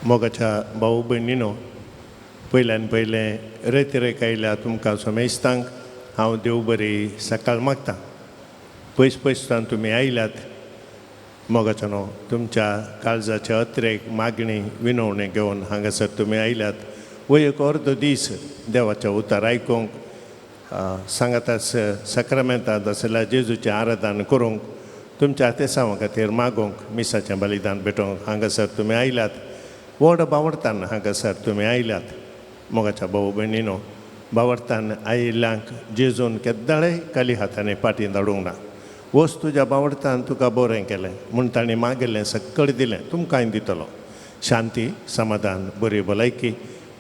मोगाच्या भाऊ भयणीनो, पयल्यान पयलें रेतिरेक आयल्या तुमकां समेस्तांक हांव देव बरी सकाळ मागतां. पयस पयसच्यान तुमी आयल्यात मोगाच्यानो, तुमच्या काळजाच्या अत्रेक मागणी विनवणी घेवन हांगासर तुमी आयल्यात. वो एक अर्दो दीस देवाच्या उतार आयकूंक, सांगाताच सक्रमेंतांत आशिल्ल्या जेजूचें आराधन करूंक, तुमच्या आतेसांवा खातीर मागूंक, मिसाचें बलिदान भेटोवंक हांगासर तुमी आयल्यात. व्हड बावडतान हांगासर तुमी आयल्यात. मोगाच्या भाऊ भयणीनो, बावडतान आयिल्ल्यांक जेजून केद्दाळेय खाली हातांनी फाटीं धाडूंक ना. वच, तुज्या बावडतान तुका बरें केलें म्हूण तांणी मागिल्लें सक्कड दिलें. तुमकांय दितलो शांती, समाधान, बरी भलायकी.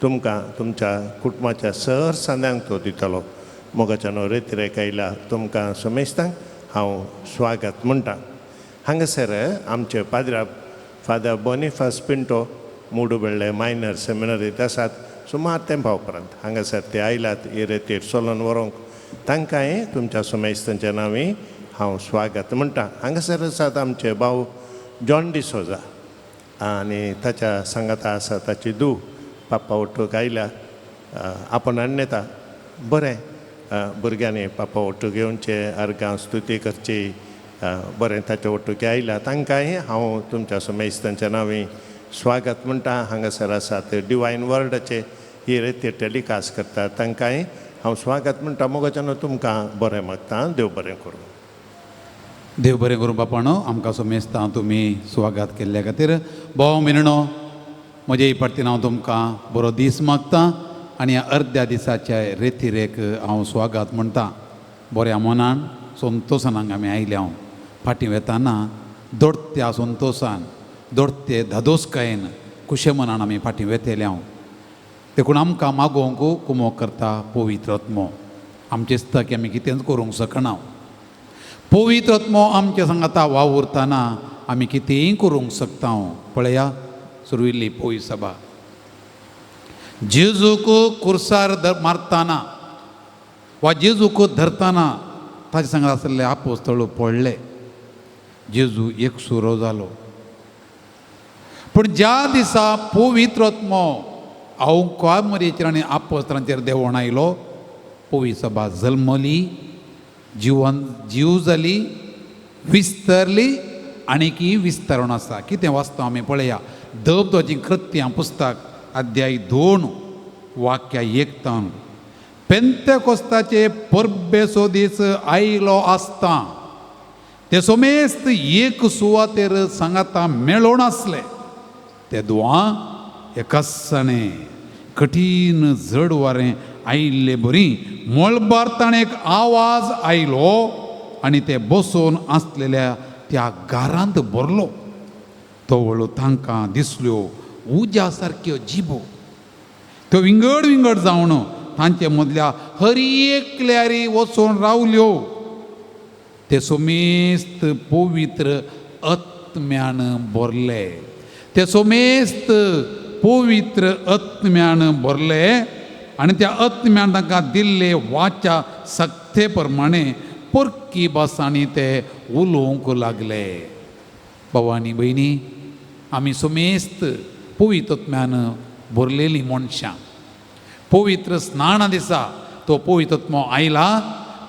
तुमकां तुमच्या कुटुंबाच्या सर सांद्यांक तो दितलो. मोगाच्या न्हय रेतिरेक आयला तुमकां समेस्तांक हांव स्वागत म्हणटा. हांगासर आमचे पाद्रा फादर बोनिफास पिंटो मुडुबेळ्ळे मायनर सेमिनरींत आसात. सुमार तेंपा उपरांत हांगासर ते आयल्यात ही रेतीर चलोवन व्हरूंक. तांकांय तुमच्या समेस्तांच्या नांवी हांव स्वागत म्हणटा. हांगासर आसात आमचे भाव जॉन डिसोजा आनी ताच्या सांगाता आसा ताची धूव. पाप्पा ओटूक आयल्या आपण हाडून येता. बरें, भुरग्यांनी पाप्पा ओटूक येवचें, अर्गां स्तुती करची. बरें, ताच्या ओटूक आयल्या तांकांय हांव तुमच्या समेस्तांच्या नांवी स्वागत म्हणटा. हांगासर आसात डिवायन वर्डाचे ही रेतीर टेलिकास्ट करतात, तांकांय हांव स्वागत म्हणटा. मोगाच्यान तुमकां बरें मागता. देव बरें करूं. देव बरें करूं बापाणो, आमकां सोमेस्तां तुमी स्वागत केल्ल्या खातीर. भाव भयणीनो, म्हजे परतीन हांव तुमकां बरो दीस मागता आनी ह्या अर्द्या दिसाच्या रेतिरेक हांव स्वागत म्हणटा. बऱ्या मनान संतोसान हांगा आमी आयल्या. हांव फाटीं वेताना दोडत्या संतोसान, दोडते धादोसकायेन, खुशे मनान आमी फाटीं वेतले हांव. देखून आमकां मागोवंक कुमोक करता पवित्र आत्मो. आमचें दिसता की आमी कितेंच करूंक शकना. पवित्र आत्मो आमच्या सांगाता वावुरतना आमी कितेंय करूंक शकता. पळया, सुरविल्ली पवित्र सभा. जेजूक कुर्सार मारताना वा जेजूक धरताना ताचे सांगात आसले आपोस्तळ पडले. जेजू एकसुरो जालो. पूण ज्या दिसा पवित्र आत्मो अवकाळ मरेचेर आनी आपोस्तरांचेर देंवोन आयलो, पवित्र सभा जल्मली, जिवन जीव जाली, विस्तरली आनी विस्तारून आसा. कितें वाचता आमी पळया. धबधबाचीं कृत्यां पुस्तक, अध्याय 2, वाक्या 1 तावन. पेंतेकोस्ताचे परबेचो दीस आयलो आसता ते सोमेस्त एक सुवातेर सांगाता मेळोन आसले. ते दुवा एकासाणे कठीण जड वारें आयिल्ले बरी मळबार ताणें एक आवाज आयलो आनी ते बसून आसलेल्या त्या गारांत भरलो. तो वळू तांकां दिसल्यो उज्या सारक्यो जिबो. त्यो विंगड विंगड जावन तांचे मदल्या हर एकल्यारी वचून रावल्यो. ते सोमेस्त पवित्र आत्म्यान भरले. ते सोमेस्त पवित्र आत्म्यान भरले आनी त्या आत्म्यान तांकां दिल्ले वाच्या सक्ते प्रमाणे परकी भासांनी ते उलोवंक लागले. भाव आनी भयणी, आमी सोमेस्त पवित्र आत्म्यान भरलेलीं मनशां. पवित्र स्नाना दिसा तो पवित्र आत्मो आयला.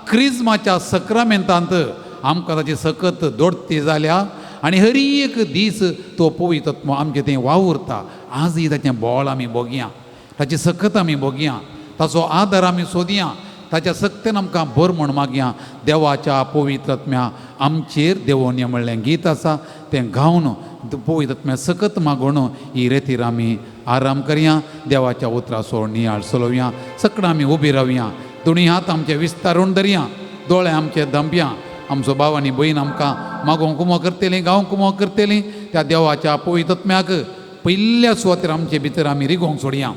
क्रिज्माच्या सक्रामेंतांत आमकां ताची सकत दोडती जाल्या आनी हर एक दीस तो पवित्र आत्मो आमचें थंय वावुरता. आजय ताचें बोळ आमी भोगया, ताची सकत आमी भोगया, ताचो आदार आमी सोदया, ताच्या सक्तेन आमकां भर म्हूण मागया. देवाच्या पवित्र आत्म्या आमचेर देवोन म्हणलें गीत आसा, तें गावन पवित्र आत्म्या सकत मागून ही रेतीर आमी आराम करया. देवाच्या उतराचो नियाळ चलोवया. सगळीं आमी उबी रावया. दोनी हात आमचे विस्तारून धरया, दोळे आमचे दंपया. आमचो भाव आनी भयण आमकां मागोवंक कुमो करतलीं, गावंक कुमो करतलीं. त्या देवाच्या पवित्र आत्म्याक पयल्या सुवातेर आमचे भितर आमी रिगोवंक सोडया.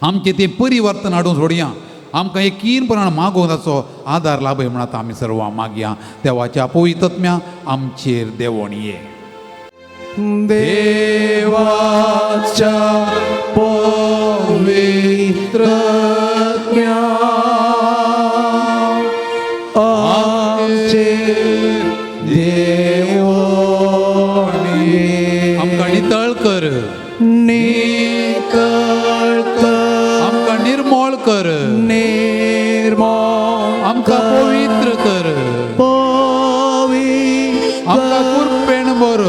आमचें तें परिवर्तन हाडून सोडया. आमकां यकीनपणान मागोवंक ताचो आदार लाभय म्हण आतां आमी सर्वां मागया. देवाच्या पवित्र आत्म्या आमचेर देवोन ये. देवाच्या पवित्र आत्म्या आमचेर देवोन ये. आमकां नितळ कर. नितळ कर, आमकां निर्मोळ कर, निर्मोळ आमकां पवित्र कर, पवित्र आमकां कुरपेण भर,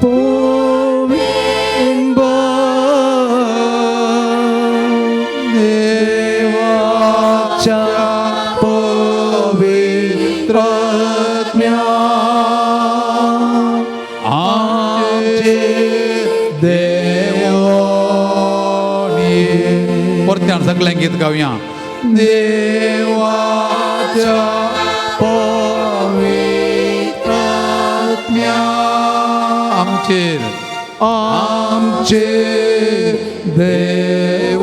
पुवीन देवाच्या पवित्र आत्म्या आमचे देवोनी. परत्यान सगळें गीत गावया. देवाच्या पवित्र आत्म्या आमचेर आमचेर देवोनी.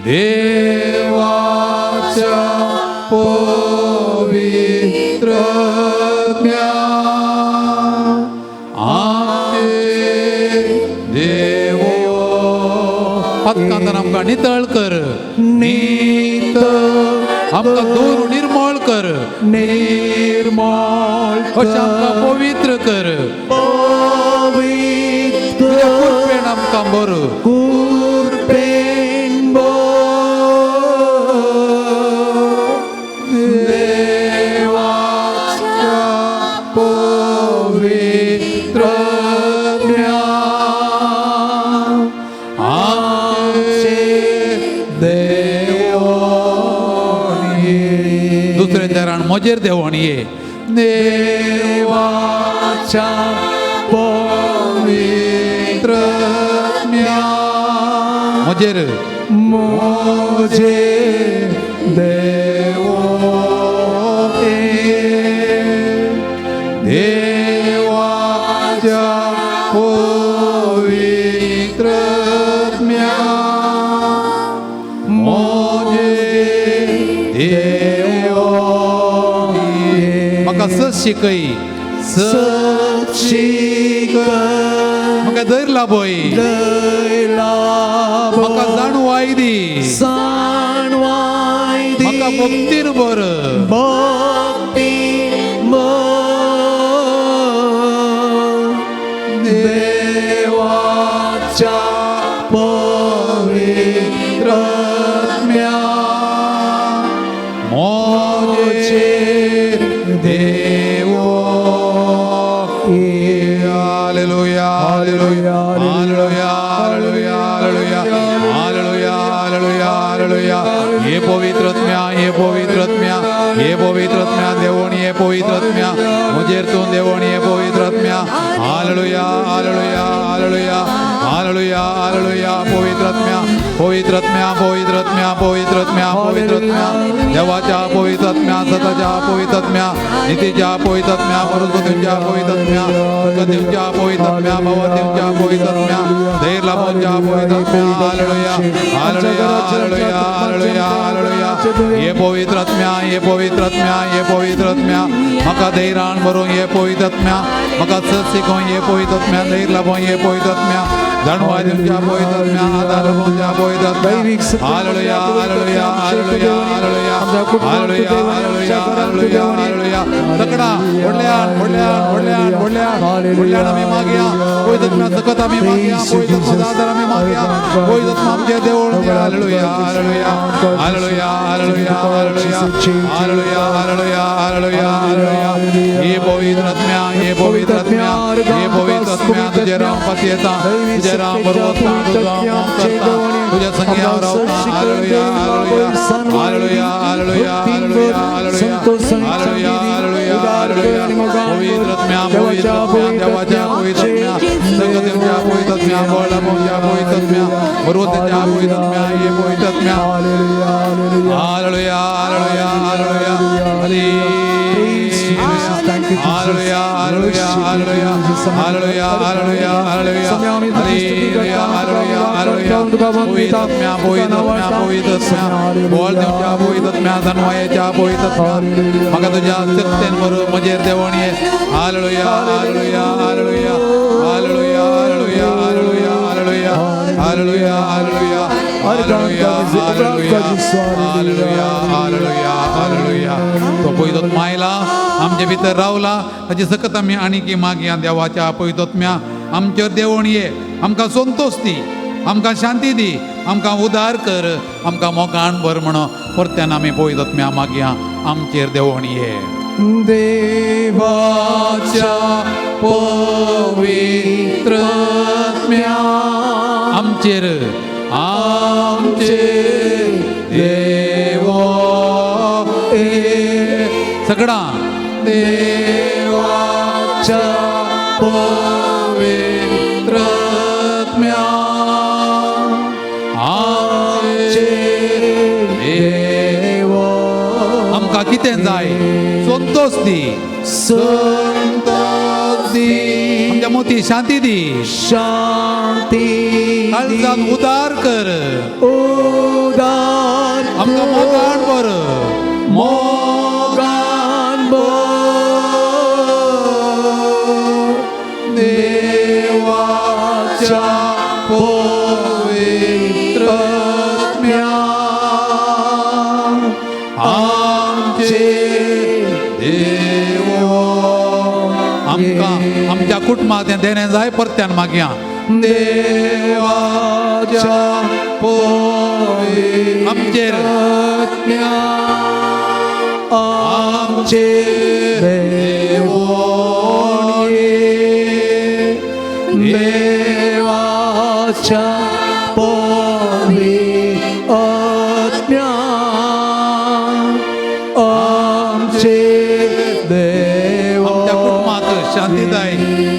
देवाच्या पवित्र आत्म्या आमचेर देवो. पदकांतान आमकां नितळ कर, नितळ आमकां दूर निर्मळ कर, निर्मळ अशें आमकां पवित्र कर, पवित्र तुज्या कुरपेण आमकां भर, कुरपेण देवाच्या पवित्र आत्म्या आमचे देवोनी. दुसरें दारान म्हजेर देवोनी ये. देवाच्या पवित्र आत्म्या म्हजेर म्हजेर देवोनी. देवाच्या पवित्र आत्म्या म्हजेर देवोनी. म्हाका सत शिकय, सत शिकय, म्हाका धैर्य लाभय, म्हाका जाणवाय दी, जाणवाय दी, म्हाका भक्तीन भर, भक्ती देवाच्या पवित्र आत्म्या म्हजेर देवो. Hallelujah, hallelujah, hallelujah, hallelujah, hallelujah, hallelujah, hallelujah, hallelujah. हे पवित्र आत्म्या, हे पवित्र आत्म्या, हे पवित्र आत्म्या देवोणी, हे पवित्र आत्म्या म्हजेर तूं देवोणी, हे पवित्र आत्म्या. Hallelujah, hallelujah, hallelujah, hallelujah, hallelujah. पवित्र आत्म्या, पवित्र आत्म्या, पवित्र आत्म्या, पवित्र आत्म्या, पवित्र आत्म्या देवाच्या पवित्र आत्म्या, सताच्या पवित्र आत्म्या, नितीच्या पवित्र आत्म्या, परस्पतीच्या पवित्र आत्म्या, देवच्या पवित्र आत्म्या, भवदेवच्या पवित्र आत्म्या, धैर्य लाभोच्या पवित्र आत्म्या. हालेलुया, हालेलुया, हालेलुया, हालेलुया, हालेलुया. हे पवित्र आत्म्या, हे पवित्र आत्म्या, हे पवित्र आत्म्या म्हाका धैर्यान भरून, हे पवित्र आत्म्या म्हाका सत शिकोवन, हे पवित्र आत्म्या धैर्य लाभोवन, हे पवित्र आत्म्या जाणवाय दिवच्या पवित्र आत्म्या, आधार लाभोवच्या पवित्र आत्म्या. Hallelujah, hallelujah, hallelujah, hallelujah, hallelujah, hallelujah, hallelujah, hallelujah. तकडा व्हडल्यान व्हडल्यान व्हडल्यान व्हडल्यान व्हडल्यान आमी मागया पवित्र आत्म्या, सकत आमी मागया पवित्र आत्म्या, आधार आमी मागया पवित्र आत्म्या आमचे देवळ. Hallelujah, hallelujah, hallelujah, hallelujah, hallelujah, hallelujah, hallelujah, hallelujah, hallelujah. हे पवित्र आत्म्या, हे पवित्र आत्म्या, हे पवित्र आत्म्या तुझे राम पती येता, तुझे राम बरोबर तुझा मोग करता, तुझ्या संगी हांव रावता. Hallelujah, hallelujah, hallelujah, hallelujah, hallelujah, hallelujah, hallelujah, hallelujah, hallelujah. पवित्र आत्म्या, पवित्र आत्म्या, देवाच्या पवित्र आत्म्या, संगतीच्या पवित्र आत्म्या, बळाच्या पवित्र आत्म्या, बरोबरच्या पवित्र आत्म्या, हे पवित्र आत्म्या. Hallelujah, hallelujah, hallelujah, hallelujah, hallelujah, hallelujah, hallelujah, hallelujah, hallelujah, hallelujah, hallelujah, hallelujah. पवित्र आत्म्या, पवित्र आत्म्या, पवित्र आत्म्या, बोल देवच्या पवित्र आत्म्या, धनवायाच्या पवित्र आत्म्या, म्हाका तुज्या सत्तेन भरून म्हजेर देवण ये. Hallelujah, hallelujah, hallelujah, hallelujah, hallelujah, hallelujah, hallelujah, hallelujah, hallelujah, hallelujah हालेलुया हालेलुया हालेलुया हालेलुया. तो पवित्र आयला आमचे भितर रावला, ताची सकत आमी आनी मागया देवाच्या पवित्र आमचेर देवण ये, आमकां संतोष दी, आमकां शांती दी, आमकां उदार कर, आमकां मोगान भर म्हणो परत्यान आमी पवित्र मागया आमचेर देवण ये. देवाच्या पवित्र आमचेर आमचेर देवो सगळा देवाच्या पवित्र आमचेर देवो. आमकां कितें जाय? संतोष दी, संतोष दी, आमच्या मोती शांती दी, शांती काळजान उदार कर, उदार आमकां मोगान भर, मोगान भर. देवाच्या पवित्र आमचेर देवो. आमकां आमच्या कुटुंबाक तें देणें जाय परत्यान मागया देवाच्या पवित्र आमचेर आमचेर देवो देवाच्या पवित्र आमचेर देवो. आमच्या कुटुंबाक शांती जाय,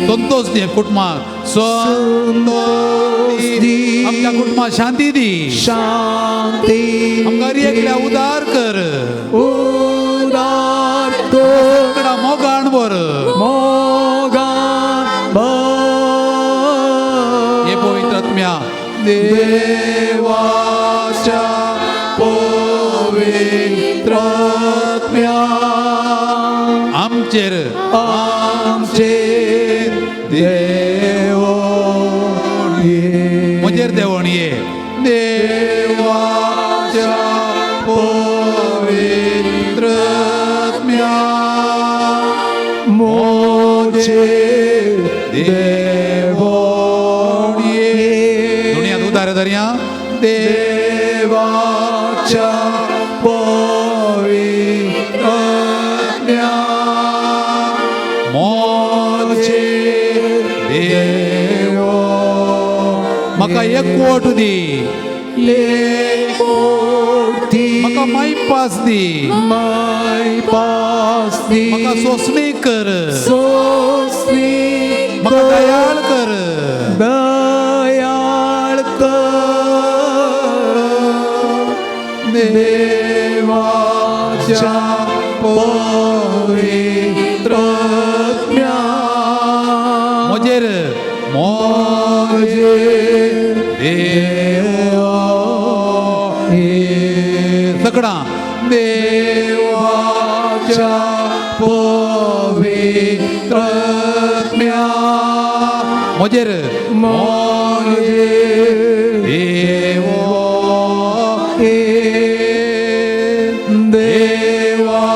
संतोष दी, कुटुंबाक संतोष दी, आमच्या कुटुंबाक शांती दी, शांती आमकां एकल्या उदार कर, उदार कर, सगळा मोगान भर, मोगान भर. हे पवित्र आत्म्या देवाच्या पवित्र आमचेर आमचेर देवो म्हजेर देवण ये. देवाच्या पवित्र मोजेर देवो दुनिया उदार धरया. देवाच्या पवित्र मोजेर देवो. म्हाका एकवट दी, एकवट दी, म्हाका मायपास दी, मायपास दी, म्हाका सोंसणी कर, सोंसणी म्हाका दयाळ कर, दयाळ कर. देवाच्या पवित्र म्हजेर मोजेर देवो सगळा देवाच्या पवित्र म्हजेर मोजेर देवो देवाच्या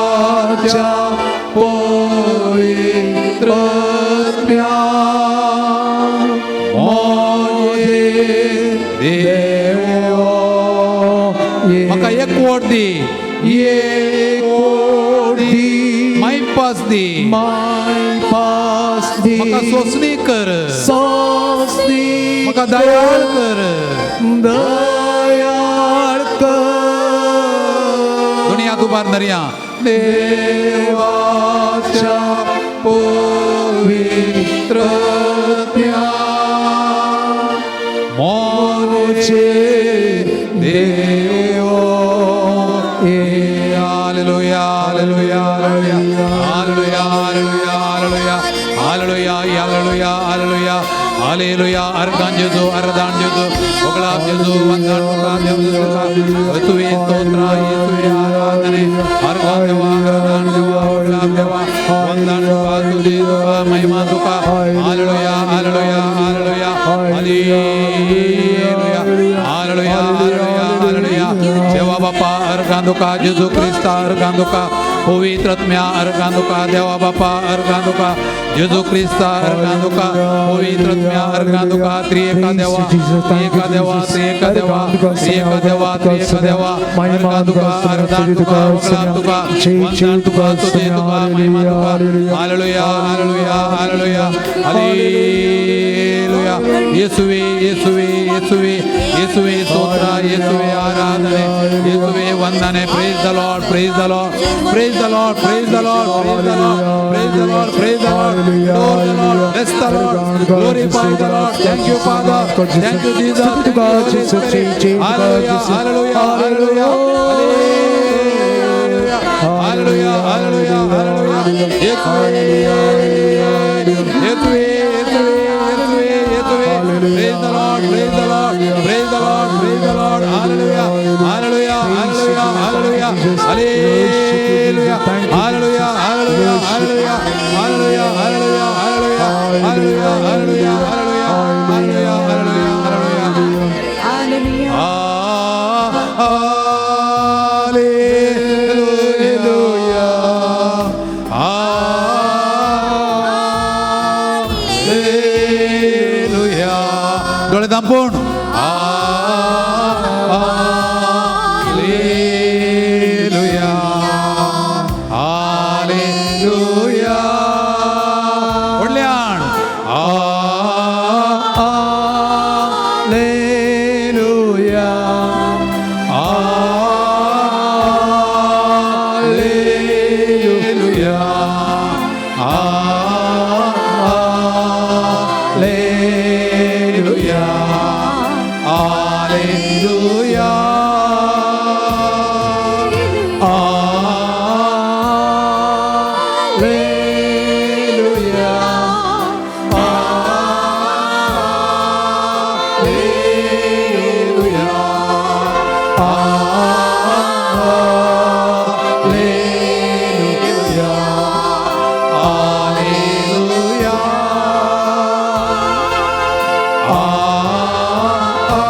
पवित्र मोजेर देवो. म्हाका एकवट दी, एकवट दी, मायपास दी, मायपास दी, म्हाका सोंसणी कर, सोंसणी म्हाका दयाळ कर, दयाळ कर. दुनिया दुबार धरया. देवाच्या पवित्र मोजेर देवो. Hallelujah hallelujah hallelujah hallelujah hallelujah hallelujah hallelujah hallelujah hallelujah. Organ जेजू, अर्दान जेजू, होगळाप जेजू, वंदन तुका देव तुका, येसुवे स्तोत्र, येसुवे आराधने. अर्गान देवा, अर्दान देवा, होगळाप देवा, वंदन तुका, स्तुती तुका, महिमा तुका. Hallelujah hallelujah hallelujah hallelujah hallelujah hallelujah. अर्गां तुका, जेजू क्रिस्ता अर्गां तुका, पवित्र आत्म्या अर्गां तुका, देवा बापा अर्गां तुका, जेजू क्रिस्ता अर्गां तुका, पवित्र आत्म्या अर्गां तुका, त्रिएका देवा, त्रिएका देवा, त्रिएका देवा, त्रिएका देवा, त्रिएका देवा, अर्गां तुका, अर्गां तुका, वगळां तुका, वंदन तुका, स्तुती तुका, महिमा तुका. Hallelujah, hallelujah, hallelujah, hallelujah. येसुवे, येसुवे, येसुवे, येसुवे स्तोत्र, येसुवे आराधने, येसुवे वंदने. Praise the Lord, praise the Lord, praise the Lord, praise the Lord, praise the Lord, praise the Lord, praise the Lord, adore the Lord, bless the Lord, glorify the Lord. Thank you, Father, thank you, Jesus, thank you, Holy Spirit. Hallelujah, hallelujah, hallelujah, hallelujah, hallelujah, hallelujah. येसुवे, येसुवे, येसुवे, येसुवे, येसुवे. Praise the Lord, praise the Lord, praise the Lord, praise the Lord. Hallelujah, hallelujah, hallelujah, hallelujah, hallelujah, hallelujah, hallelujah, hallelujah, hallelujah, hallelujah, hallelujah, hallelujah, hallelujah, hallelujah, hallelujah, hallelujah. Hallelujah, hallelujah. डोळे धांपून hallelujah, hallelujah. व्हडल्यान hallelujah, hallelujah, hallelujah, hallelujah, hallelujah, hallelujah, hallelujah, hallelujah, hallelujah,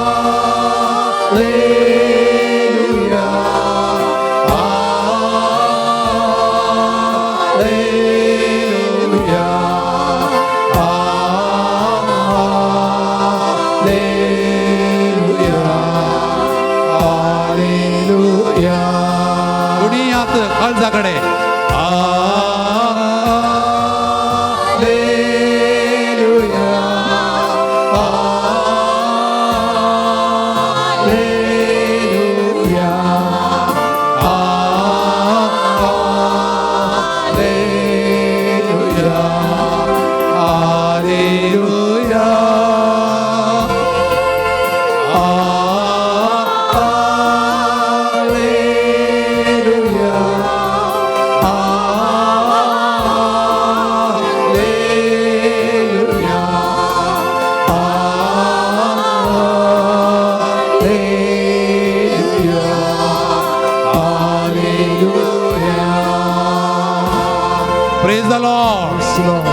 hallelujah, hallelujah, hallelujah. दोन्ही हात काळजा कडे. Hallelujah, hallelujah, hallelujah, hallelujah, hallelujah, hallelujah, hallelujah, hallelujah. Praise the Lord.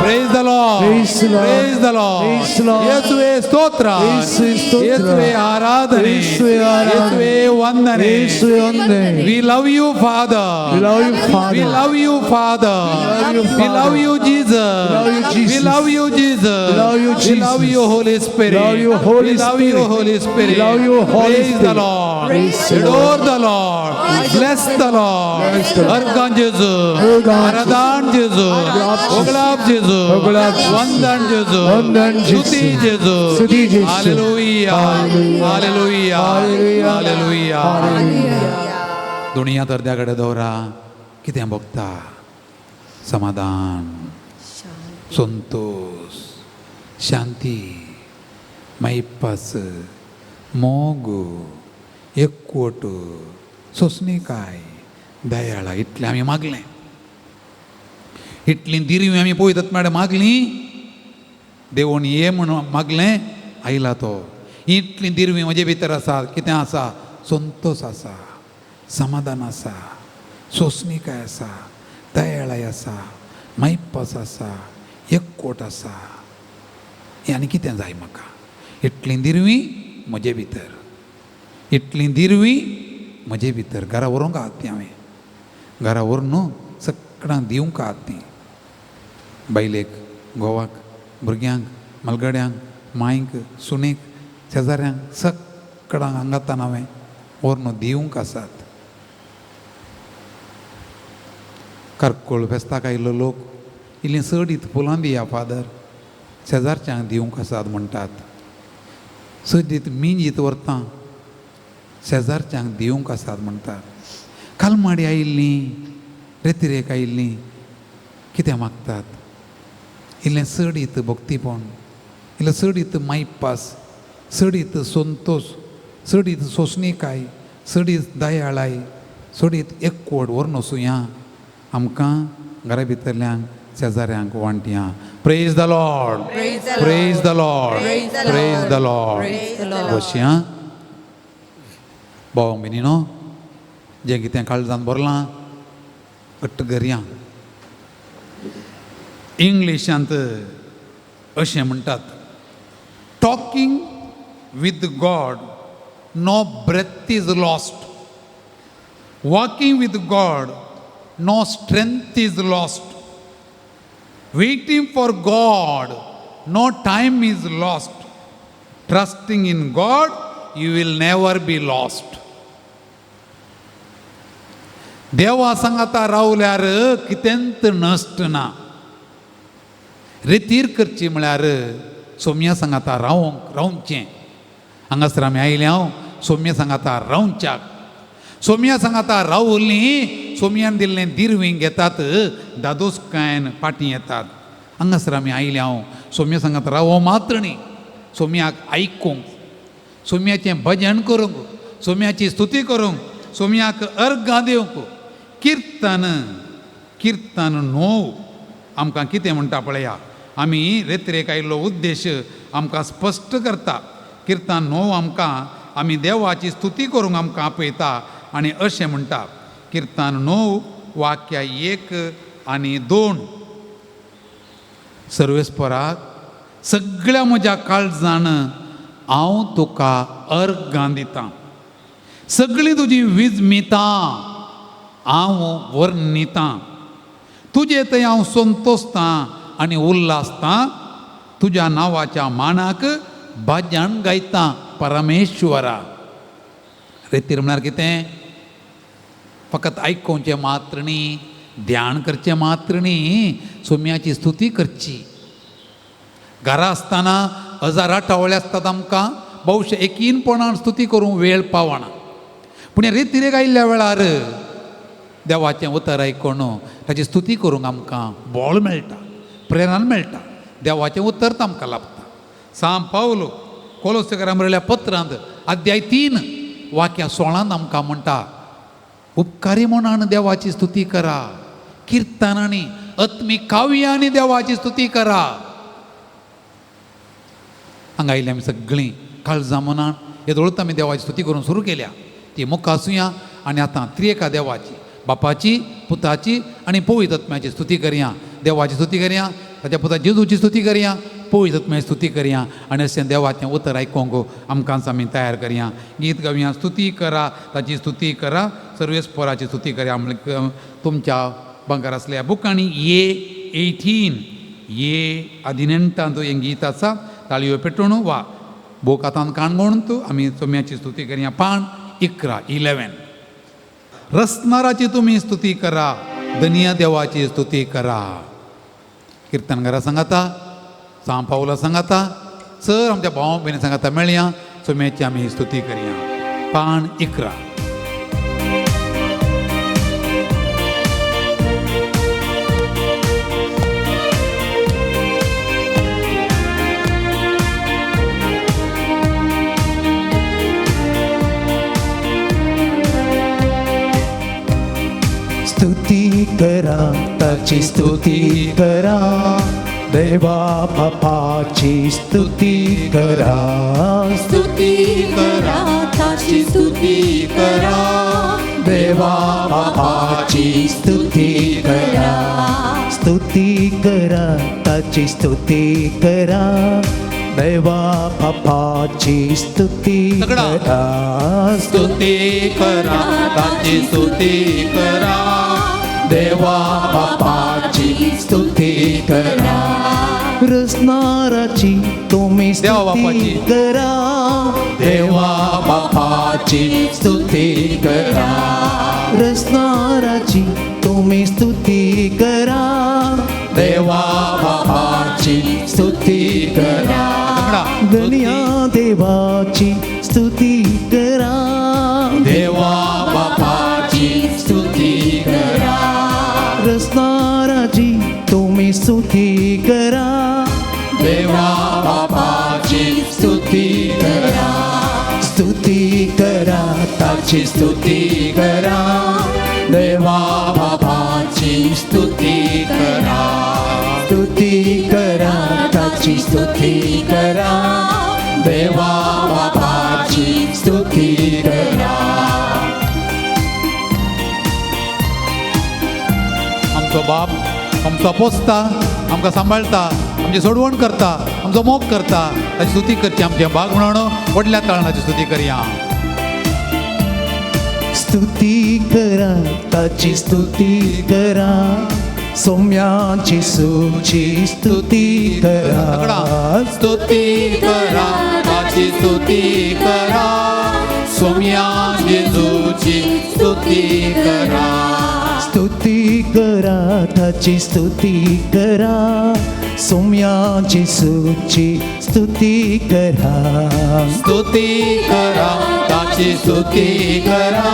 Praise the Lord. Praise the Lord. Praise the Lord. Praise the Lord. ಯೇಸುವೆ ಸ್ತೋತ್ರ, ಯೇಸುವೆ ಸ್ತೋತ್ರ. ಯೇಸುವೆ ಆರಾಧನೆ, ಯೇಸುವೆ ಆರಾಧನೆ. ಯೇಸುವೆ ವಂದನೆ. ಯೇಸುವೆ ವಂದನೆ. We love you, Father. We love you, Father. We love you, Father. love you, We Father. love you, Jesus. We love you, Jesus. We love you, Jesus. We love you, We love Jesus. you, Holy Spirit. We love you, Holy We love you, Spirit. Holy Spirit. We love you, Holy Praise the Spirit. Lord. Praise the Adore the Lord. Bless the Lord. Bless the Lord. Organ जेजू, organ आराधन जेजू, ओगळाप जेजू, ओगळाप जेजू. वंदन जेजू, वंदन जेजू. स्तुती जेजू, स्तुती जेजू. हालेलुया, हालेलुया. हालेलुया, हालेलुया. हालेलुया. दुनिया अर्द्या कडेन दवरा, कितें भोगता? समाधान, संतोष, शांती, मायपास, मोग, एकवट, सोंसणीकाय, दयाळा. इतलें आमी मागलें, इतलीं दिरवी आमी पळयतात मॅडम मागली, देवून ये म्हूण मागलें, आयला तो. इतलीं दिरवी म्हजे भितर आसा. कितें आसा? संतोष आसा, समाधान आसा, सोंसणीकाय आसा, दयाळाय आसा, मायपास आसा, एकवट आसा. हें आनी कितें जाय म्हाका? इतलीं दिरवी म्हजे भितर, इतलीं दिरवी म्हजे भितर घरा व्हरूंक आहात ती हांवें घरा व्हरून न्हू सगळ्यांक दिवंक आहात ती बायलेक घोवाक भुरग्यांक मालगड्यांक मांयक सुनेक शेजाऱ्यांक सगळ्यांक हांगातान हांवें व्हरून दिवंक आसात. कारकोळ फेस्ताक आयिल्लो लोक इल्लीं चडीत फुलां दिया फादर शेजारच्यांक दिवंक आसात म्हणटात. सदीत मिंजीत व्हरता शेजारच्यांक दिवंक आसात म्हणटात. कालमाडी आयिल्लीं रेतिरेक आयिल्लीं कितें मागतात इल्लें चडीत भक्तीपण इल्लें चडीत मायपास चडीत संतोश चडीत सोंसणीकाय चडीत दयाळाय चडीत एकवट व्हरून वचुया आमकां घरा भितरल्यांक शेजाऱ्यांक वांटया. Praise the Lord. Praise the Lord. Praise the Lord. बसया भाव भयणीनो जें कितें काळजान भरलां घट्ट करया. इंग्लिशांत अशें म्हणटात, talking with God no breath is lost, walking with God no strength is lost, waiting for God no time is lost, trusting in God you will never be lost. देवा सांगाता रावल्यार कितेंच नश्ट ना. रेतीर करची म्हळ्यार सोम्या सांगाता रावंक रावचें. हांगासर आमी आयले हांव सोम्या सांगाता रावच्याक. सोम्या सांगाता रावलीं सोम्यान दिल्लें दिरवीं घेतात दादोसकायन फाटीं येतात. हांगासर आमी आयले हांव सोम्या सांगाता रावो मात्र न्ही, सोम्याक आयकूंक, सोम्याचें भजन करूंक, सोम्याची स्तुती करूंक, सोम्याक अर्गां दिवंक. किर्तन किर्तन 9 आमकां कितें म्हणटा पळया. आमी रेत्रेक आयिल्लो उद्देश आमकां स्पश्ट करता. किर्तन 9 आमकां आमी देवाची स्तुती करूंक आमकां आपयता आनी अशें म्हणटा. किर्तन 9 वाक्या 1 आनी 2. सर्वेस्पराक सगळ्या म्हज्या काळजान हांव तुका अर्गां दितां, सगळीं तुजी विजमितां हांव वर्णितां, तुजे थंय हांव संतोसतां आनी उल्हासतां, तुज्या नांवाच्या मानाक भजन गायतां परमेश्वरा. रेतीर म्हळ्यार कितें? फकत आयकुचें मात्र न्ही, ध्यान करचें मात्र न्ही, सोम्याची स्तुती करची. घरा आसतना हजार आठवले आसतात आमकां, भोवशे एकीनपणान स्तुती करूंक वेळ पावना. पूण रेतिरेक आयिल्ल्या वेळार देवाचें उतर आयकून ताची स्तुती करूंक आमकां बळ मेळटा, प्रेरणा मेळटा, देवाचें उतर आमकां लाभता. सांत पावलो कोलोसेकरां बरयल्या पत्रांत अध्याय 3 वाक्या 16 आमकां म्हणटा, उपकारी म्हणान देवाची स्तुती करा, किर्तनांनी आत्मीक काव्यांनी देवाची स्तुती करा. हांगा आयिल्ली आमी सगळीं काळजां मनान येदोळूच आमी देवाची स्तुती करूंक सुरू केल्या. ती मुखार आनी आतां त्रिएका देवाची, बापाची, पुताची आनी पवित्र आत्म्याची स्तुती करया. देवाची स्तुती करया, ताच्या पुता जेजूची स्तुती करया, पवित्र आत्म्याची स्तुती करया आनी अशें देवाचें उतर आयकूंक आमकांच आमी तयार करया. गीत गावया, स्तुती करा ताची स्तुती करा, सर्वेस्पराची स्तुती करया. म्हणल्यार तुमच्या बंकार आसल्या बुकांनी A18 A18 हें गीत आसा. ताळयो पेटोवन वा बोक हातान काणगोण आमी सोम्याची स्तुती करया. पान 11 11. रसनाराची तुमी स्तुती करा, धनिया देवाची स्तुती करा. किर्तनकारा सांगाता, सांत पावला सांगाता, सर आमच्या भाव भयणी सांगाता मेळया सोम्याची आमी स्तुती करया. पान 11. स्तुती करा ताची स्तुती करा, देवा बापाची स्तुती करा, स्तुती करा ताची स्तुती करा, देवा बापाची स्तुती करा, स्तुती करा ताची स्तुती करा, देवा बापाची स्तुती करा. स्तुती करा ताची स्तुती करा. देवा बापाची स्तुती करा. रसनाराची तुम्ही स्तुती करा. देवा बापाची स्तुती करा. रसनाराची तुम्ही स्तुती करा. देवा बापाची स्तुती करा. धन्या देवाची स्तुती करा. देवा बापाची स्तुती करा. रसनाराची तुम्ही स्तुती करा. देवा बापाची स्तुती करा. स्तुती करा ताची स्तुती करा. देवा बापाची स्तुती करा. स्तुती करा ताची स्तुती करा. देवा बापाची स्तुती करा. आमचो बाप आमचो पोसता, आमकां सांबाळटा, आमची सोडवण करता, आमचो मोग करता. ताची स्तुती करची आमच्या बाग म्हणून व्हडल्या ताळणाची स्तुती करया. स्तुती करा ताची स्तुती करा. सोम्याची सुची स्तुती करा. स्तुती करा ताची स्तुती करा. सोम्या जेजूची स्तुती करा. स्तुती करा ताची स्तुती करा. सोम्या जेजूची स्तुती करा. स्तुती करा ताची स्तुती करा.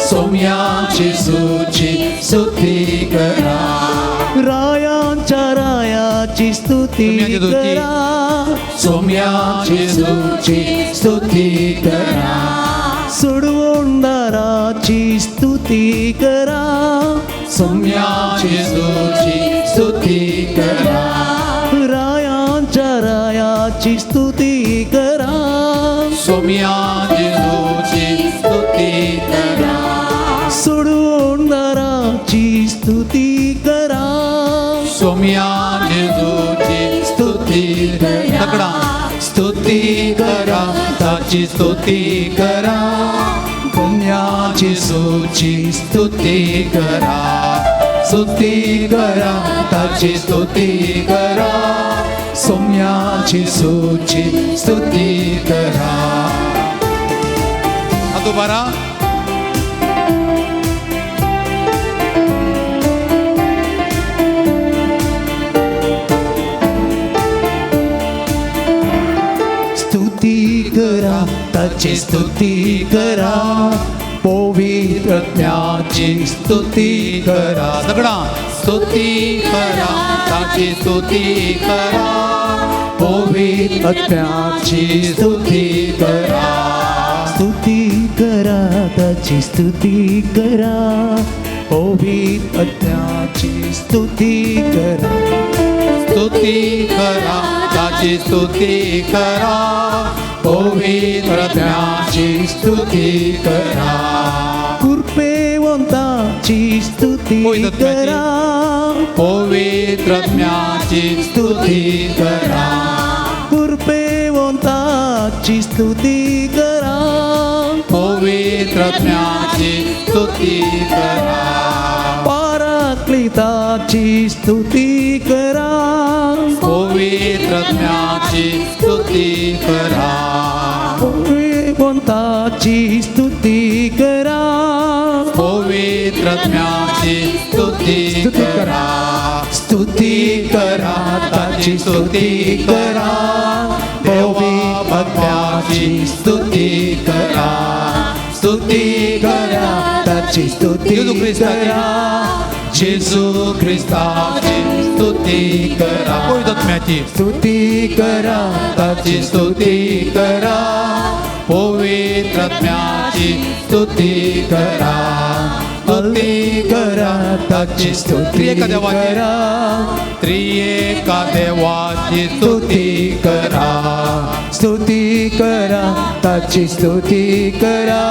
सोम्या जेजूची स्तुती करा. रायांच्या रायाची स्तुती करा. सोम्या जेजूची स्तुती करा. सोडवणदाराची स्तुती करा. सोम्या जेजूची स्तुती करा. रायांच्या रायाची स्तुती करा. सोम्या जेजूची स्तुती करा. सोडवणदाराची स्तुती करा. सोम्या जेजूची स्तुती करा. स्तुती करा ताची स्तुती करा. सोम्या जेजूची स्तुती करा. स्तुती करा ताची स्तुती करा. सोम्या जेजूची स्तुती करा. दोबारा स्तुती करा ताची स्तुती करा. पवित्र आत्म्याची स्तुती करा. सगळा स्तुती करा ताची स्तुती करा. पवित्र आत्म्याची स्तुती करा. स्तुती करा ताची स्तुती करा. पवित्र आत्म्याची स्तुती करा. स्तुती करा ताची स्तुती करा. पवित्र आत्म्याची स्तुती करा. कृपेवंताची स्तुती करा. पवित्र आत्म्याची स्तुती करा. कृपेवंताची स्तुती करा. पवित्र आत्म्याची स्तुती करा. पाराक्लिताची स्तुती करा. पवित्र आत्म्याची स्तुती करा. पवित्रवंताची स्तुती करा. पवित्र आत्म्याची स्तुती करा. स्तुती करा ताची स्तुती करा. देवा आत्म्याची स्तुती करा. स्तुती करा ताची स्तुती करा. जेजू ख्रिस्ताची स्तुती करा. पवित्र आत्म्याची स्तुती करा ताची स्तुती करा. पवित्र आत्म्याची स्तुती करा. स्तुती करा ताची स्तुती करा. त्रिएका देवाची स्तुती करा. स्तुती करा ताची स्तुती करा.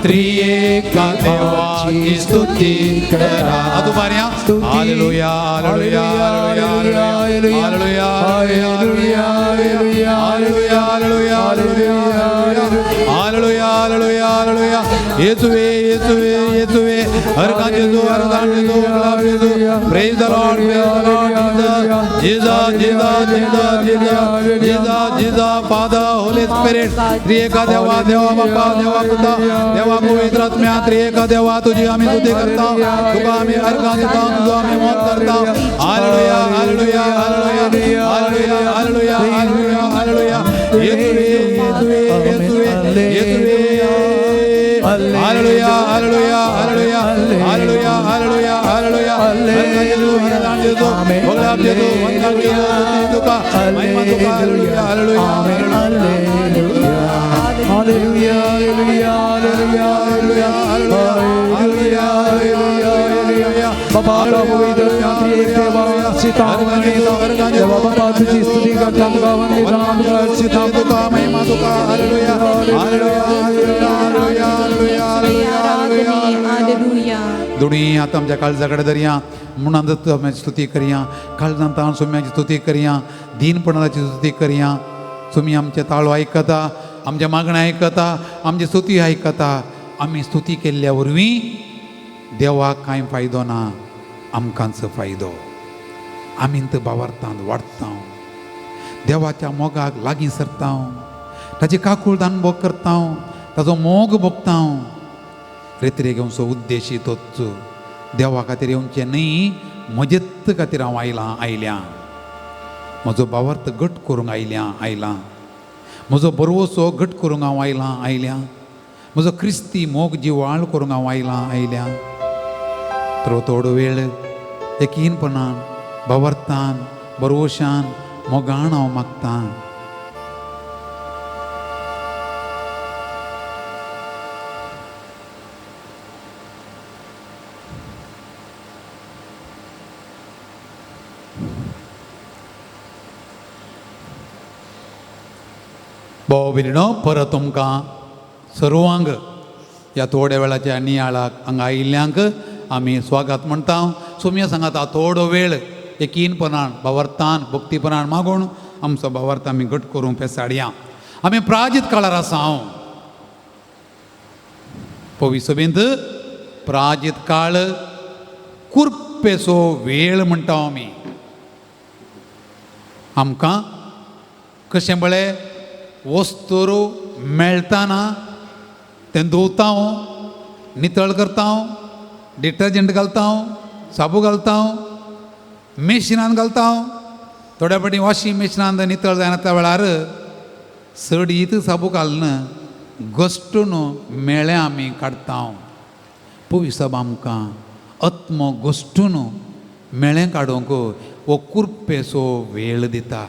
त्रिएका देवाची स्तुती करा. दुबाऱ्या hallelujah hallelujah hallelujah hallelujah hallelujah Hallelujah, hallelujah, hallelujah, hallelujah, hallelujah, hallelujah. येसुवे, येसुवे, येसुवे. हरकान जेजू, हरकान जेजू, गुलाब जेजू. Praise the Lord, praise the Lord, Jesus, Jesus, Jesus, Jesus, Jesus, Jesus, Father, Holy Spirit. त्रिएका देवा, देवा बापा, देवा पुता, देवा पवित्र आत्म्या, त्रिएका देवा तुझी आम्ही स्तुती करता, तुका आम्ही अर्घा दिता, तुझो आम्ही मोद करता. Hallelujah, hallelujah, hallelujah, hallelujah, hallelujah, hallelujah, hallelujah. येसुवे, येसुवे, येसुवे, येसुवे. Hallelujah, hallelujah, hallelujah, hallelujah, hallelujah, hallelujah. हरकान जेजू, हरकान जेजू, गुलाब जेजू, वंदन जेजू, स्तुती तुका, महिमा तुका. Hallelujah, hallelujah, hallelujah, hallelujah, hallelujah, hallelujah, hallelujah, hallelujah. बाबा पवित्र त्रिएक देवा सीता देवा बाबा तुझी स्तुती करता, तुका वंदिता, तुका अर्चिता, तुका महिमा तुका. Hallelujah, hallelujah, hallelujah, hallelujah, hallelujah, hallelujah. दोणी आतां आमच्या काळजा कडेन धरया म्हणून आमची स्तुती करया, काळजांत ताण सोम्याची स्तुती करया, दीनपणाची स्तुती करया. सोमी आमचे ताळो आयकता, आमच्या मागणें आयकता, आमची स्तुती आयकता. आमी स्तुती केल्ल्या वरवीं देवाक कांय फायदो ना, आमकांच फायदो. आमी त बावरतांत वाडटा, देवाच्या मोगाक लागीं सरता, ताची काकूळ अनुभव करता, ताचो मोग भोगता. रेत्रे घेवचो उद्देशी तोच, देवा खातीर येवचें न्हय, म्हजेच खातीर हांव आयलां आयल्या, म्हजो बावर्त घट करूंक आयल्या आयलां, म्हजो बरवसो घट करूंक हांव आयलां आयल्या, म्हजो क्रिस्ती मोग जिवाळ करूंक हांव आयलां आयल्या. तर थोडो वेळ यकीनपणान, बावर्तान, बरवशान, मोगान हांव मागतां. भाव भयणीनो, परत तुमकां सर्वांक ह्या थोड्या वेळाच्या नियाळाक हांगा आयिल्ल्यांक आमी स्वागत म्हणटा. सोम्या सांगाता थोडो वेळ यकीनपणान, भावार्थान, भक्तीपणान मागून आमचो भावार्थ आमी घट करूंक पेसाडया. आमी प्राजीत काळार आसा. हांव पवी सभेंत प्राजीत काळ कुर्पेचो वेळ म्हणटा आमी. आमकां कशें पळय वस्तूर मेळटाना तें धुवता, नितळ करता, डिटर्जंट घालता, साबू घालता, मेशिनान घालता. थोड्या फावटी वॉशिंग मेशिनान नितळ जायना त्या वेळार सडीत साबू घालून घसटून मेळ्ळें आमी काडटा. पवी साब आमकां आत्मो घसटून मेळ्ळें काडूंक हो कुर्पेचो वेळ दिता.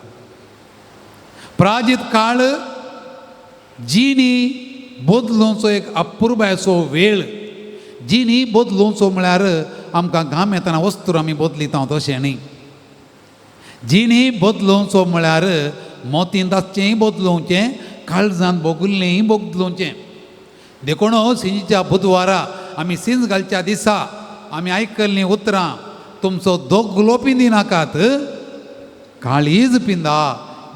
प्राजीत काळ जिणी बदलुचो एक अपुरबायेचो वेळ. जिणी बदलुचो म्हळ्यार आमकां घाम येतना वस्तू आमी बदलिता तशें न्ही. जिणी बदलुचो म्हळ्यार मोतींत आसचेंय बदलुचें, काळजांत भोगुल्लेंय बदलुचें. देखून सिंजीच्या बुधवारा आमी सिंज घालच्या दिसा आमी आयकल्लीं उतरां, तुमचो दोगलो पिंदी नाकात, काळीज पिंदा,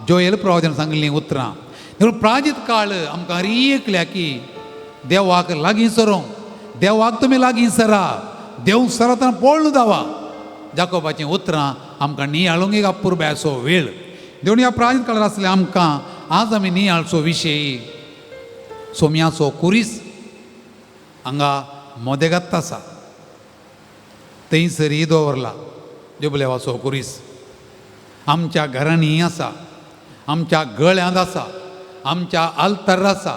जोयल प्रवचन सांगलीं उतरां. देखून प्राजीत काळ आमकां हरी एकल्या की देवाक लागीं सरोंक, देवाक तुमी लागीं सरा, देव सरातना पळोवन धावा. जाकोबाचीं उतरां आमकां नियाळूंक एक अपुरबायेचो वेळ. देखून ह्या प्राजीत काळार आसले आमकां आज आमी नियाळचो विशय सोम्याचो कुरीस हांगा मोदेगात आसा, थंयसरय दवरला जोबलेवाचो कुरीस. आमच्या घरांनी आसा, आमच्या गळ्यांत आसा, आमच्या आल्तार आसा,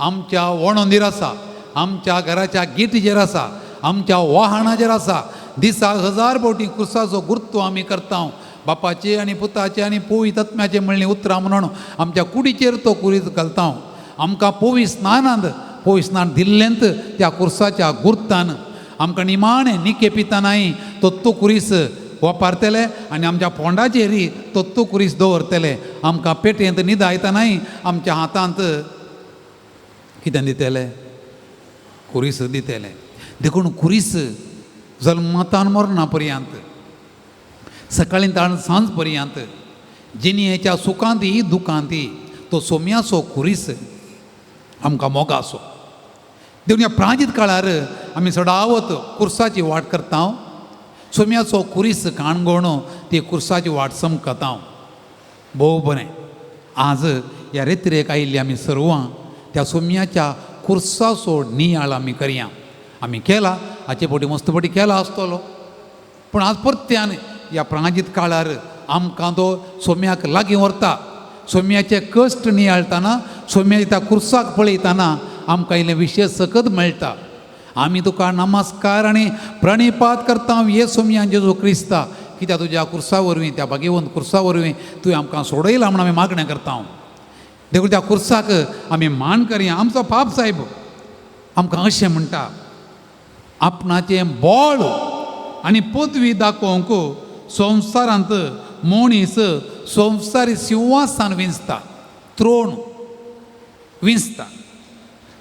आमच्या वणंदीर आसा, आमच्या घराच्या गेटीचेर आसा, आमच्या वाहनाचेर आसा. दिसाक 1000 फावटी क्रुसाचो गुर्तो आमी करता. बापाचे आनी पुताचे आनी पोवी तत्म्याचे म्हणलीं उतरां म्हणून आमच्या कुडीचेर तो कुरीस घालता. आमकां पोवी स्नानांत पोवी स्नान दिल्लेंत त्या कुर्साच्या गुर्तान आमकां निमाणें निके पितानाय तो कुरीस वापरतले आनी आमच्या फोंडाचेरय तो कुरीस दवरतले. आमकां पेटयेंत न्हिदायतनाय आमच्या हातांत कितें दितले, कुरीस दितले. देखून कुरीस जल्मतान मरणा पर्यंत, सकाळीं ताण सांज पर्यंत जिणेच्या सुखांती दुखांती तो सोम्याचो खुरीस आमकां मोगासो. देखून ह्या प्रांजीत काळार आमी सदावत कुर्साची वाट करता, सोम्याचो खुरीस काणगोण ती कुर्साची वाट समकता. भोव बरें, आज ह्या रेतिरेक आयिल्ली आमी सर्वां त्या सोम्याच्या कुर्साचो नियाळ आमी करया. आमी केला हाचे फावटी मस्त फावटी केला आसतलो, पूण आज परत्यान ह्या प्रांजीत काळार आमकां तो सोम्याक लागीं व्हरता. सोम्याचे कश्ट नियाळटाना, सोम्याच्या त्या कुर्साक पळयतना आमकां इल्लें विशेश सकत मेळटा. आमी तुका नमस्कार आनी प्रणिपात करता हे सोम्या जेजू क्रिस्ता, कित्याक तुज्या कुर्सा वरवीं, त्या भाग्यवंत कुर्सा वरवीं तुवें आमकां सोडयला म्हूण आमी मागणें करता. देखून त्या कुर्साक आमी मान करया. आमचो पाप साहेब आमकां अशें म्हणटा, आपणाचें बळ आनी पदवी दाखोवंक संवसारांत मनीस संवसारी सिंहासन विंचता, त्रोण विंचता,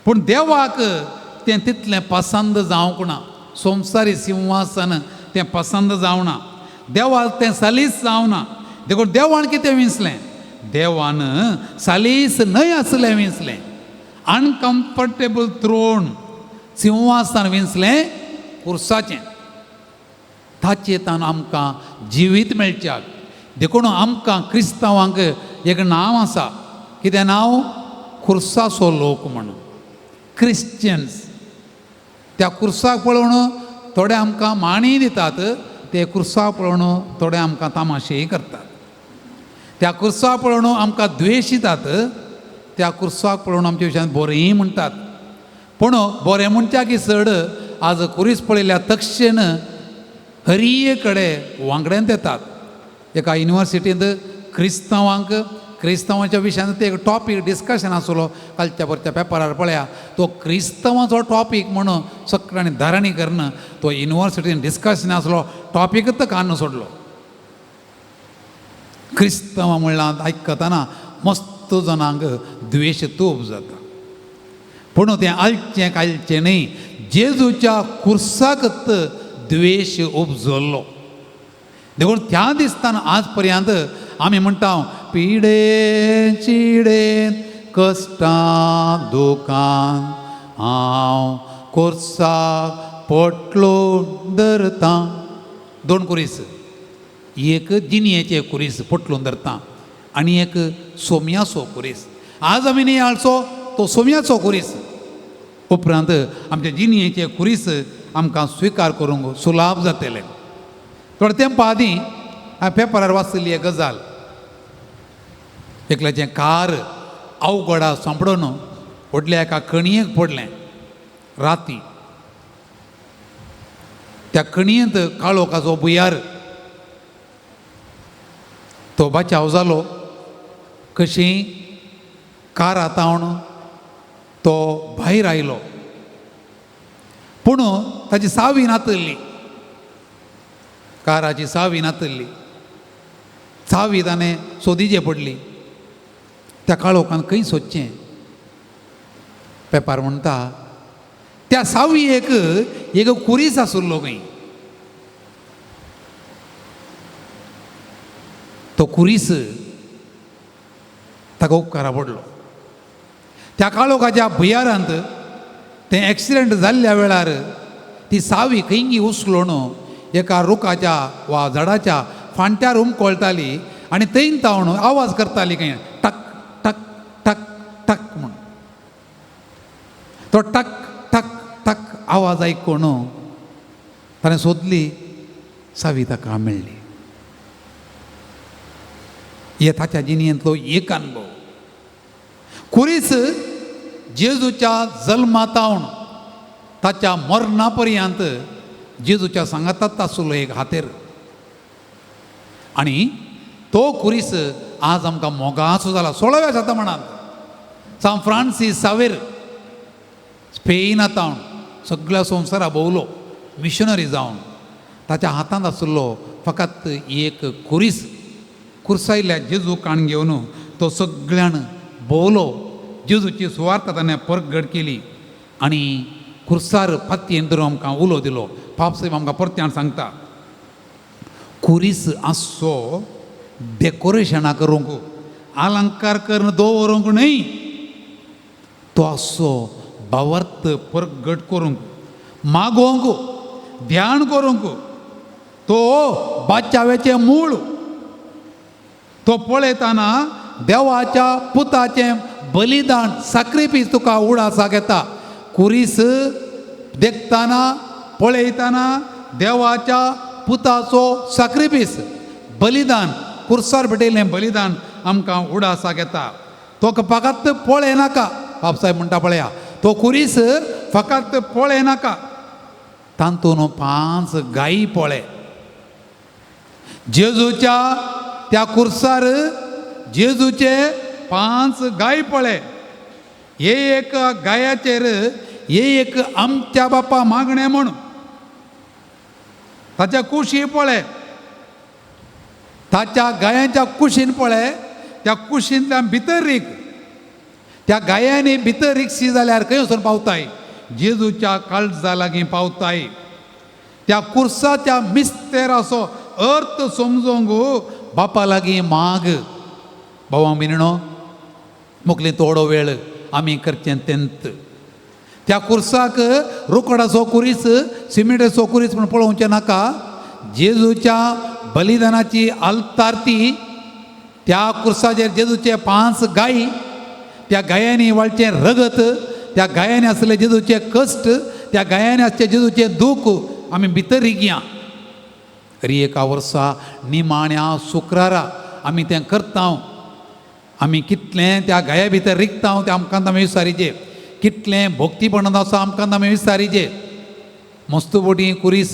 पूण देवाक तें तितलें पसंद जावंक ना. संवसारी सिंहासन तें पसंद जावना, देवाक तें सालीस जावना. देखून देवान कितें विंचलें? देवान सालीस न्हय आसलें विंचलें, अनकम्फर्टेबल त्रोण सिंहासन विंचलें कुर्साचें. ताचें तान आमकां जिवीत मेळच्याक. देखून आमकां क्रिस्तांवांक एक नांव आसा, कितें नांव? कुर्साचो लोक म्हणून, क्रिश्चन्स. त्या कुर्साक पळोवन थोडे आमकां माणी दितात, ते कुर्साक पळोवन थोडे आमकां तामाशेय करतात, त्या कुर्साक पळोवन आमकां द्वेश दितात, त्या कुर्साक पळोवन आमच्या विशयान बरेंय म्हणटात. पूण बरें म्हणच्या की चड आज कुरीस पळयल्या तक्षण हरीये कडेन वांगड्यांत येतात. एका युनिवर्सिटींत क्रिस्तांवांक क्रिस्तांवाच्या विशयान ते एक टॉपीक डिस्कशन आसलो, कालच्या परच्या पेपरार पळया, तो क्रिस्तांवाचो टॉपीक म्हणून सगळ्यांनी धारणी करून तो युनिवर्सिटीन डिस्कशन आसलो टॉपिकूच कान्न सोडलो. क्रिस्तांवां म्हणल्यार आयकतना मस्त जणांक द्वेश तूप जाता, पूण तें आलचें कालचें न्हय. जेजूच्या कुर्साकच द्वेश उपजल्लो. देखून त्या दिसताना आज पर्यंत आमी म्हणटा, पिडे चिडे कश्टां दुकान हांव कोर्साक पोटलो धरता. दोन कुरीस, एक जिणयेचे कुरीस पोटलून धरता आनी एक सोम्याचो कुरीस. आज आमी नियाळचो तो सोम्याचो कुरीस. उपरांत आमच्या जिणयेचे कुरीस आमकां स्विकार करूंक सुलाभ जातले. थोडे तेंपा आदीं हांवें पेपरार वाचिल्ली एक गजाल, एकल्याचें कार अवघडा सांपडून व्हडल्या एका कणयेक पडलें राती. त्या कणयेंत काळोखाचो भुंयार, तो बचाव जालो. कशी कारा तावन तो भायर आयलो, पूण ताची सावी नातल्ली, काराची सावी नातल्ली. सावी ताणें सोदीचे पडली. त्या काळोखान खंय सोदचें? पेपार म्हणटा त्या सावयेक एक कुरीस आशिल्लो खंय. तो कुरीस ताका उपकारा पडलो. त्या काळोखाच्या भुयारांत तें एक्सिडंट जाल्ल्या वेळार ती सावी खंयगी उचलून एका रुखाच्या वा झाडाच्या फांट्यार उमकळटाली आनी थंय तावन आवाज करताली खंय, टक टक टक टक म्हूण. तो टक टक टक आवाज आयकून ताणें सोदली, सावी ताका मेळ्ळी. हे ताच्या जिणेंतलो एक अनुभव. कुरीस जेजूच्या जल्मातावन ताच्या मरणा पर्यंत जेजूच्या सांगातात आसलो एक हातेर, आनी तो कुरीस आज आमकां मोगाचो जाला. 16व्या शतमानांत सांत फ्रांसीस सावेर स्पेनातावन सगळ्या संवसारा भोंवलो मिशनरी जावन. ताच्या हातांत आशिल्लो फकत एक कुरीस. कुर्सायल्ल्या जेजू काण घेवन तो सगळ्यान भोंवलो. जेजूची सुवार्ता ताणें परगट केली आनी कुर्सार पातयेन धरून आमकां उलो दिलो. पापसाहेब आमकां परत्यान सांगता, कुरीस आसचो डेकोरेशनां करूंक, अलंकार करून दवरूंक न्हय, तो असो भावार्थ परगट करूंक, मागोवंक, ध्यान करूंक. तो बाचाव्याचें मूळ. तो पळयतना देवाच्या पुताचें बलिदान साक्रिफीस तुका उडासाक येता. कुरीस देखतना पळयतना देवाच्या पुताचो साक्रिफीस बलिदान, कुर्सार भेटयलें बलिदान आमकां उडासाक येता. तो फकत पळयनाका, बापसाहेब म्हणटा पळया, तो कुरीस फकत पळयनाका, तातूंत 5 गायी पळय. जेजूच्या त्या कुर्सार जेजूचे 5 गाय पळय. एक गायाचेर एक आमच्या बापा मागणें म्हूण ताच्या कुशी पळय, ताच्या गायांच्या कुशीन पळय, त्या कुशींतल्यान भितर रीक, त्या गायांनी भितर रिक्षी जाल्यार खंय वचून पावताय? जेजूच्या काळजा लागीं पावताय. त्या कुर्साच्या मिस्तेराचो अर्थ समजूंक बापा लागीं माग. भावा भयणीनो, मुखली थोडो वेळ आमी करचें तेंत. त्या कुर्साक रोकडाचो कुरीस, सिमेंटाचो कुरीस म्हूण पळोवचें नाका. जेजूच्या बलिदानाची आल्तारती, त्या कुर्साचेर जेजूचे 5 गायी, त्या गायांनी वाळचें रगत, त्या गायांनी आसले जेजूचे कश्ट, त्या गायांनी आसचे जेजूचें दूख आमी भितर रिगया. तरी एका वर्सा निमाण्या शुक्रारा आमी तें करता. आमी कितलें त्या गाया भितर रिगता तें आमकां आमी विसारीचे, कितलें भक्तीपणान आसा आमकां आमी विसारीचे. मस्त बोटी कुरीस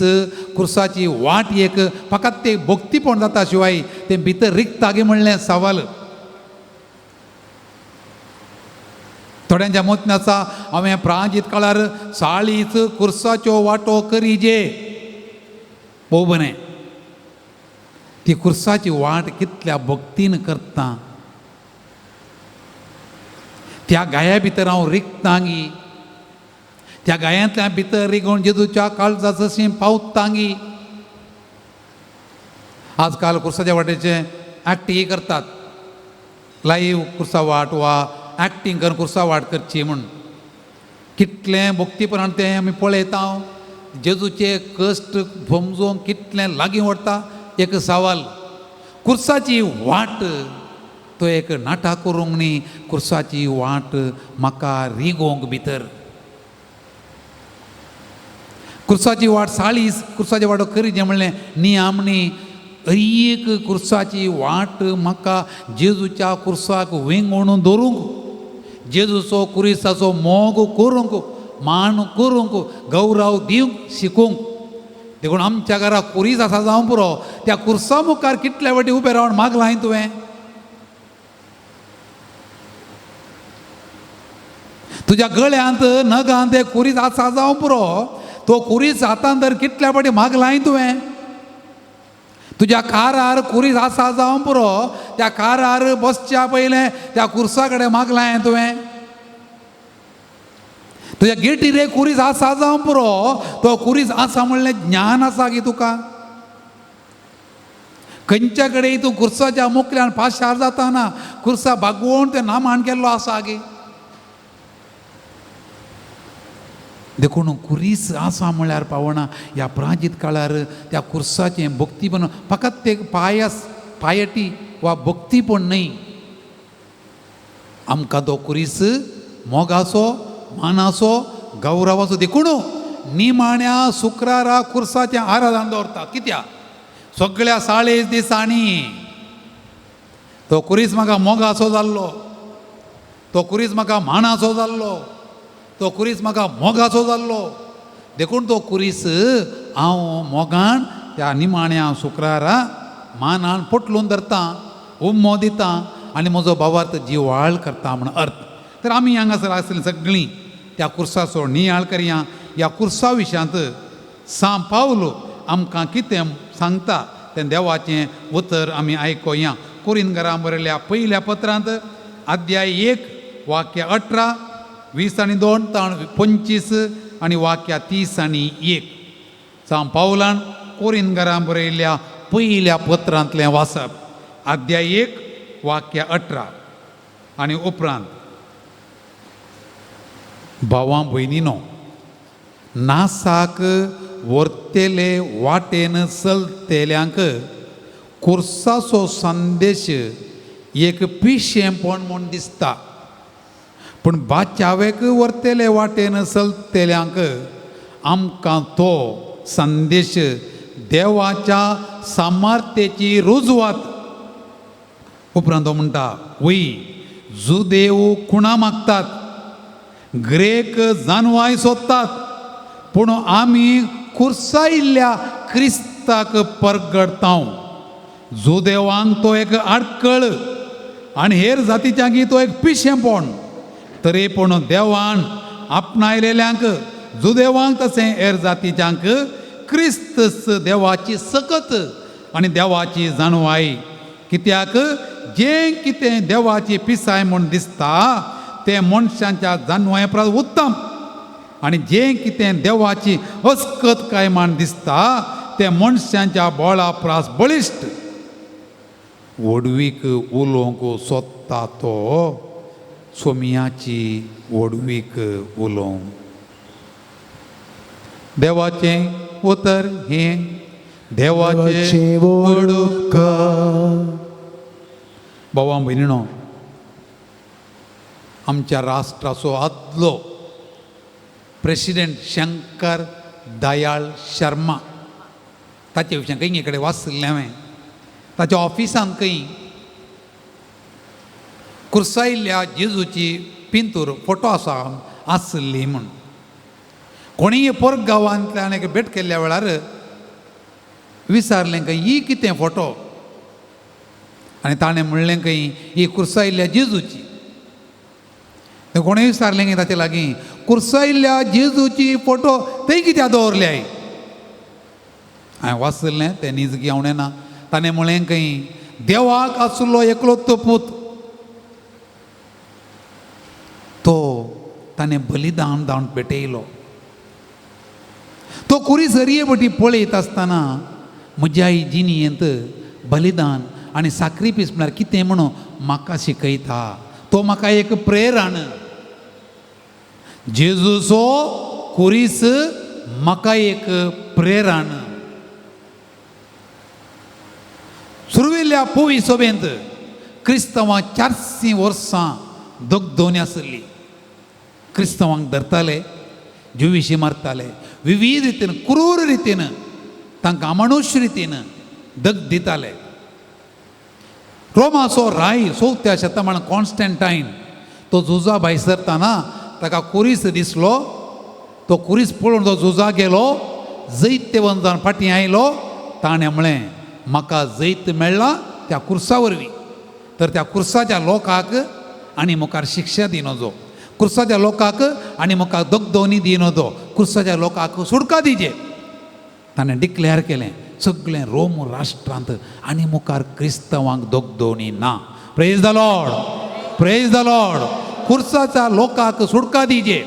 कुर्साची वाट एक फकत तें भक्तीपण जाता शिवाय तें भितर रिगता गी म्हणलें सवाल. थोड्यांच्या मतीन आसा हांवें प्रांजीत काळार साळीच कुर्साच्यो वांटो करीजे. भोव बरें, ती कुर्साची वाट कितल्या भक्तीन करता, त्या गाया भितर हांव रिगतांगी, त्या गायांतल्या भितर रिगोवन जेजूच्या काळजा जशीं पावतांगी. आजकाल कुर्साच्या वाटेचे एक्टिंग करतात, लायव्ह कुर्सा वाट वा एक्टिंग करून कुर्सा वाट करची म्हूण. कितलें भक्तीपणान तें आमी पळयता, जेजूचे कश्ट समजूंक कितलें लागीं व्हरता एक सवाल. कुर्साची वाट तो एक नाटक करूंक न्ही, कुर्साची वाट म्हाका रिगोवंक भितर. कुर्साची वाट साळीस कुर्साची वाट करीजे म्हणलें न्ही आमणी एक कुर्साची वाट म्हाका जेजूच्या कुर्साक वेंगोवन दवरूंक, जेजूचो कुरिसाचो मोग करूंक, मान करूंक, गौरव दिवंक शिकूंक. देखून आमच्या घरा कुरीस आसा जावं पुरो, त्या कुर्सा मुखार कितल्या वाटी उबें रावन मागलां हांवें तुवें. तुज्या गळ्यांत नगांत ते कुरीस आसा जावं पुरो, तो कुरीस हातान तर कितल्या फावटी मागलां तुवें. तुज्या कारार कुरीस आसा जावं पुरो, त्या कारार बसच्या पयलें त्या कुर्सा कडेन मागलां तुवें. तुज्या गेटीर एक कुरीस आसा जावं पुरो, तो कुरीस आसा म्हणलें ज्ञान आसा की तुका. खंयच्या कडेन तूं कुर्साच्या मुखल्यान पाशार जाताना कुर्सा बागोवन तें नामान केल्लो आसा गे. देखून कुरीस आसा म्हळ्यार पावना ह्या प्राचीत काळार त्या कुर्साचें भक्तीपण फकत ते पायस पायटी वा भक्तीपण न्हय, आमकां तो कुरीस मोगाचो, मानाचो, गौरवाचो. देखून निमाण्या शुक्रारा कुर्साचें आराधन दवरता. कित्याक? सगळ्या 40 दिसांनी तो कुरीस म्हाका मोगाचो जाल्लो, तो कुरीस म्हाका मानाचो जाल्लो, तो कुरीस म्हाका मोगाचो जाल्लो. देखून तो कुरीस हांव मोगान त्या निमाण्या शुक्रारा मानान पोटलून धरता, उम्मो दिता आनी म्हजो भावार्थ जिवाळ करता म्हण अर्थ. तर आमी हांगासर आसलीं सगळीं त्या कुर्साचो नियाळ करया. ह्या कुर्सा विशयांत सांव पावलो आमकां कितें सांगता तें देवाचें उतर आमी आयकुया. कोरिंथकारां बरयल्ल्या पयल्या पत्रांत अध्याय 1 वाक्य 18, 20 आनी 2 25 आनी वाक्य 30 आनी 1. सांव पावलान कोरिंथकारां बरयल्ल्या पयल्या पत्रांतलें वाचप. अध्याय 1 वाक्य 18 आनी उपरांत भावां भयणीनो नासाक व्हरतेले वाटेन चलतेल्यांक कुर्साचो संदेश एक पिशेंपण म्हूण दिसता, पूण बाचावेक व्हरतेले वाटेन चलतेल्यांक आमकां तो संदेश देवाच्या सामर्थ्याची रुजवात. उपरांत तो म्हणटा वय जुदेव खुणा मागतात, ग्रेक जानवाय सोदतात, पूण आमी कुर्सायिल्ल्या क्रिस्ताक परगडतांव. जुदेवांक तो एक आडकळ आनी हेर जातीच्यांकी तो एक पिशेंपण, तरी पूण देवान आपणायलेल्यांक जुदेवांक तशें हेर जातीच्यांक क्रिस्त देवाची सकत आनी देवाची जाणवाय. कित्याक जें कितें देवाची पिसाय म्हूण दिसता तें मनशांच्या जानवाये परस उत्तम, आनी जें कितें देवाची अस्कत काय म्हण दिसता तें मनशांच्या बळा परस बळिश्ट. व्हडवीक उलोवंक सोदता तो सोमयाची व्हडवीक उलोवंक. देवाचें उतर हें देवाचें वडूक. भावा भयणीनो, आमच्या राष्ट्राचो आदलो प्रेसिडेंट शंकर दयाळ शर्मा, ताचे विशीं खंय कडेन वाचिल्लें हांवें. ताच्या ऑफिसांत खंय कुर्सायिल्ल्या जेजूची पिंतूर फोटो आसा आसली म्हूण. कोणीय पोरक गांवांतल्यान एक भेट केल्ल्या वेळार विचारलें खंय ही कितें फोटो, आनी ताणें म्हणलें खंय ही कुर्सायिल्ल्या जेजूची. कोणें विचारलें खंय ताचे लागीं कुर्सायिल्ल्या जेजूची फोटो थंय कित्याक दवरल्याय. हांवें वाचलें तें नीज घेवन येना. ताणें म्हणलें खंय देवाक आसलो एकलो तो पूत, तो ताणें बलिदान जावन पेटयलो. तो कुरी सरये पटी पळयत आसतना म्हज्या जिणेंत बलिदान आनी साक्रिफीस म्हळ्यार कितें म्हणून म्हाका शिकयता. तो म्हाका एक प्रेरण. जेजूचो कुरीस म्हाका एक प्रेरण. सुरवेल्या पोवी सोबेंत क्रिस्तांवां 400 वर्सां दगदोवणी आसली. क्रिस्तांवांक धरताले, जुविशी मारताले, विविध रितीन क्रूर रितीन तांकां अमानुश रितीन दग दिताले. रोमाचो राय 4थ्या शतमान कॉन्स्टंटायन तो झुजा भायर सरतना ताका कुरीस दिसलो. तो कुरीस पळोवन तो झुजा गेलो, जैत्यवंत जावन फाटीं आयलो. ताणें म्हणलें म्हाका जैत मेळ्ळा त्या कुर्सा वरवीं, तर त्या कुर्साच्या लोकांक आनी मुखार शिक्षा दिनजो, कुर्साच्या लोकांक आनी मुखार दगदोवणी दिनजो, कुर्साच्या लोकांक सुडका दिजे. ताणें डिक्लेअर केलें सगळें रोम राष्ट्रांत आनी मुखार क्रिस्तांवांक दगदोवणी ना. Praise the Lord, praise the Lord. कुर्साच्या लोकांक सुडका दिजे,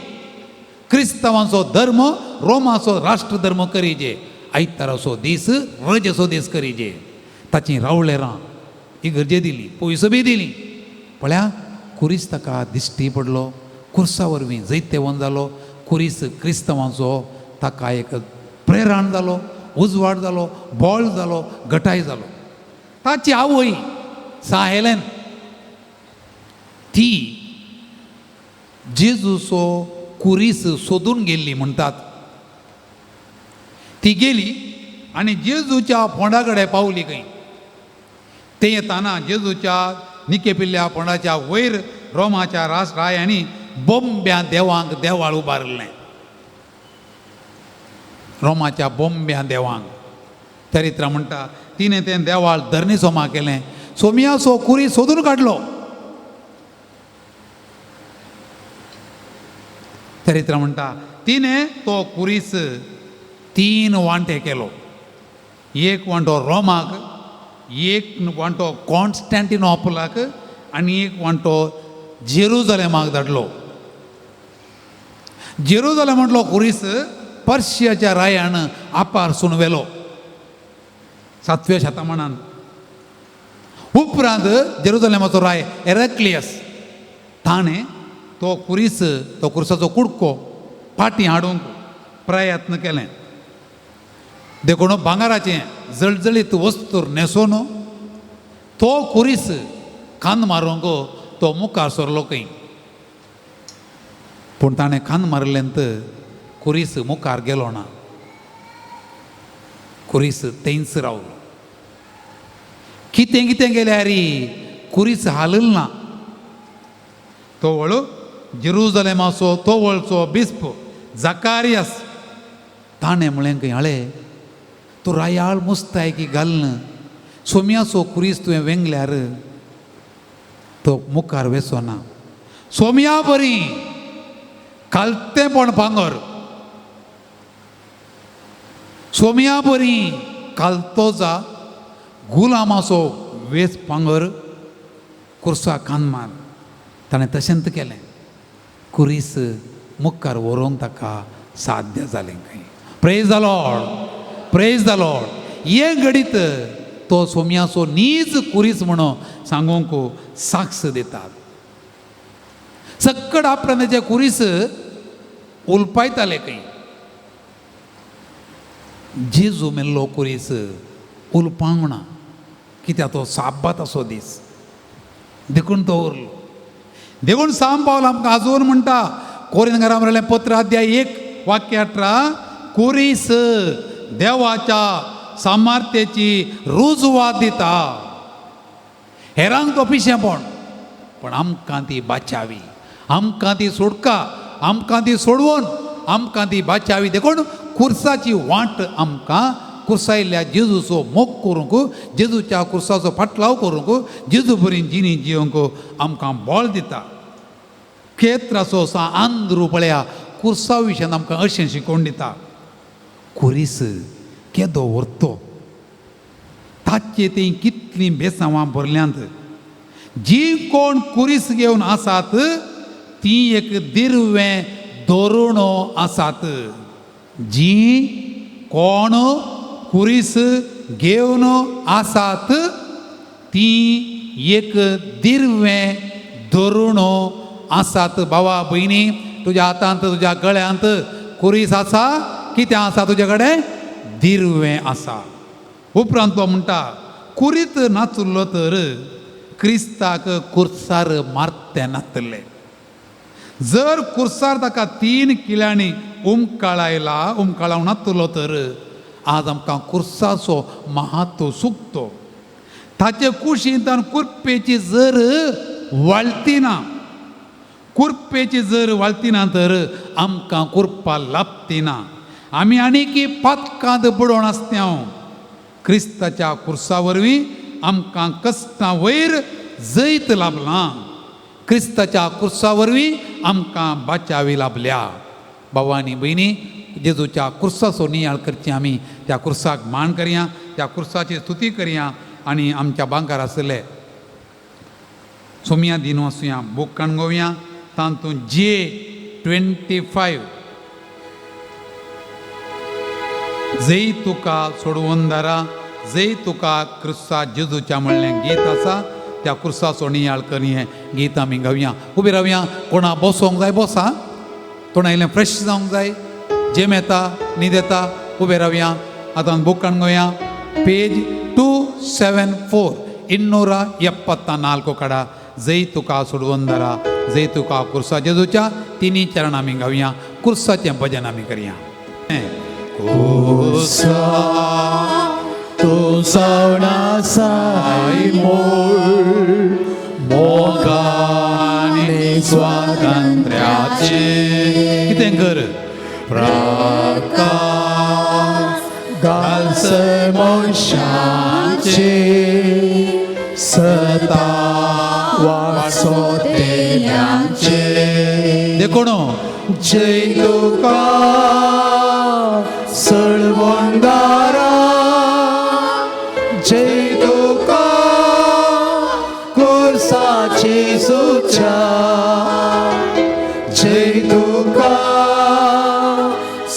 क्रिस्तांवांचो धर्म रोमाचो राष्ट्रधर्म करिजे, आयताराचो दीस रजेचो दीस करिजे. ताची रावळेरां इगर्जे दिली, पयसो बी दिली. पळया कुरीस ताका दिश्टी पडलो, कुर्सा वरवीं जैत्यवंत जालो. कुरीस क्रिस्तांवांचो ताका एक प्रेरण जालो, उजवाड जालो, बळ जालो, गटाय जालो. ताची आवय साहेलेन ती जेजूचो कुरीस सोदून गेल्ली म्हणटात. ती गेली आनी जेजूच्या फोंडा कडेन पावली खंय. ते येताना जेजूच्या निकेपिल्ल्या फोंडाच्या वयर रोमाच्या रायांनी बोंब्या देवांक देवाळ उबारिल्लें. रोमाच्या बोंब्या देवांक चरित्र म्हणटा तिणें तें देवाळ धरणी सोमा केलें. सोमियाचो कुरी सोदून काडलो. चरित्र म्हणटा तिणें तो कुरीस 3 वांटे केलो. एक वांटो रोमाक, एक वांटो कॉन्स्टँटिनोपलाक आनी एक वांटो जेरुजलेमाक धाडलो. जेरुजलेम म्हटलो कुरीस पर्शियाच्या रायान आपारसून व्हेलो 7व्या शतमानान. उपरांत जेरुजलेमाचो राय एरेक्लियस ताणें तो कुरीस, तो कुर्साचो कुडको फाटीं हाडूंक प्रयत्न केलें. देखून भांगराचें जळजळीत वस्तू न्हेसोवन तो कुरीस खांद मारूंक तो मुखार सरलो खंय. पूण ताणें खांद मारिल्ल्यान कुरीस मुखार गेलो ना, कुरीस थंयच रावलो. कितें कितें गेल्यार कुरीस हालल ना. तो वळू जेरुजलेमाचो तो वळचो बिस्प जाकारियस ताणें म्हणलें खंय, हाळे तूं रायाळ मुस्तायकी घालून सोम्याचो कुरीस तुवें वेंगल्यार तो मुखार वेसोना. सोम्या बरी कालतेंपण पांगर, सोम्या बरी कालतो जा गुलामाचो वेस पांगर कुर्सा कान मार. ताणें तशेंच केलें. कुरीस मुखार व्हरूंक ताका साध्य जालें खंय. Praise the Lord, praise the Lord. हें घडीत तो सोम्याचो नीज कुरीस म्हणून सांगूंक साक्ष दितात. सक्कड आपणाचे कुरीस उलपायताले खंय. जेजू मेल्लो कुरीस उलपांक ना, कित्याक तो साब्बाताचो दीस देखून तो उरलो. देखून सांब पावल आमकां आजून म्हणटा कोरिंथकारां बरयलें पत्र अध्याय 1 वाक्य 18, कुरीस देवाच्या सामर्थ्याची रुजवात दिता. हेरांक तो पिशेंपण, पण आमकां ती बाचावी, आमकां ती सोडका, आमकां ती सोडवून आमकां ती बाचावी. देखून कुर्साची वाट आमकां कुर्सायल्ल्या जेजूचो मोग करूंक, जेजूच्या कुर्साचो फाटलाव करूंक, जेजू बरी जिणी जिवंक आमकां बळ दिता. खेत्राचो सा आंद्रू पळया कुर्सा विशयान आमकां अशें शिकोवन दिता. कुरीस केदो व्हरतो, ताचे तीं कितलीं बेसांवां भरल्यांत. जी कोण कुरीस घेवन आसात ती एक दिरवें धोरणो आसात. जी कोण कुरीस घेवन आसात ती एक दिरवें धोरणो आसात. भावा भयणी, तुज्या हातांत तुज्या गळ्यांत कुरीस आसा, कितें आसा तुजे कडेन? दिरवें आसा. उपरांत तो म्हणटा कुरीत नाचुल्लो तर क्रिस्ताक कुर्सार मारते नातले. जर कुर्सार ताका 3 किल्यांनी उमकाळायला, उमकाळावंक नातलो तर आज आमकां कुर्साचो महात्व सुकतो. ताचे कुशींत कुर्पेची जर वाळती ना, कुर्पेची जर वाळती ना तर आमकां कुर्पा लाभती ना. आमी आनीकी पातकांत बुडोवन आसता. क्रिस्ताच्या कुर्सा वरवीं आमकां कश्टां वयर जैत लाभलां. क्रिस्ताच्या कुर्सा वरवीं आमकां बाचावी लाभल्या. भाव आनी भयणी, जेजूच्या कुर्साचो नियाळ करची आमी, त्या कुर्साक मान करया, त्या कुर्साची स्तुती करया. आनी आमच्या बांकार आशिल्ले सोमया दिनू आसुया बूक काणगोवया, तातूंत जे 25 जय तुका सोडवंदारा जय तुका क्रिस्ता जेजूच्या म्हणलें गीत आसा. त्या कुर्साचो नियाळ करी हें गीत आमी गावया. उबी रावया. कोणा बसोंक जाय बसा, तोंडा इल्लें फ्रेश जावंक जाय, जेम येता न्हीद येता, उबे रावया. आतां बूक काणगोवया पेज 274 274 कडा जय तुका सोडवंदारा जय तुका कुर्सा जेजूच्या तिनी चरण आमी गावया. कुर्साचें भजन आमी करया. कुर्सा तूं जावन आसाय मोल मोगान स्वातंत्र्याचे कितें कर प्रकाश घालसय मनशाचे सता वाचोतेल्यांचे. देखून जय तुका सळवंदारा जय तुका कुर्साची सुचा जय तुका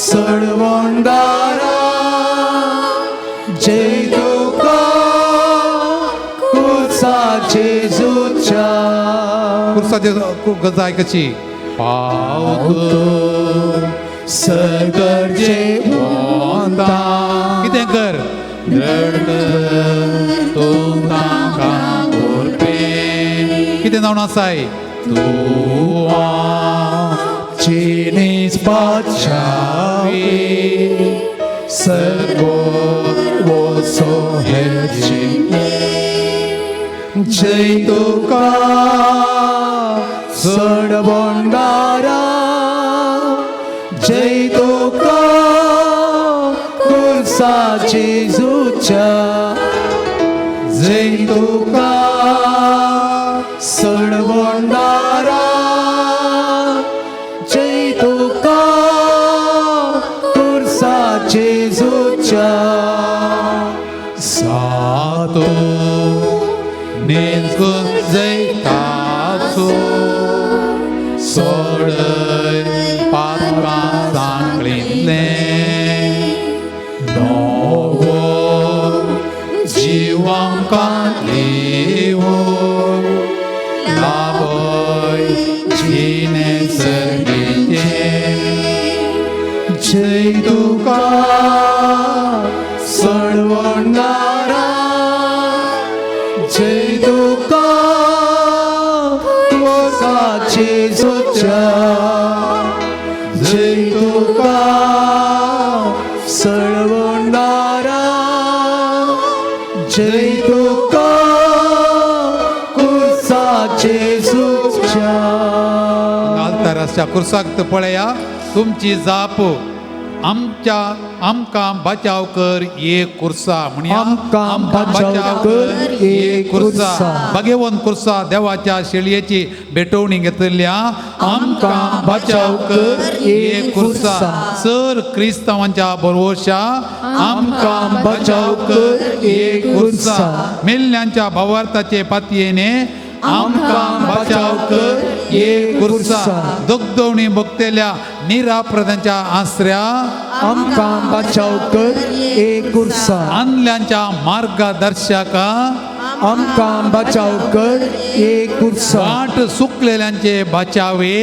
सळवंदारा जय तुका कुर्साची कुर्साचे गजाय कशी पावतो सगळचे वंता कितें कर तूं तांकां कोरपे कितें जावन आसाय तूं चिनीस बादशाही सर्गो वसो हे जय तुका सणबंडारा जय तुका कुर्साची जुच्या जय तुका सणबंडारा जय तुका कुर्साची जुच्या सातो नेंच जैताचो सोडय पातकां सांगलिल्लें नवो जिवांकां दिवो लाभय जिणे सर्गीचें जय तुका सणवणारा जय तुका कुर्साची जुच्या जय तुका सळवणारा जय तुका कुर्साचे जुच्या. आल्ताराच्या कुर्साक पळया तुमची जाप आमच्या आमकां बचाव कर एक कुर्सा म्हणया आमकां बचाव कर एक कुर्सा. भगवंत कुर्सा देवाच्या शेळयेची भेटवणी घेतल्या आमकां बचाव कर एक कुर्सा. सर क्रिस्तांवांच्या बरोवशा आमकां बचाव कर एक कुर्सा. मेल्ल्यांच्या भावार्थाचे पातयेने आमकां बचाव कर एक कुर्सा. दगदवणी भोगतेल्या निराप्रदांच्या आसऱ्या आमकां बचाव कर एक कुर्सा. आंदल्यांच्या मार्गदर्शका आमकां बचाव कर एक कुर्सा. वाट सुकलेल्यांचे बचावे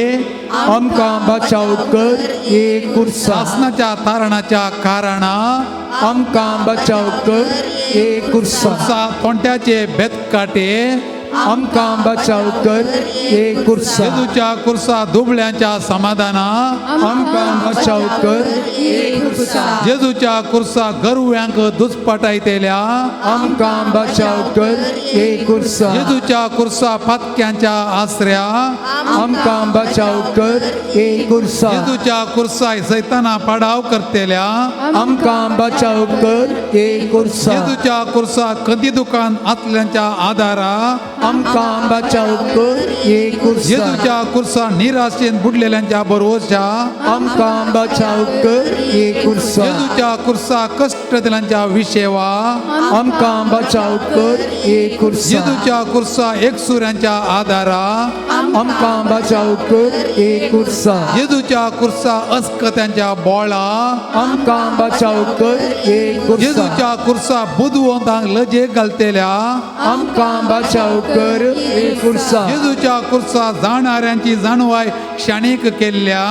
आमकां बचाव कर एक कुर्सा. सासनाच्या तारणाच्या कारणा आमकां बचाव कर एक कुर्सा. तोंट्याचे बेतकाटे आमकां बचाव कर एक कुर्सा. जेजूच्या कुर्सा दुबळ्यांच्या समाधाना आमकां बचाव कर एक कुर्सा. जेजूच्या कुर्सा गरव्यांक दुस्पटायतेल्या आमकां बचाव कर एक कुर्सा. जेजूच्या कुर्सा पातक्यांच्या आसऱ्या आमकां बचाव कर एक कुर्सा. जेजूच्या कुर्सा सैताना पाडाव करतेल्या आमकां बचाव कर एक कुर्सा. जेजूच्या कुर्सा कदी दुकान आतल्यांच्या आदारा आमकां बचाव कर एक कुर्सा. जेजूच्या कुर्सा निराशेन बुडलेल्यांच्या बरोवशा आमकां बचाव कर एक कुर्सा. जेजूच्या कुर्सा कष्ट दिल्यांच्या विशेवा आमकां बचाव कर एक कुर्सा. जेजूच्या कुर्सा एकसुऱ्यांच्या आदारा आमकां बचाव कर एक कुर्सा. जेजूच्या कुर्सा अस्कत्यांच्या बोळा आमकां बचाव कर एक कुर्सा. जेजूच्या कुर्सा बुदवंतांक लजेक घालतेल्या आमकां बचाव कर एक कुर्सा. जेजूच्या कुर्सा जाणाऱ्यांची जाणवाय क्षणीक केल्ल्या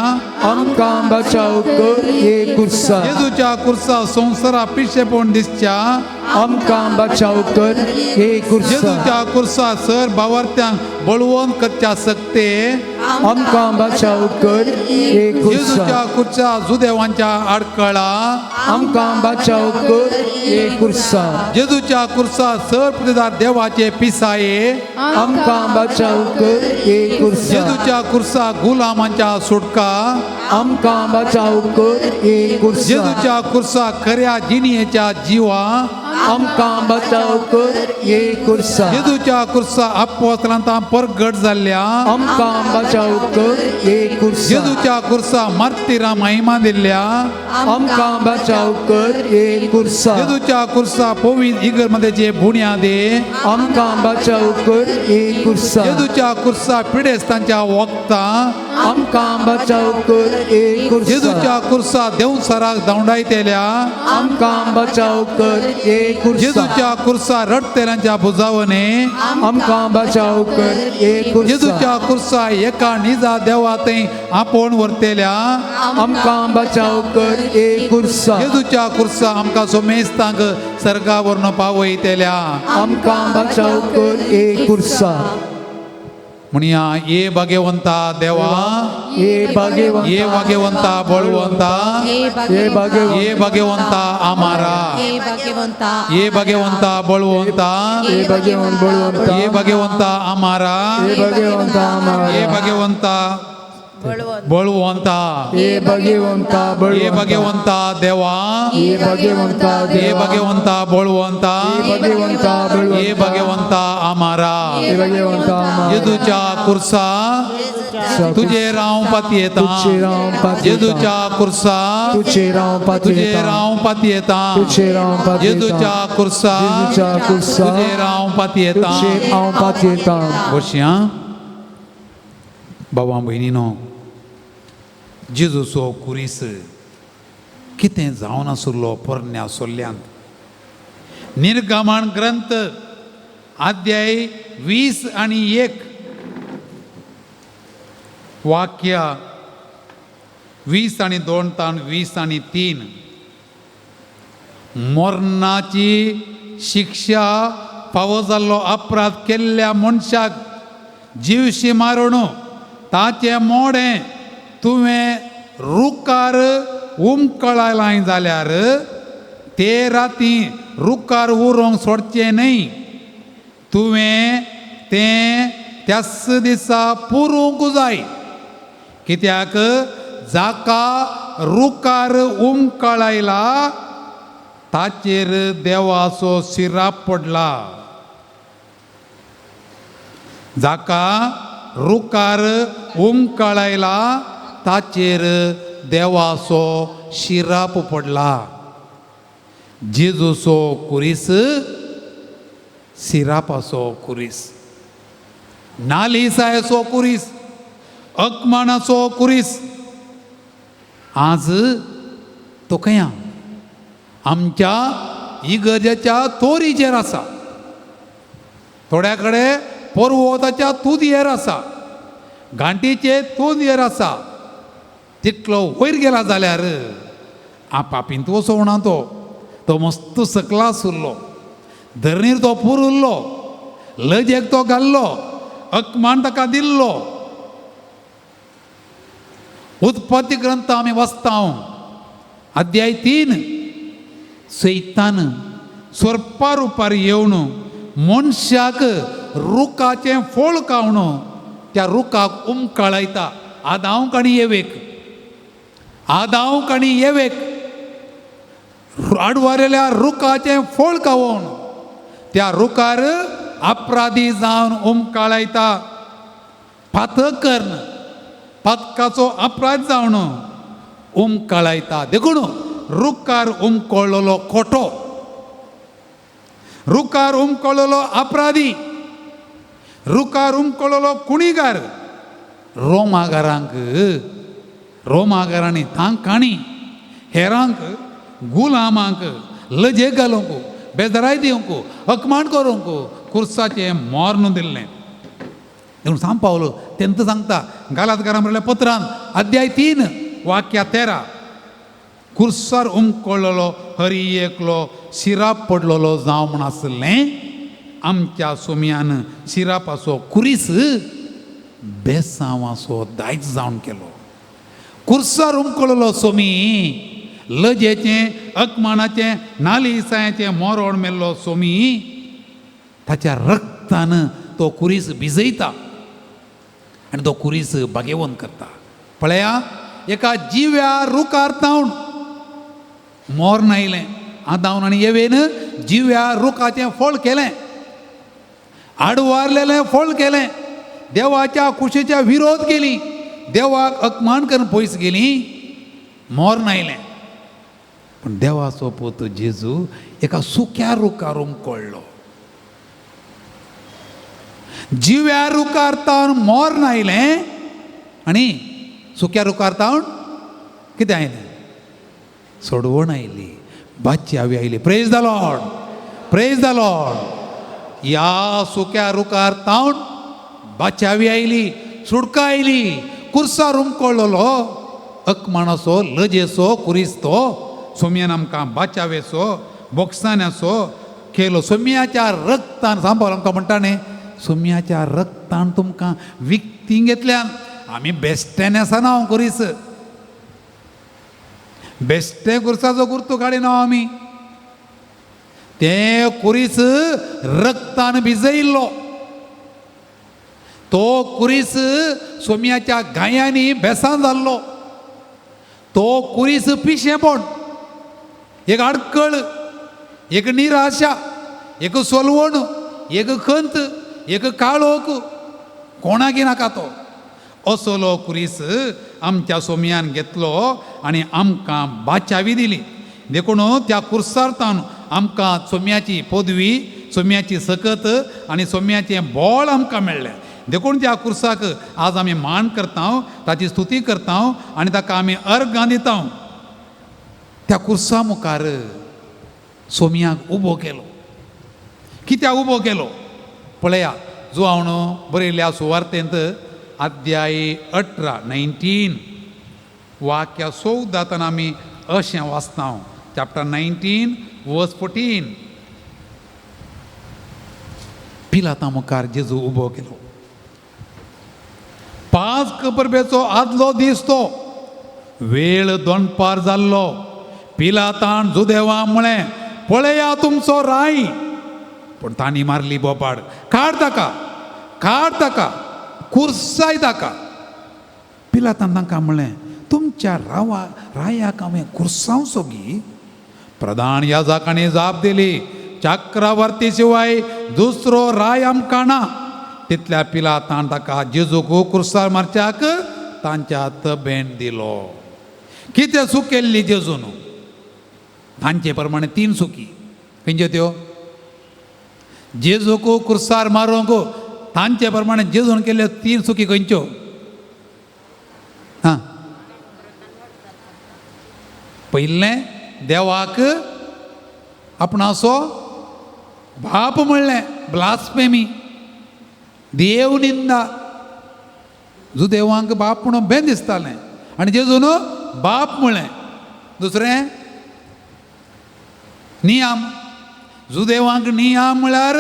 आमकां बचाव कर एक कुर्सा. जेजूच्या कुर्सा संवसारा पिशेपण दिसच्या आमकां बचाव कर एक कुर्सा. जेजूच्या कुर्सा सर भावार्थ्यांक बळवंत करच्या सकते आमकां बचाव कर एक कुर्सा. जेजूच्या कुर्सा जुदेवांच्या आडकळा आमकां बचाव कर एक कुर्सा. जेजूच्या कुर्सा सर प्रतिदार देवाचे पिसाये आमकां बचाव कर एक कुर्सा. जेजूच्या कुर्सा गुलामांच्या सुटका आमकां बचाव कर एक कुर्सा. जेजूच्या कुर्सा खऱ्या जिणयेच्या जिवा आमकां बचाव कर एक कुर्सा. जेजूच्या कुर्सा अपोस्तलांता परगट जाल्ल्या आमकां बचाव कर एक कुर्सा. जेजूच्या कुर्सा मार्तीरा महिमा दिल्ल्या आमकां बचाव कर एक कुर्सा. जेजूच्या कुर्सा पवित्र इगर्मदेचे बुन्यादे आमकां बचाव कर एक कुर्सा. जेजूच्या कुर्सा पिडेस्तांच्या वखदां आमकां बचाव कर कर ए कुर्सा जेजूच्या कुर्सा देवसराक धांवडायतेल्या आमकां बचाव कर ए कुर्सा जेजूच्या कुर्सा रडतेल्यांच्या भुजावने आमकां बचाव कर ए कुर्सा जेजूच्या कुर्सा एका निजा देवा थंय आपोवन व्हरतेल्या आमकां बचाव कर ए कुर्सा जेजूच्या कुर्सा आमकां सोमेस्तांक सर्गा वरून पावयतेल्या आमकां बचाव कर ए कुर्सा म्हणया ये भाग्यवंता देवा ए भाग्यवंता ये भाग्यवंता बळवंता ए भाग्यवंता ये भाग्यवंता आमारा हे भाग्यवंता ये भाग्यवंता बळवंता ए भाग्यवंत बळवंता ये भाग्यवंता आमारा ए भाग्यवंता आमारा ये भाग्यवंता बळवंता ए भाग्यवंता ये बळवंता भाग्यवंता देवा ए भाग्यवंता ये देवा भाग्यवंता बळवंता ए भाग्यवंता ये बळवंता भाग्यवंता आमारा ए भाग्यवंता आमारा जेजूच्या कुर्सा तुझे राव पातयेता तुझे राव पातयेता. जेजूच्या कुर्सा तुझे राव तुझे पातयेता राव पातयेता तुझे राव पातयेता जेजूच्या कुर्सा जेजूच्या कुर्सा तुझे राव पातयेता तुझे हांव पातयेता बसया बाबा भयणीनो जेजूचो कुरीस कितें जावन आसलो पोरण्या सोल्ल्यांत निर्गमन ग्रंथ अध्याय 20 आनी 1 वाक्य 20 आनी 2 तान 20 आनी 3 मरणाची शिक्षा फावो जाल्लो अपराध केल्ल्या मनशाक जिवशी मारून ताचें मोडें तुवें रुखार उमकळायलां जाल्यार ते राती रुखार उरोंक सोडचें न्हय तुवें तें त्याच दिसा पुरूंक जाय कित्याक जाका रुखार उमकळायला ताचेर देवाचो सिराप पडला जाका रुखार उमकळायला ताचेर देवाचो शिराप पडला जेजूचो कुरीस सिरापाचो कुरीस नालिसायचो कुरीस अकमानाचो कुरीस आज तो खंय आमच्या इगर्जेच्या तोरीचेर आसा थोड्या कडेन पर्वताच्या तुदयेर आसा घांटीचे तुदयेर आसा तितलो वयर गेला जाल्यार पापींत वचोवना तो तो मस्त सकला आसुल्लो धरणीर तो पुरुल्लो लजेक तो घाल्लो अकमान ताका दिल्लो उत्पत्ती ग्रंथ आमी वाचता अध्याय 3 सैतान सोरपा रुपार येवन मनशाक रुखाचें फळ खावन त्या रुखाक उमकाळायता आदांवक आनी येवेक आदांवक आनी येवेक आडवारेल्या रुखाचें फळ खावन त्या रुखार अपराधी जावन उमकाळायता पातक कर्ण पातकाचो अपराध जावन उमकाळायता देखून रुखार उमकळलेलो खोटो रुखार उमकळलेलो अपराधी रुखार उमकळलेलो कुणीगार रोमागारांक रोमागारांनी तांकांनी हेरांक गुलामांक लजे घालूंक बेजराय दिवंक अकमाण करूंक कुर्साचें मर्ण दिल्लें. देखून सांग पावलो तेंत सांगता गालातकारां म्हणल्यार पत्रान अध्याय 3 वाक्या 13 कुर्सार उमकळलेलो हरी एकलो शिराप पडलेलो जावं म्हण आसलें आमच्या सोम्यान शिरापाचो कुरीस बेसांवाचो दायज जावन केलो. कुर्सार उमकळलेलो सोमी लजेचें अकमानाचें नालिसायेचें मोरोड मेल्लो सोमी ताच्या रक्तान तो कुरीस भिजयता आनी तो कुरीस बागेवन करता. पळया एका जिव्या रुखार तावन मोर आयलें आदावन आनी येवेन जिव्या रुखाचें फळ केलें आडवारलेलें फळ केलें देवाच्या खुशीच्या विरोध केली देवाक अपमान करून पयस गेली मोर आयलें. पूण देवाचो पूत जेजू एका सुक्या रुखार उमकळ्ळो. जिव्या रुखार तावन मोर आयलें आनी सुक्या रुखार तावन कितें आयलें? सोडवण आयली, बाच्यावी आयली. Praise the Lord, praise the Lord. ह्या सुक्या रुखार तावन बाच्यावी आयली, सुटका आयली. कुर्सार उमकळ्ळो अकमाणाचो लजेचो कुरीस तो सोमयान आमकां बाच्यावेचो बोक्सान्याचो केलो. सोमयाच्या रक्तान सांबाळ आमकां म्हणटा न्ही, सोमयाच्या रक्तान तुमकां विकती घेतल्यान. आमी बेश्टेन आसना हांव कुरीस, बेश्टे कुर्साचो गुर्तू काडिना आमी. ते कुरीस रक्तान भिजयल्लो, तो कुरीस सोम्याच्या गायांनी बेसान जाल्लो, तो कुरीस पिशेपण, एक आडकळ, एक निराशा, एक सोलवण, एक खंत, एक काळोख, कोणाकी नाका तो असलो कुरीस आमच्या सोमयान घेतलो आनी आमकां बाचावी दिली. देखून त्या कुर्सार तावन आमकां सोम्याची पदवी, सोम्याची सकत आनी सोम्याचें बळ आमकां मेळ्ळें. देखून त्या कुर्साक आज आमी मान करता, ताची स्तुती करता आनी ताका आमी अर्गां दिता. त्या कुर्सा मुखार सोमयाक उबो केलो. कित्याक उबो केलो पळया, जुवांव बरयल्ल्या सुवार्तेंत अध्याय 18 19 वाक्य 14 आमी अशें वाचता. चॅप्टर 19 वर्स 14. पिलाता मुखार जेजू उबो केलो. 5 परबेचो आदलो दीस तो, वेळ दोनपार जाल्लो. पिलातान जुदेवा म्हळें, पळया तुमचो राय. पूण तांणी मारली बोपाड, काड ताका, काड ताका, कुर्साय ताका. पिलातान तांकां म्हणलें, तुमच्या रायाक हांवें कुर्सावचो गी? प्रधान याजकांनी जाप दिली, चक्रवर्ती शिवाय दुसरो राय आमकां ना. तितल्या पिलातान ताका जेजूक कुर्सार मारच्याक तांच्या तबेन दिलो. कितें चूक केल्ली जेजून? तांचे प्रमाणे 3 चुकी. खंयच्यो त्यो? जेजूक कुर्सार मारूंक तांचे प्रमाणे जेजून केल्ल्यो 3 चुकी खंयच्यो? हां, पयलें देवाक आपणाचो बाप म्हणलें, ब्लास्फेमी, देव निंदा. जुदेवांक बाप म्हणून बें दिसतालें आनी जेजून बाप म्हणलें. दुसरें नियम, जुदेवांक नियम म्हळ्यार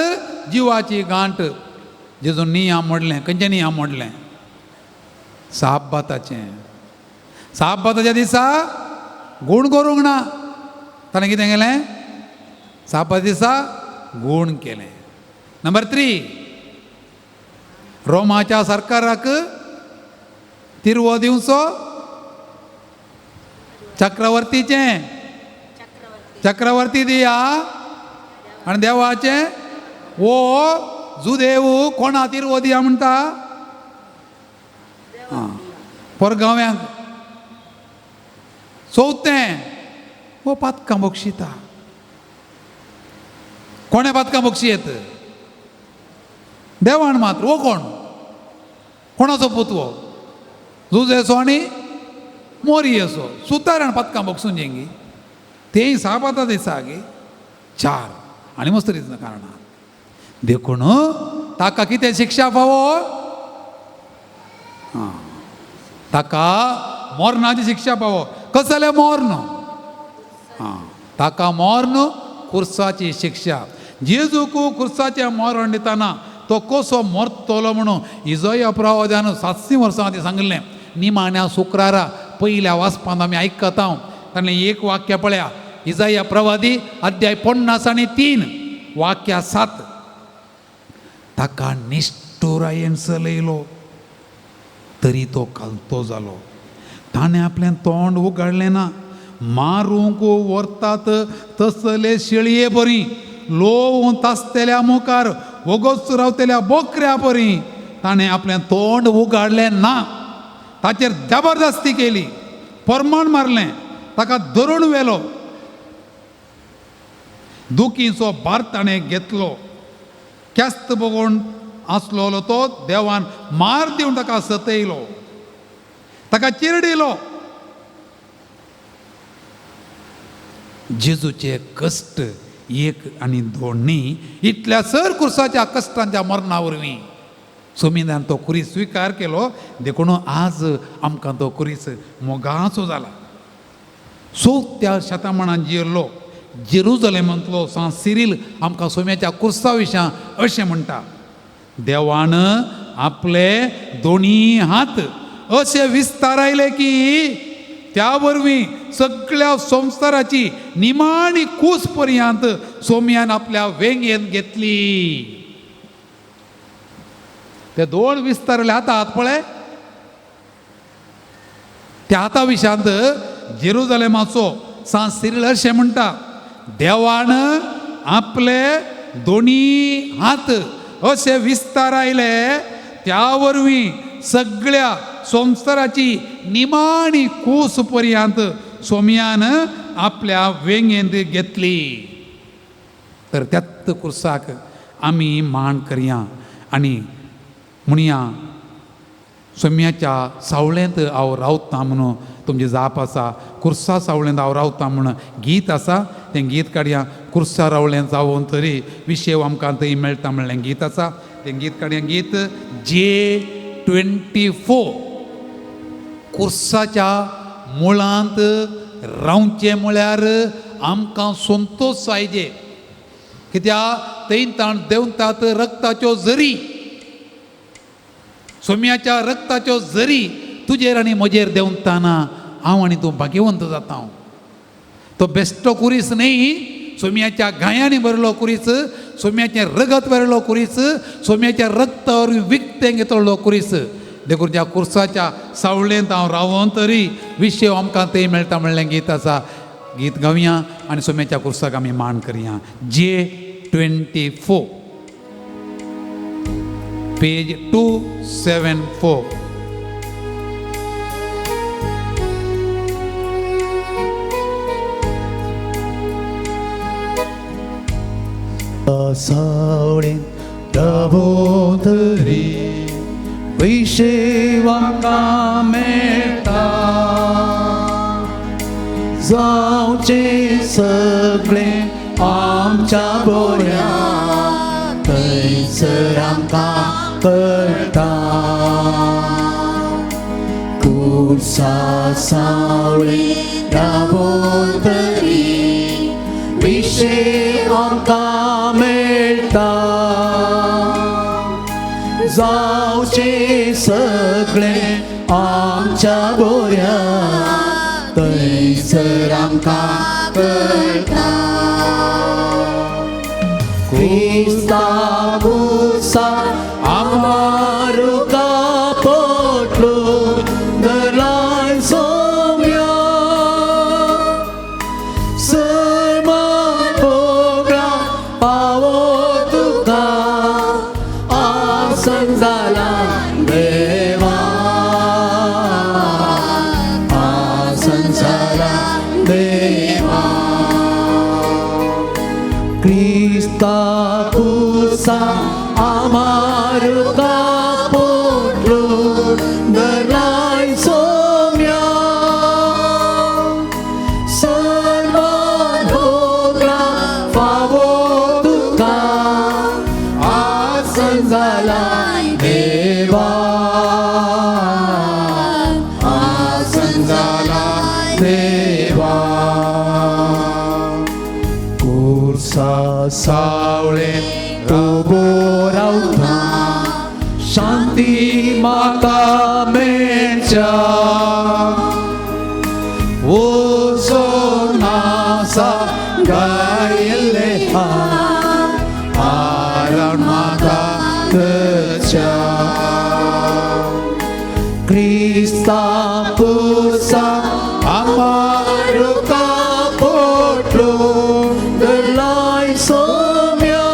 जिवाची गांठ. जेजून नियम मोडलें. खंयचें नियम मोडलें? साबाताचें. साबाताच्या दिसा गूण करूंक ना. ताणें कितें केलें? साबाता दिसा गूण केलें. नंबर 3, रोमाच्या सरकाराक तिरवो दिवचो चक्रवर्तीचें, चक्रवर्ती दिया आनी देवाचें. वो जुदेव कोणा तिरवो दिया म्हणटा? आं, परगांव्यांक. चवथें, हो पातकां बक्षिता. कोणें पातकां बक्षी येत? देवान मात्र. हो कोण? कोणाचो पूत हो? जुजेचो आनी मोरयेचो. सुतारान पातकां बक्षून जेंगी तेय साबाता दिसा गे. 4 आनी मस्त कारणां. देखून ताका कितें शिक्षा फावो? आं, ताका मरणाची शिक्षा फावो. कसलें मर्ण? आं, ताका मर्ण कुर्साची शिक्षा. जेजूक कुर्साचें मरण दितना तो कसो मरतलो म्हणून इजया प्रवाद्यान 700 वर्सां आदीं सांगिल्लें. निमाण्या शुक्रारा पयल्या वाचपांत आमी आयकता. ताणें एक वाक्य पळया, इजया प्रवादी अध्याय 53 वाक्य 7. ताका निश्ठुरायेन चलयलो तरी तो कालतो जालो. ताणें आपलें तोंड उगाडलें ना. मारूंक व्हरतात तसले शेळये बरी, लोव तासतेल्या मुखार वोगोच रावतेल्या बोकऱ्या परी ताणें आपलें तोंड उगाडलें ना. ताचेर जबरदस्ती केली, परमाण मारलें, ताका धरून व्हेलो. दुखीचो भार ताणें घेतलो. केस्त बगोवन आसलेलो तो देवान मार दिवन ताका सतयलो, ताका चिरडिलो. जेजूचे कश्ट एक आनी दोन न्ही, इतल्या सर कुर्साच्या कश्टांच्या मरणा वरवीं सोमिदान तो कुरीस स्विकार केलो. देखून आज आमकां तो कुरीस मोगाचो जाला. चवथ्या शतमानान जियेल्लो जेरुजलेमांतलो सांत सिरील आमकां सोम्याच्या कुर्सा विशयां अशें म्हणटा, देवान आपले दोनी हात अशे विस्तारायले की त्या वरवीं सगळ्या संवसाराची निमाणी कूस पर्यंत सोम्यान आपल्या वेंगेंत घेतली. ते दोन विस्तारले हात पळय, त्या हाता विशांत जेरुजलेमाचो सांत सिरील अशें म्हणटा, देवान आपले दोनी हात अशे विस्तारायले त्या वरवीं सगळ्या संवसाराची निमाणी कूस पर्यंत सोम्यान आपल्या वेंगेंत घेतली. तर त्याच कुर्साक आमी मान करया आनी म्हणया सोम्याच्या सावळेंत हांव रावता म्हणून तुमची जाप आसा. कुर्सा सावळेंत हांव रावता म्हणून गीत आसा, तें गीत काडया. कुर्सा रावळेंत जावन तरी विशेव आमकां थंय मेळटा म्हणलें गीत आसा, तें गीत काडया. गीत J24. कुर्साच्या मुळांत रावचें म्हळ्यार आमकां संतोश जायजे, कित्याक थंय ताण देंवतात रक्ताच्यो झरी, सोम्याच्या रक्ताच्यो झरी तुजेर आनी म्हजेर देंवताना हांव आनी तूं भाग्यवंत जाता. तो बेश्टो कुरीस न्ही, सोम्याच्या घायांनी भरलो कुरीस, सोम्याचें रगत भरलो कुरीस, सोम्याच्या रक्तावर विकतें घेतलो कुरीस. देखून त्या कुर्साच्या सावळेंत हांव रावोन तरी विशय आमकां थंय मेळटा म्हणलें गीत आसा. गीत गावया आनी सोम्याच्या कुर्साक आमी मान करया. J24 page 274. सावळेंत रावोन तरी विशेव आमकां मेळटा, जावचें सगळें आमच्या बऱ्या थंयसर आमकां कळटा. कुर्सा सावळेंत रावोन तरी विशेव आमकां मेळटा, जावचें सगळें आमच्या बऱ्या थंयसर आमकां कळटा. क्रिस्ता कुर्सा आमारुका पोटलो दलाय सोम्या, सैमा पोगळा पावो तुका आसन जाला देवा, आसन जाला देवा. क्रिस्ता कुर्सा आमारुका पोटलो दलाय सोम्या, सर्व भोगळा फावो तुका आसन जाला देवा, आसन जाला देवा. कुर्सा सावळेंत उबो रावता शांती म्हाका मेळच्या, वचून आसा गायिल्लें आरण म्हाका करच्या. क्रिस्ता कुर्सा आमारुका पोटलो दलाय सोम्या,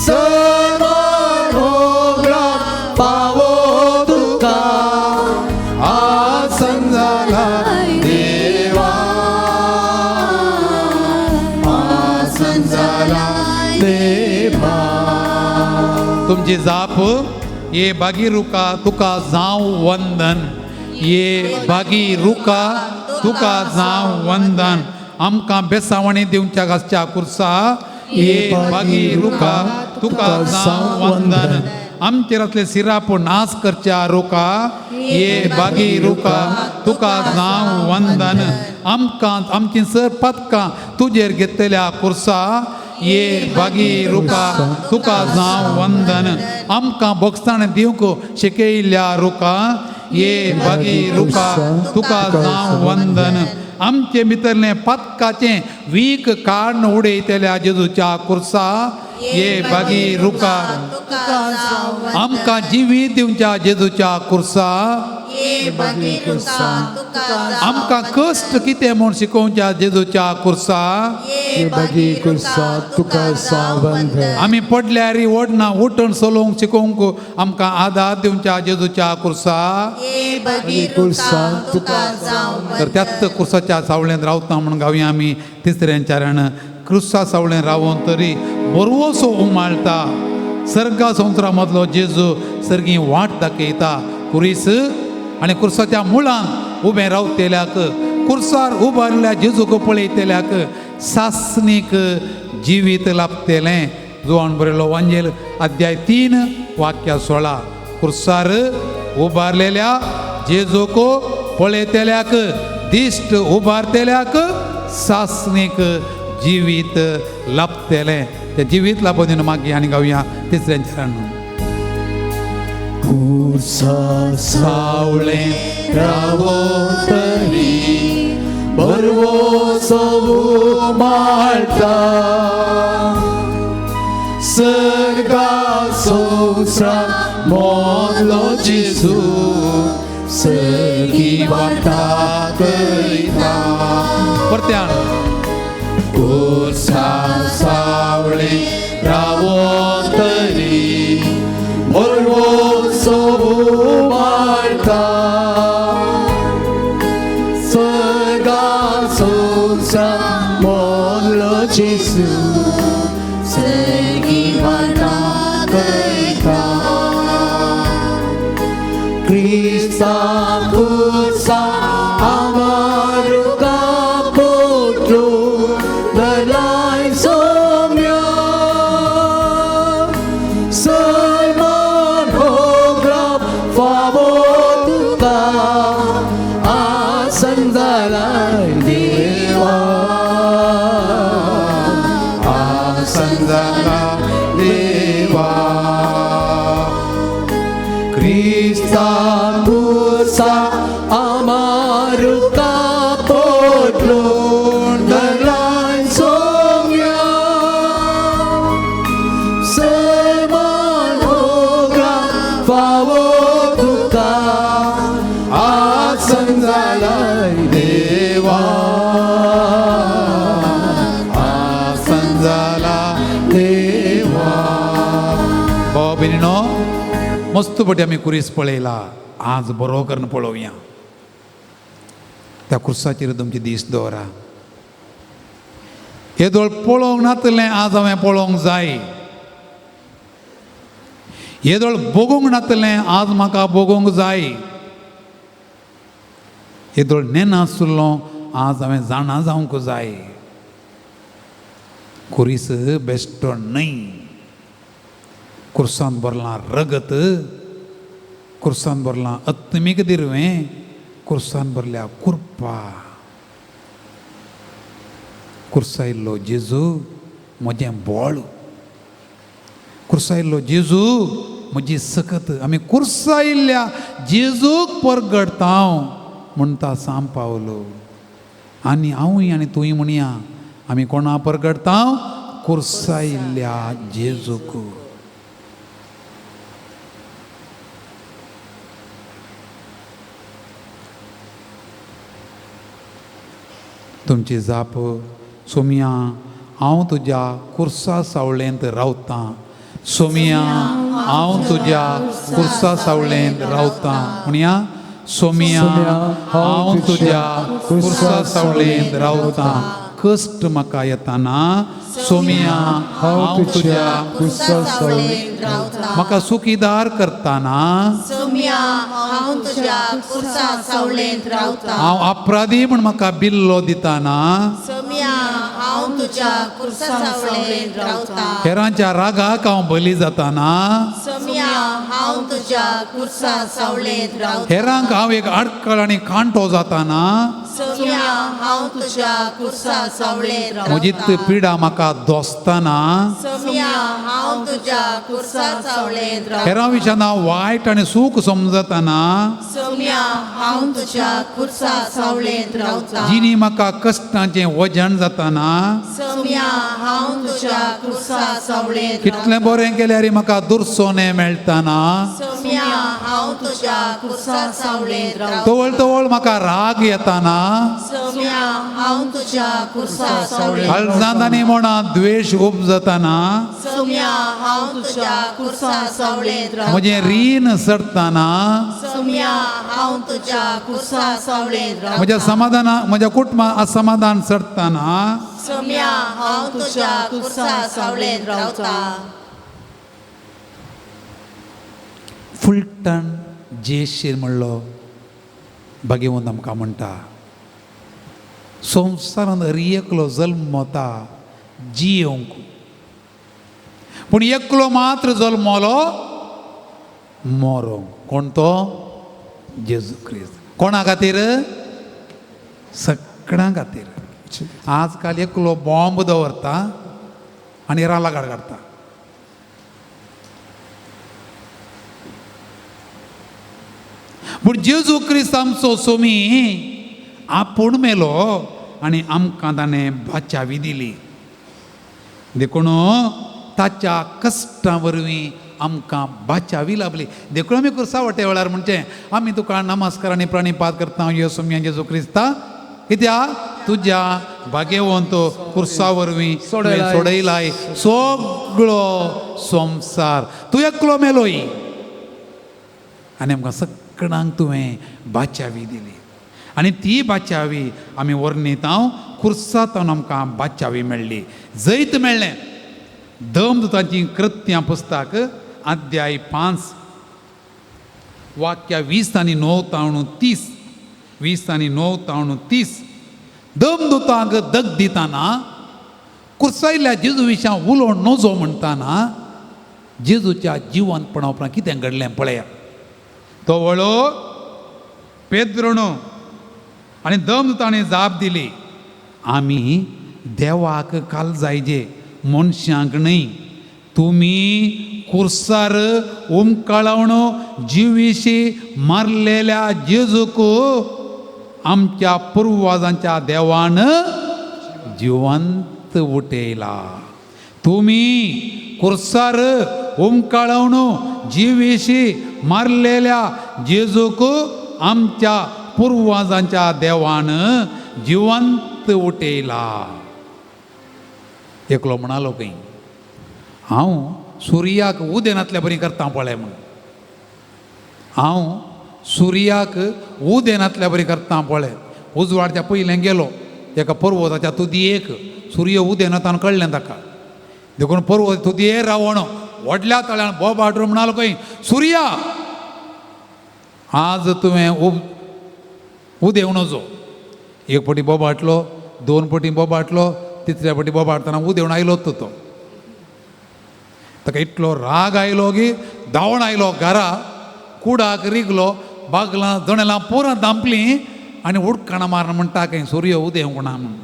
सर्व भोगळा पावो तुका आसन जाला देवा, आसन जाला देवा. तुमची जाप ये बागी रुका तुका जावं वंदन, ये बागी रुका तुका जावं वंदन. आमकां बेसावणी दिवच्या घासच्या कुर्सा ये बागी रुका तुका जावं वंदन. आमचेर असले सिराप नाश करच्या रुका ये बागी रुका तुका जावं वंदन. आमकां आमची सर पदकां तुजेर घेतलेल्या कुर्सा ये बागी रुका तुका जावं वंदन. आमकां बोगसाण दिवंक शिकयल्या रुका ये बागी रुका तुका जावं वंदन. आमचे भितरलें पदकाचें वीक काडून उडयतल्या जेजूच्या कुर्सा ये बागी रुका. आमकां जिवीत दिवच्या जेजूच्या कुर्सा आमकां कश्ट कितें म्हूण शिकोवच्या जेजूच्या कुर्सा आमी पडल्यार ओडना उठून चलोवंक शिकोवंक आमकां आदार दिवच्या जेजूच्या कुर्सा. तर त्याच कुर्साच्या सावळेंत रावता म्हणून गावया आमी तिसऱ्यान चारण. क्रुसा सावळेन रावोन तरी बरवसो उमाळटा सर्गा संवसारा मदलो जेजू सर्गी वाट दाखयता. कुरीस आनी कुर्साच्या मुळान उबें रावतेल्याक कुर्सार उबारल्या जेजूक पळयतेल्याक सासणीक जिवीत लाभतेलें. जुवान बरयलो वांजेल अध्याय 3 वाक्य 16. कुर्सार उबारलेल्या जेजूक पळयतेल्याक दिश्ट उबारतेल्याक सासणीक जिवीत लाभतेलें. तें जिवीत लाभून मागीर आनी गावया तिसऱ्यान चरण. कुर्सा सावळें रावो तरी बरवसो उमाळटा सर्गा संवसारा मदलो जेजू सर्गी वाट दाखयता. परत्यान कुर्सा सावळें रावो तरी बरवसो उमाळटा सर्गा संवसारा मदलो जेजू सर्गी वाट दाखयता. क्रिस्ता कुर्सा आमारुका पोटलो दलाय सोम्या सलमान होग्रा फावो तुका आसन जालाय देवा आसन जालाय देवा. क्रिस्ता कुर्सा आमारुका पोटलो दलाय सोम्या सलमान होग्रा फावो तुका आसन जालाय देवा आसन जालाय देवा. भाव भयणीनो मस्त पटी आमी कुरीस पळयला आज बरो करून पळोवया. त्या कुर्साचेर तुमची दीस दवरा. येदोळ पळोवंक नातलें आज हांवें पळोवंक जाय. येदोळ भोगूंक नातलें आज म्हाका भोगूंक जाय. येदोळ नेनासलो आज हांवें जाणा जावंक जाय. कुरीस बेश्टो न्हय. कुर्सान भरलां रगत कुर्सान भरलां आत्मीक दिरवें कुर्सान भरल्या कुर्पा. कुर्सायल्लो जेजू म्हजें बोळ कुर्सायल्लो जेजू म्हजी सकत. आमी कुर्सायल्ल्या जेजूक परगडता म्हणटा सांब पावलो. आनी हांवूय आनी तूंय म्हणया आमी कोणा परगडता कुर्सायल्ल्या जेजूक. तुमची जाप सोमिया हांव तुज्या कुर्सा सावळेंत रावतां. सोमिया हांव तुज्या कुर्सा सावळेंत रावतां. म्हणया सोमिया हांव तुज्या कुर्सा सावळेंत रावतां. कश्ट म्हाका येताना सोम्या हांव तुज्या कुर्सा सावळेंत रावता. म्हाका सुखीदार करताना सोम्या हांव तुज्या कुर्सा सावळेंत रावता. हांव अपराधी म्हूण म्हाका बिल्लो दिताना सोम्या हांव तुज्या कुर्सा सावळेंत रावता. हेरांच्या रागाक हांव बली जाताना सोम्या हांव तुज्या कुर्सा सावळेंत रावता. हेरांक हांव एक आडखळ आनी कांटो जाताना सोम्या हांव तुज्या कुर्सा सावळेंत म्हजी रावता. पिडा म्हाका दोसताना सोम्या हांव तुज्या कुर्सा सावळेंत रावता. हेरां विशयान हांव वायट आनी सूख समजताना सोम्या हांव तुज्या कुर्सा सावळेंत रावता. जिणी म्हाका कश्टांचें वजन जाताना सोम्या हांव तुज्या कुर्सा सावळेंत कितलें बरें केल्यार म्हाका दुरसोने मेळटाना सोम्या हांव तुज्या कुर्सा सावळेंत रावता. तवळ तवळ म्हाका राग येताना सोम्या हांव तुज्या कुर्सा सावळेंत काळजांत आनी मनांत द्वेश उपजताना सोम्या हांव तुज्या कुर्सा सावळेंत रावता. म्हजें रीण सरताना सोम्या हांव तुज्या कुर्सा सावळेंत रावता. म्हज्या समाधाना म्हज्या कुटुंबात असमाधान सरताना सोम्या हांव तुज्या कुर्सा सावळेंत रावता. फुलटण जेशीर म्हणलो भगवंत आमकां म्हणटा संवसारांत हर एकलो जल्मता जियोंक पूण एकलो मात्र जल्मलो मरोंक. कोण तो? जेजू क्रिस्त. कोणा खातीर? सगळ्यां खातीर. आजकाल एकलो बॉम्ब दवरता आनी रालागाड काडटा. पूण जेजू क्रिस्त आमचो सोमी आपूण मेलो आनी आमकां ताणें बाचावी दिली. देखून ताच्या कश्टां वरवीं आमकां बाचावी लाभली. देखून आमी कुर्सा वटे वेळार म्हणचें आमी तुका नमस्कार आनी प्रणिपात करता यो सोमया जेजू क्रिस्ता, कित्याक तुज्या भाग्यवंत कुर्सा वरवीं सोडयलाय सगळो संवसार. तूं एकलो मेलोय आनी आमकां सगळ्यांक तुवें बाचावी दिली आनी ती बाचावी आमी वर्णीत कुर्सांत आमकां बाचावी मेळ्ळी, जैत मेळ्ळें. दमदूतांची कृत्यां पुस्तक अध्याय 5 वाक्या 20 आनी 9 ताणू 30, 20 आनी 9 ताणू 30. दमदूतांक दग दिताना कुर्सायल्ल्या जेजू विशयां उलोवन नजो म्हणटाना जेजूच्या जिवनपणा उपरांत कितें घडलें पळया. तो वळो पेद्रणो आनी दमदूतांनी जाप दिली, आमी देवाक काल जायजे मनशांक न्हय. तुमी कुर्सार उमकाळावन जिविशी मारलेल्या जेजूक आमच्या पुर्वाजांच्या देवान जिवंत उठयला. तुमी कुर्सार उमकाळावन जिविशी मारलेल्या जेजूक आमच्या पुर्वाजांच्या देवान जिवंत उठयला. एकलो म्हणालो खंय हांव सुर्याक उदेनातल्या बरी करता पळय म्हूण, हांव सुर्याक उदेनातल्या बरी करता पळय. उजवाडच्या पयलें गेलो एका पर्वताच्या तुदयेक, सूर्य उदेनातान कळ्ळें ताका, देखून पर्वत तुदयेर रावण व्हडल्या तळ्यान बोबाटो म्हणालो खंय सुर्या आज तुवें उदेवं नजो. एक पटी बोबाटलो, दोन पटी बोबाटलो, तिसऱ्या पटी बोबाटतना उदेवन आयलो तो. ताका इतलो राग आयलो की धांवण आयलो घरा, कुडाक रिगलो, बागलां जणेलां पुरां धांपलीं आनी उडकाणां मारून म्हणटा खंय सूर्य उदेवंक ना म्हूण.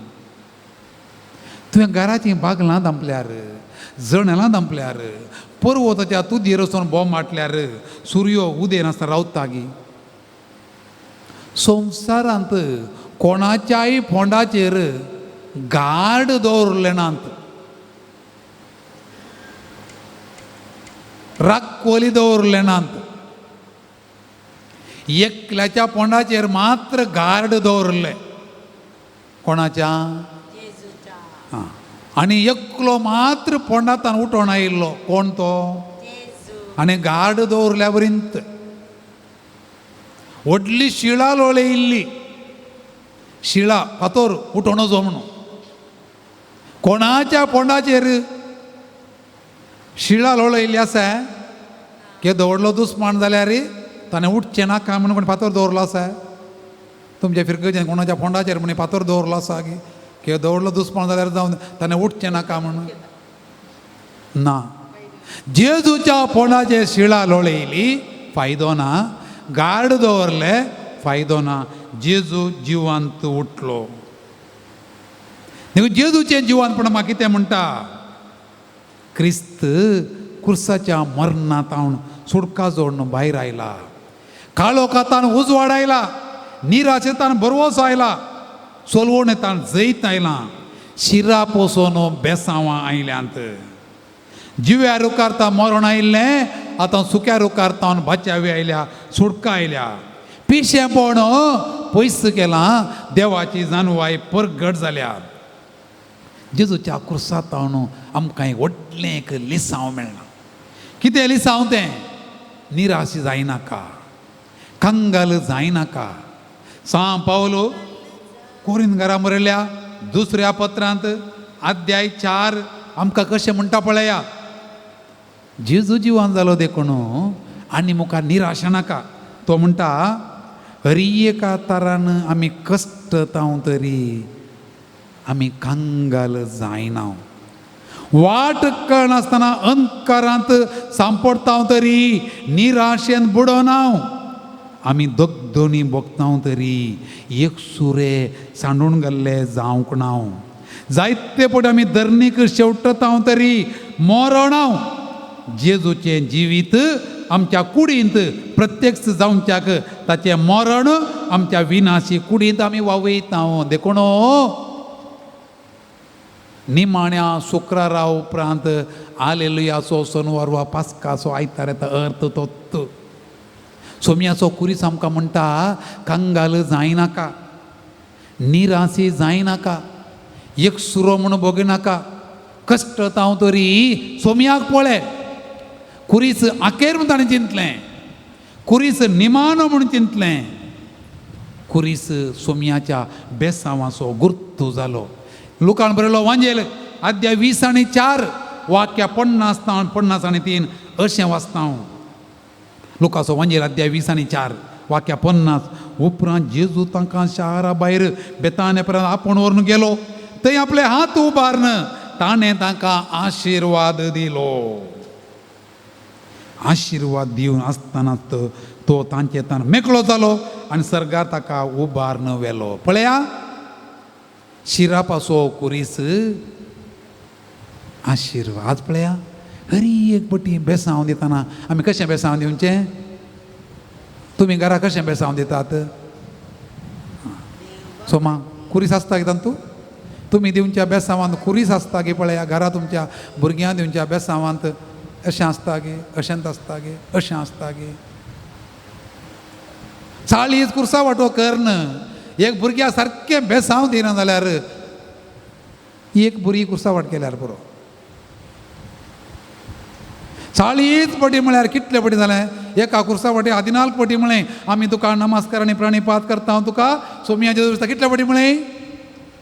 तुवें घराचीं बागलां धांपल्यार, जणेलां धांपल्यार, पर्वताच्या तुदयेर वचून बोम माटल्यार सूर्य उदयनासतना रावता गी? संवसारांत कोणाच्याय फोंडाचेर गार्ड दवरले नात, राखोली दवरले नात. एकल्याच्या पोंडाचेर मात्र गार्ड दवरले. कोणाच्या? आं. आनी एकलो मात्र पोंडांतल्यान उठोवन आयिल्लो. कोण तो? आनी गार्ड दवरल्या वरींत व्हडली शिळा लोळयिल्ली, शिळा फातोर उठोवन वचो म्हणून. कोणाच्या पोंडाचेर शिळा लोळयल्ली आसा केदो व्हडलो दुस्मान जाल्यार ताणें उठचें नाका म्हणून कोण फातर दवरलो आसा. तुमच्या फिरगजेन कोणाच्या फोंडाचेर म्हण फातर दवरलो आसा की केदो व्हडलो दुस्मान जाल्यार जावन ताणें उठचें नाका म्हणून ना. जेजूच्या फोंडाचेर शिळा लोळयली फायदो ना, गार्ड दवरले फायदो ना, जेजू जिवांत उठलो. देखून जेजूचें जिवांतपण म्हाका कितें म्हणटा, क्रिस्त कुर्साच्या मरणांत सुटका जोडून भायर आयला, काळोखातान उजवाड आयला, निराशेतान भरवंसो आयला, सोलवणेतान जैत आयलां, शिरा पोसोन बेसांवां आयल्यांत. जिव्या रुखार मरण आयिल्लें आतां सुक्या रुखार तावन बाचावी आयल्या, सुटका आयल्या. पिशेंपण पयस केलां, देवाची जानवाय परगट जाल्या. जेजूच्या कुर्सा तावन आमकां एक व्हडलें एक लिसांव मेळ्ळां. कितें लिसांव तें? निराश जायनाका, कंगाल जायनाका. सां पावलो कोरिंद घरा बरयल्या दुसऱ्या पत्रांत अध्याय 4 आमकां कशें म्हणटा पळया. जेजू जिवान जालो देखून आनी मुखार निराशा नाका. तो म्हणटा हरी एका तारान आमी कश्टतांव तरी आमी कंगाल जायना, वाट कळनासतना अंधकारांत सांपडतांव तरी निराशेन बुडोना, आमी दगदोनी भोगतांव तरी एक सुरे सांडून गेल्ले जावंक ना, जायते पट आमी धरणीक शेवटतांव तरी मरणाव. जेजूचें जिवीत आमच्या कुडींत प्रत्यक्ष जावच्याक ताचें मरण आमच्या विनाशी कुडींत आमी वावयता. देखून निमाण्या शुक्रारा उपरांत आलेलुयाचो सोनवार वा पास्काचो आयतार येता अर्थ तोच. सोम्याचो कुरीस आमकां म्हणटा कंगाल जायनाका, निराशी जायनाका, एक सुरो म्हूण भोगिनाका, कश्टतांव तरी सोम्याक पळय. कुरीस आकेर म्हूण ताणें चिंतलें, कुरीस निमाणो म्हूण चिंतलें, कुरीस सोम्याच्या बेसांवाचो गुर्तू जालो. लुकान बरयलो वांजेल अध्याय 20 आणि 4 वाक्या 50 50 आणि 3 अशें वाचता हांव. लुकाचो वांजेल अध्याय 20 आणि 4 वाक्या 50. उपरांत जेजू तांकां शारा भायर बेताने पर्यंत आपोवन व्हरून गेलो, थंय आपले हात उबारून ताणें तांकां आशिर्वाद दिलो. आशिर्वाद दिवन आसतना तो तांचे तान मेकळो जालो आनी सर्गार ताका उबारून व्हेलो. पळया शिरापाचो कुरीस आशिर्वाद. पळया हरी एक पटी बेसांव दितना आमी कशें बेसांव दिवचें? तुमी घरा कशें बेसांव दितात? सोमा कुरीस आसता की तातूंत? तुमी दिवच्या बेसांवांत कुरीस आसता की पळया घरा तुमच्या भुरग्यांक दिवच्या बेसांवांत अशें आसता गे, अशेंच आसता गे, अशें आसता गे. 40 कुर्सा वांटो करून एक भुरग्या सारकें बेसांव दिना जाल्यार एक भुरगी कुर्सा वाट केल्यार पुरो. 40 पटी म्हळ्यार कितले पटी जालें? एका कुर्सा वाटे 14 पटी म्हळें आमी तुका नमस्कार आनी प्रणिपात करता तुका सोम्याचे दिसता. कितले पटी म्हळें?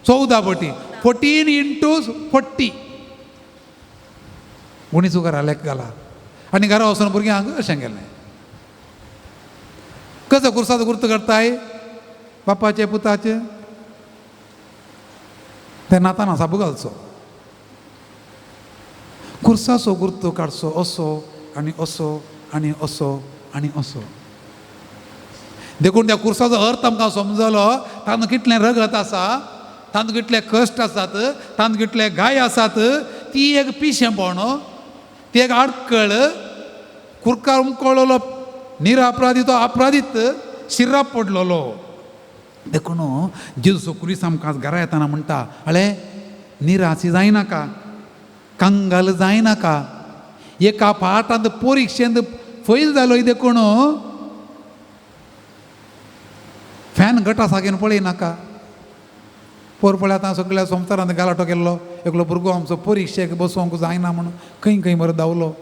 14 पटी. 14 इंटू 40 गुणीचो घरा लेख घाला आनी घरा वचून भुरग्यांक अशें केलें. कसो कुर्साचो गुर्त करताय? बापाचे पुताचे ते नाताना साबू घालचो, कुर्साचो गुर्त काडचो असो आनी असो आनी असो आनी असो. देखून त्या कुर्साचो अर्थ आमकां समजलो. तातूंत कितलें रगत आसा, तातूंत कितले कश्ट आसात, तातूंत कितले गाय आसात. ती एक पिशेंपण, ती एक आडकळ. कुरकार उमकळलो निरापराधी तो अपराधीत शिर्रा पडलेलो. देखून जेजू कुरीस आमकां घरा येतना म्हणटा अळे निराशी जायनाका, कंगाल जायनाका. एका पाठांत परिक्षेंत फैल जालो देखून फॅन गटा सागेन पळयनाका. पोर पळय आतां सगळ्या संवसारांत गालाटो केल्लो एकलो भुरगो आमचो परिक्षेक बसोवंक जायना म्हणून खंय खंय बरो धांवलो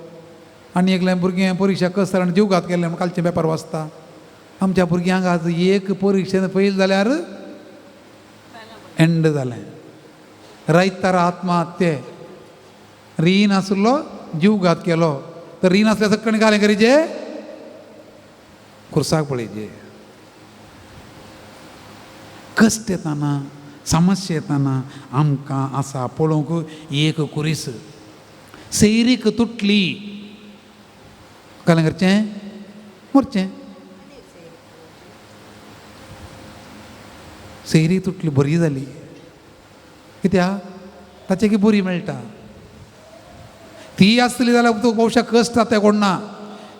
आनी एकलें भुरगें परिक्षा कसर आनी जीवघात केल्लें म्हूण कालचें पेपर वाचता. आमच्या भुरग्यांक आज एक परिक्षेन फैल जाल्यार एंड जालें. ರೈತರ ಆತ್ಮಹತ್ಯೆ. रीन आसलो जीवघात केलो तर रीन आसल्या सकण घालें करीचे खुर्साक पळयचे. कश्ट येताना समस्या येताना आमकां आसा पळोवंक एक कुरीस सैरीक तुटली घालें करचें मरचें. सैरी तुटली बरी जाली कित्याक ताचे की बरी मेळटा. ती आसली जाल्यार तुका भोवशा कश्ट जाता कोण ना,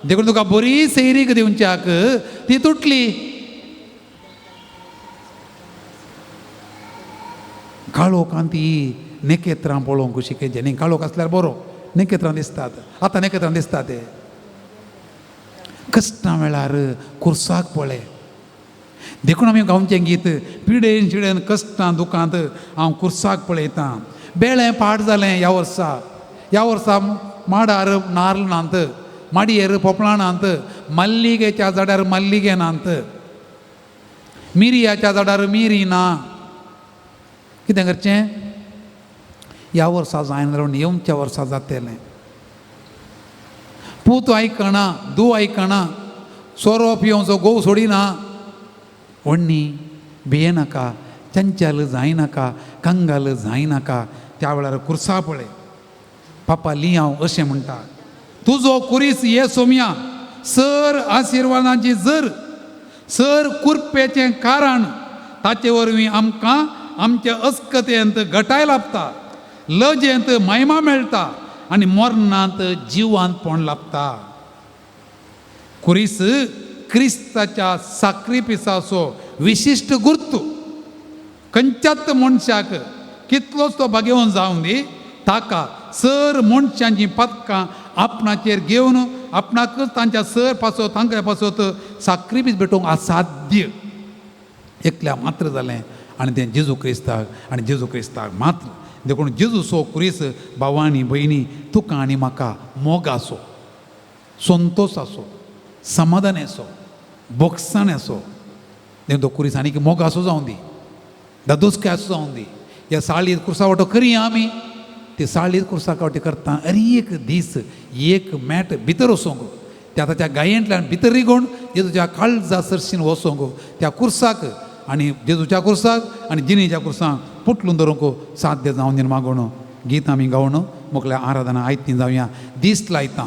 देखून तुका बरी सैरीक दिवच्याक ती तुटली. काळोखान ती नखेत्रां पळोवंक शिकयचें न्ही. काळोख आसल्यार बरो नखेत्रां दिसतात, आतां नखेत्रां दिसतात. ते कश्टां वेळार कुर्साक पळय. देखून आमी गांवचें गीत पिडेन शिडेन कश्टां दुखांत हांव कुर्साक पळयतां. बेळें पाड जालें ह्या वर्सा, ह्या वर्सा माडार नार्ल नात, माडयेर पोपळां नात, मल्लिगेच्या झाडार मल्लिगे नात, मिरयाच्या झाडार मिरी ना. कितें करचें? ह्या वर्सा जायना जाल्यार येवच्या वर्सा जातलें. पूत आयकना, धूव आयकना, सोरो पिवचो गोव सोडिना. व्हडणी भियेनाका, चंचल जायनाका, कंगाल जायनाका. त्या वेळार कुर्सा पळय. पापा लियांव अशें म्हणटा, तुजो कुरीस ये सोमया सर आशिर्वादाची जर सर कुरपेचें कारण ताचे वरवीं आमकां आमच्या अस्कतेंत घटाय लाबता, लजेंत महिमा मेळटा आनी मरणांत जिवांतपण लाबता. कुरीस क्रिस्ताच्या साक्रिफिसाचो विशिश्ट गुर्तू. खंयच्याच मनशाक कितलोच तो भागेवन जावं दी, ताका सर मनशांची पदकां आपणाचेर घेवन आपणाकच तांच्या सर पासत तांकां पासत साक्रिफीस भेटोवंक असाध्य. एकल्या मात्र जालें आनी तें जेजू क्रिस्ताक आनी जेजू क्रिस्ताक मात्र. देखून जेजूचो कुरीस भावानी भयणी तुका आनी म्हाका मोगाचो, संतोसाचो, समाधानाचो, बोगसाण्याचो. देखून तो कुरीस आनीक मोगाचो जावं दी, दादोसकायचो जावं दी. ह्या साळीर कुर्सा वांटो करया आमी, ती साळीर कुर्सा वांटे करता अरे एक दीस एक मॅट भितर वचोंक, त्या ताच्या गायेंतल्यान भितर रिगोवन जेजूच्या काळजा सरशीन वचोंक, त्या कुर्साक आनी जेजूच्या कुर्साक आनी जिणेच्या कुर्साक पुटलून धरूंक साध्य जावन दी मागोवन गीत आमी गावन मोकल्या आराधना आयती जावया. दीस लायता,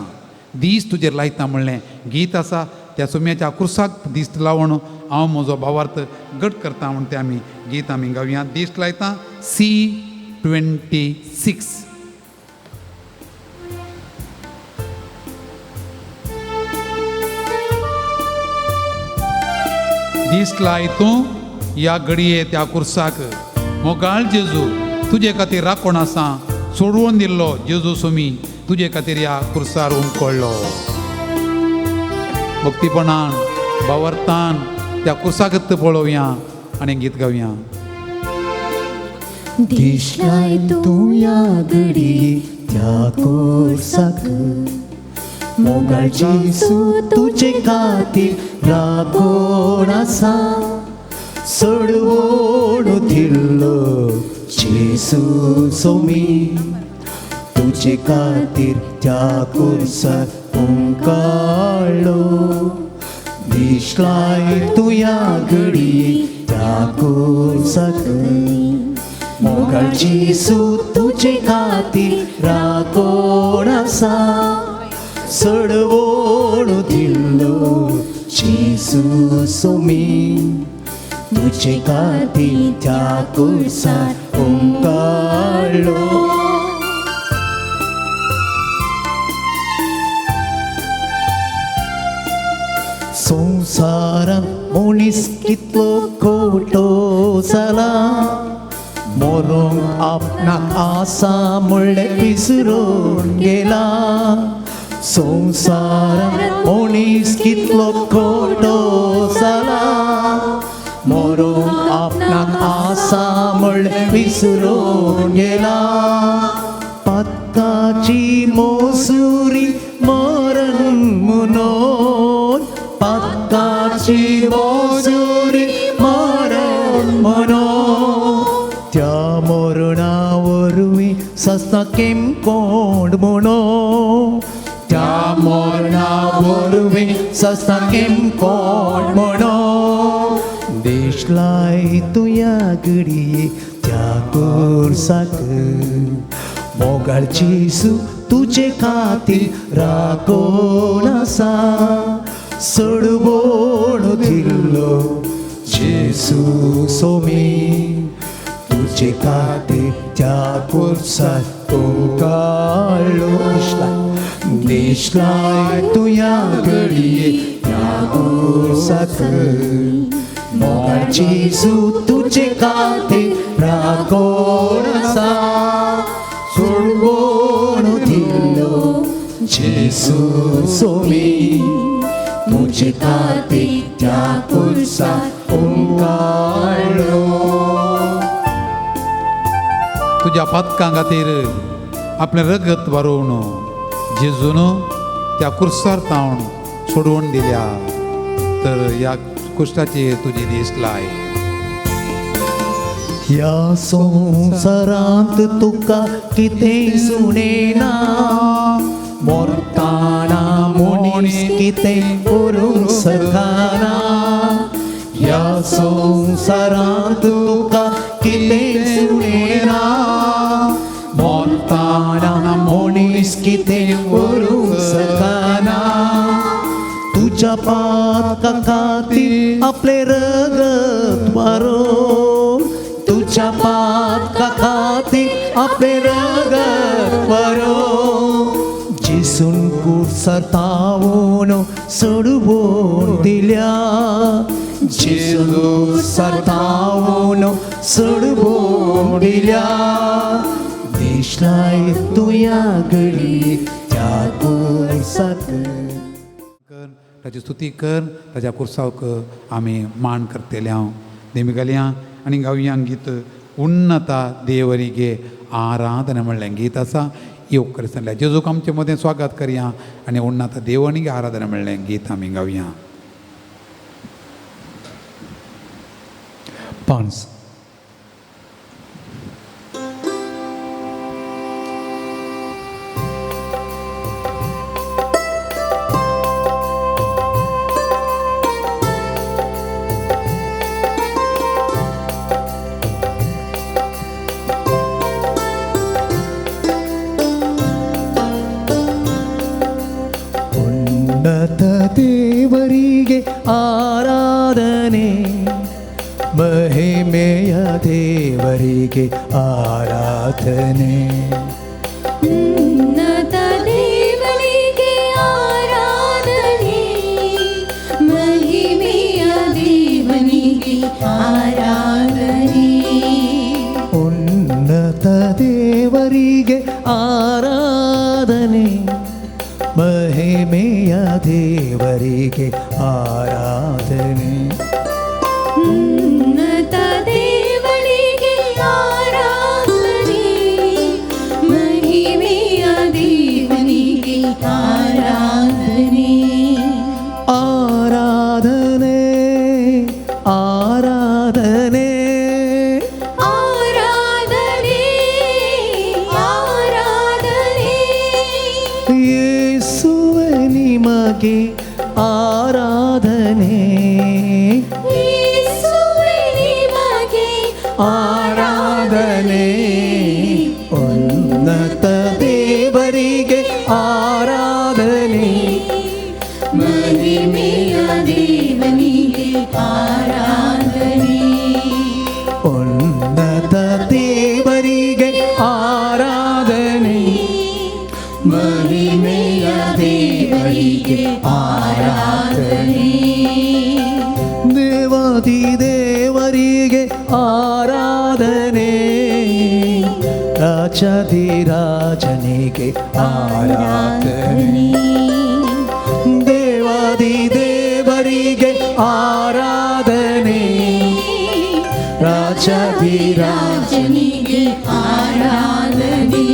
दीस तुजेर लायता म्हणलें गीत आसा. त्या सुम्याच्या कुर्साक दीस लावन हांव म्हजो भावार्थ घट करता म्हण तें आमी गीत आमी गावया. दीस लायता C26. दीस लाय तूं ह्या घडये त्या कुर्साक मोगाळ जेजू तुजे खातीर राखण आसा, सोडवून दिल्लो जेजू सुमी तुजे खातीर ह्या कुर्सार उमकळ्ळो. भक्तीपणान भावार्थान त्या कुर्साक पळोवया आनी गीत गावया. दीस लाय तूं ह्या घडये त्या कुर्साक मोगाळ जेजू तुजे खातीर राखण आसा, सोडवून दिल्लो जेजू सोमी तुजे खातीर त्या कुर्सार उमकळ्ळो. दीस लाय तूं ह्या घडये त्या कुर्साक मोगाळ जेजू तुजे खातीर राखण आसा, सोडवून दिल्लो जेजू सोमी तुजे खातीर त्या कुर्सार उमकळ्ळो. संवसारांत मनीस कितलो खोटो जाला, मरोंक आपणाक आसा म्हणलें विसरून गेला. संवसारांत मनीस कितलो खोटो जाला, मरोंक आपणाक आसा म्हणलें विसरून गेला. पातकाची मोसुरी मरण म्हणून, पातकाची मोसुरी मरण म्हणून, त्या मरणा सस्ता केम कोण म्हणो त्या मरणा वरवीं सस्ता केम कोण म्हणो देशलाय तुया घडये त्या कुर्साक मोगाळ जेजू तुजे खातीर राखून आसा सोडवण दिल्लो जेजू सोमी तुजे खातीर त्या कुर्साक काडलो देशलाय तुया घडये त्या कुर्साक मोगाळ जेजू तुजे खातीर राखून आसा सोडवण दिल्लो जेजू सोमी तुजे खातीर त्या कुर्साक काडलो. तुज्या पातकां खातीर आपलें रगत बरोवन जेजून त्या कुर्सार तावन सोडवण दिल्या तर ह्या कुश्टाचेर तुजी दीस लाय. ह्या संवसारांत तुका कितें सुणें ना मरताना मनीस कितें करूंक शकना ह्या संवसारांत तुका कितें सुणें ना मरताना मनीस कितें करूंक शकना तुज्या पातका खातीर आपलें रगत वारोवन तुज्या पातका खातीर आपलें रगत वारोवन जेजून कुर्सार तावून सोडवून दिल्या जेजून कुर्सार तावून सोडवून दिल्या देशलाय तुया घडये त्या कुर्साक. ताची स्तुती कर ताच्या कुर्साक आमी मान करतले हांव देमी घालया आनी गावया गीत उन्नता देवरिगे आराधना म्हणलें गीत आसा येवकार सांगल्या जेजूक आमचे मदें स्वागत करया आनी उन्नता देवरिगे आराधना म्हणलें गीत आमी गावया. 5 ಉನ್ನತ ದೇವರಿಗೆ ಆರಾಧನೆ ಮಹಿಮೆಯ ದೇವರಿಗೆ ಆರಾಧನೆ ಉನ್ನತ ದೇವರಿಗೆ ಆರಾಧನೆ ಮಹಿಮೆಯ ದೇವನಿಗೆ ಆರಾಧನೆ ಉನ್ನತ ದೇವರಿಗೆ ಆರಾಧನೆ ಮಹಿಮೆಯ ದೇವರಿಗೆ ಆರಾಧನೆ ಉನ್ನತ ದೇವರಿಗೆ ಆರಾಧನೆ ಮಹಿಮೆಯ ದೇವನಿಗೆ ಆರಾಧನೆ ಆರಾಧನೆ ಆರಾಧನೆ ಆರಾಧನೆ ಆರಾಧನೆ ಯೇಸುವೆ ನಿಮಗೆ ಆರಾಧನೆ ಯೇಸುವೆ ನಿಮಗೆ ಆರಾಧನೆ ಉನ್ನತ ದೇವರಿಗೆ ಆರಾಧನೆ ಮಹಿಮೆಯ ದೇವನಿಗೆ ಆರಾಧನೆ ಉನ್ನತ ದೇವರಿಗೆ ಆರಾಧನೆ ಮಹಿಮೆಯ ದೇವರಿಗೆ ಆರಾಧನೆ ದೇವಾದಿ ದೇವರಿಗೆ ಆರಾಧನೆ ರಾಜಾಧಿರಾಜನಿಗೆ ಆರಾಧನೆ ದೇವಾದಿ ದೇವರಿಗೆ ಆರಾಧನೆ ರಾಜಾಧಿರಾಜನಿಗೆ ರಾಜನಿಗೆ ಆರಾಧನೆ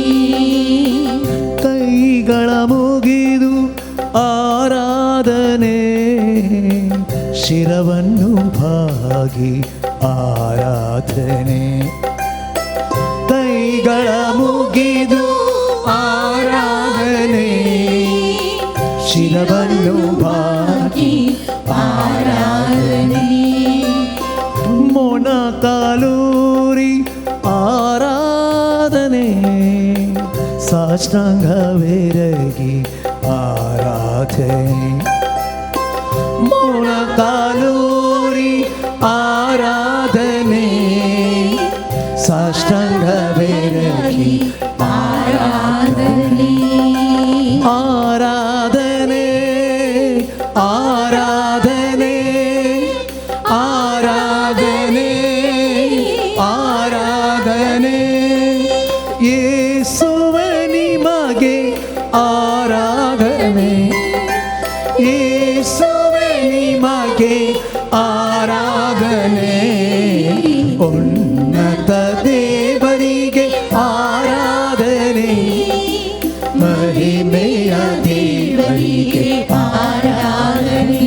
ಕೈಗಳ ಮುಗಿದು ಆರಾಧನೆ ಶಿರವನ್ನು ಬಾಗಿ ಆರಾಧನೆ ಕೈಗಳ ಮುಗಿದು ಶರೀರವನ್ನು ಬಾಕಿ ಆರಾಧನೆ. ಮೊಣಕಾಲೂರಿ ಆರಾಧನೆ, ಸಾಷ್ಟಾಂಗವೆರಗಿ ಆರಾಧನೆ. ಮೊಣಕಾಲೂರಿ ಆರಾಧನೆ, ಸಾಷ್ಟಾಂಗವೆರಗಿ ಆರಾಧನೆ. ಆರಾಧನೆ ಆರಾಧನೆ ಆರಾಧನೆ ಆರಾಧನೆ, ಯೇಸುವೆ ನಿಮಗೆ ಆರಾಧನೆ, ಯೇಸುವೆ ನಿಮಗೆ ಆರಾಧನೆ. ಉನ್ನತ ದೇವರಿಗೆ ಆರಾಧನೆ, ಮಹಿಮೆಯ ದೇವರಿಗೆ ಆರಾಧನೆ.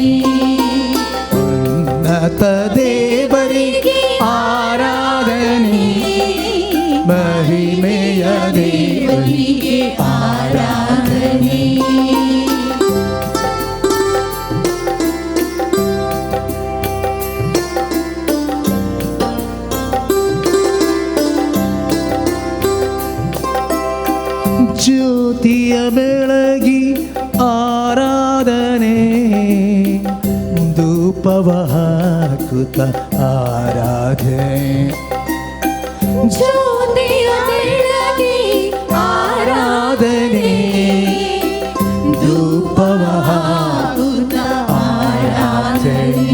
ಉನ್ನತ ದೇವರಿಗೆ ಆರಾಧನೆ, ಮಹಿಮೆಯ ದೇವರಿಗೆ ಆರಾಧನೆ. ಜ್ಯೋತಿಯ ಬೆಳಗಿ ಆರಾಧನೆ, ಧೂಪವ ಹಾಕುತ್ತ ಆರಾಧನೆ. ಜ್ಯೋತಿಯ ಬೆಳಗಿ ಆರಾಧನೆ, ಧೂಪವ ಹಾಕುತ್ತ ಆರಾಧನೆ.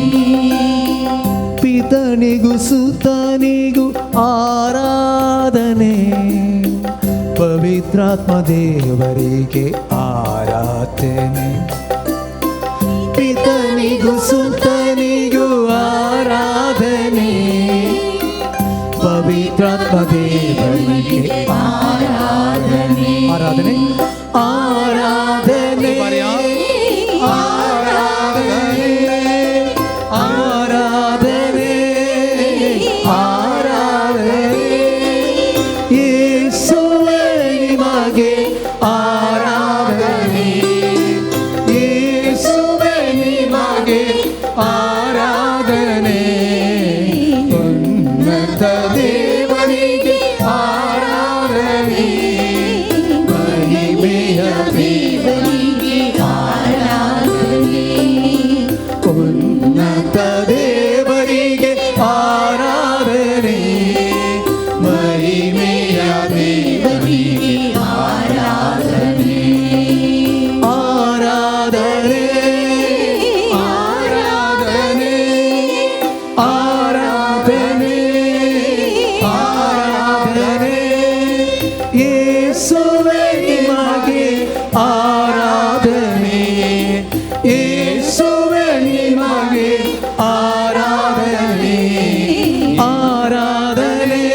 ಪಿತನಿಗೂ ಸುತನಿಗೂ ಆರಾಧನೆ, ಪವಿತ್ರಾತ್ಮ ದೇವರಿಗೆ ಆರಾಧನೆ. ಪಿತನಿಗೂ ಸುತನಿಗೂ ಆರಾಧನೆ, ಪವಿತ್ರಾತ್ಮ ದೇವರಿಗೆ ಆರಾಧನೆ. ಆರಾಧನೆ ಆರಾಧನೆ ಆರಾಧನೆ ಆರಾಧನೆ ಆರಾಧನೆ, ಯೇಸುವೇ ನಿಮಗೆ ಆರಾಧನೆ, ಯೇಸುವೇ ನಿಮಗೆ ಆರಾಧನೆ. ಉನ್ನತ ದೇವರಿಗೆ ಆರಾಧನೆ, ಮಹಿಮೆಯ ದೇವರಿಗೆ ಆರಾಧನೆ. ಉನ್ನತ ದೇವರಿಗೆ ಆರಾಧನೆ, ಮಹಿಮೆಯ ದೇವರಿಗೆ ಆರಾಧನೆ. ಆರಾಧನೆ ಆರಾಧನೆ ಆರಾಧನೆ ಆರಾಧನೆ, ಯೇಸುವೇ ನಿಮಗೆ ಆರಾಧನೆ, ಯೇಸುವೇ ನಿಮಗೆ ಆರಾಧನೆ. ಆರಾಧನೆ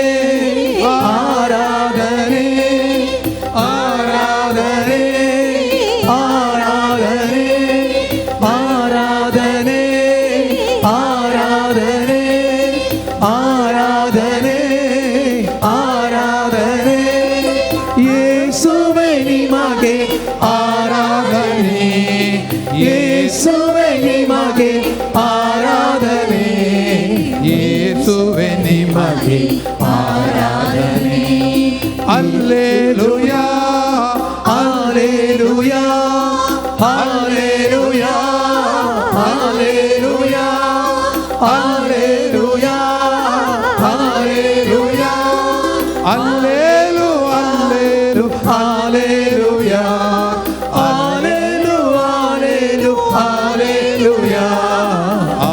ಆರಾಧನೆ ಆರಾಧನೆ ಆರಾಧನೆ ಆರಾಧನೆ ಆರಾಧನೆ ಆರಾಧನೆ ಆರಾಧನೆ, ಯೇಸುವೇ ನಿಮಗೆ ಆರಾಧನೆ, ಯೇಸುವೇ ನಿಮಗೆ ಆರಾಧನೆ, ಯೇಸುವೆ ನಿಮಗೆ ಆರಾಧನೆ. Alleluia alleluia alleluia alleluia alleluia alleluia, ಅಲ್ಲೇಲು ಅಲ್ಲೇಲು alleluia ಅಲ್ಲೇಲು ಅಲ್ಲೇಲು alleluia,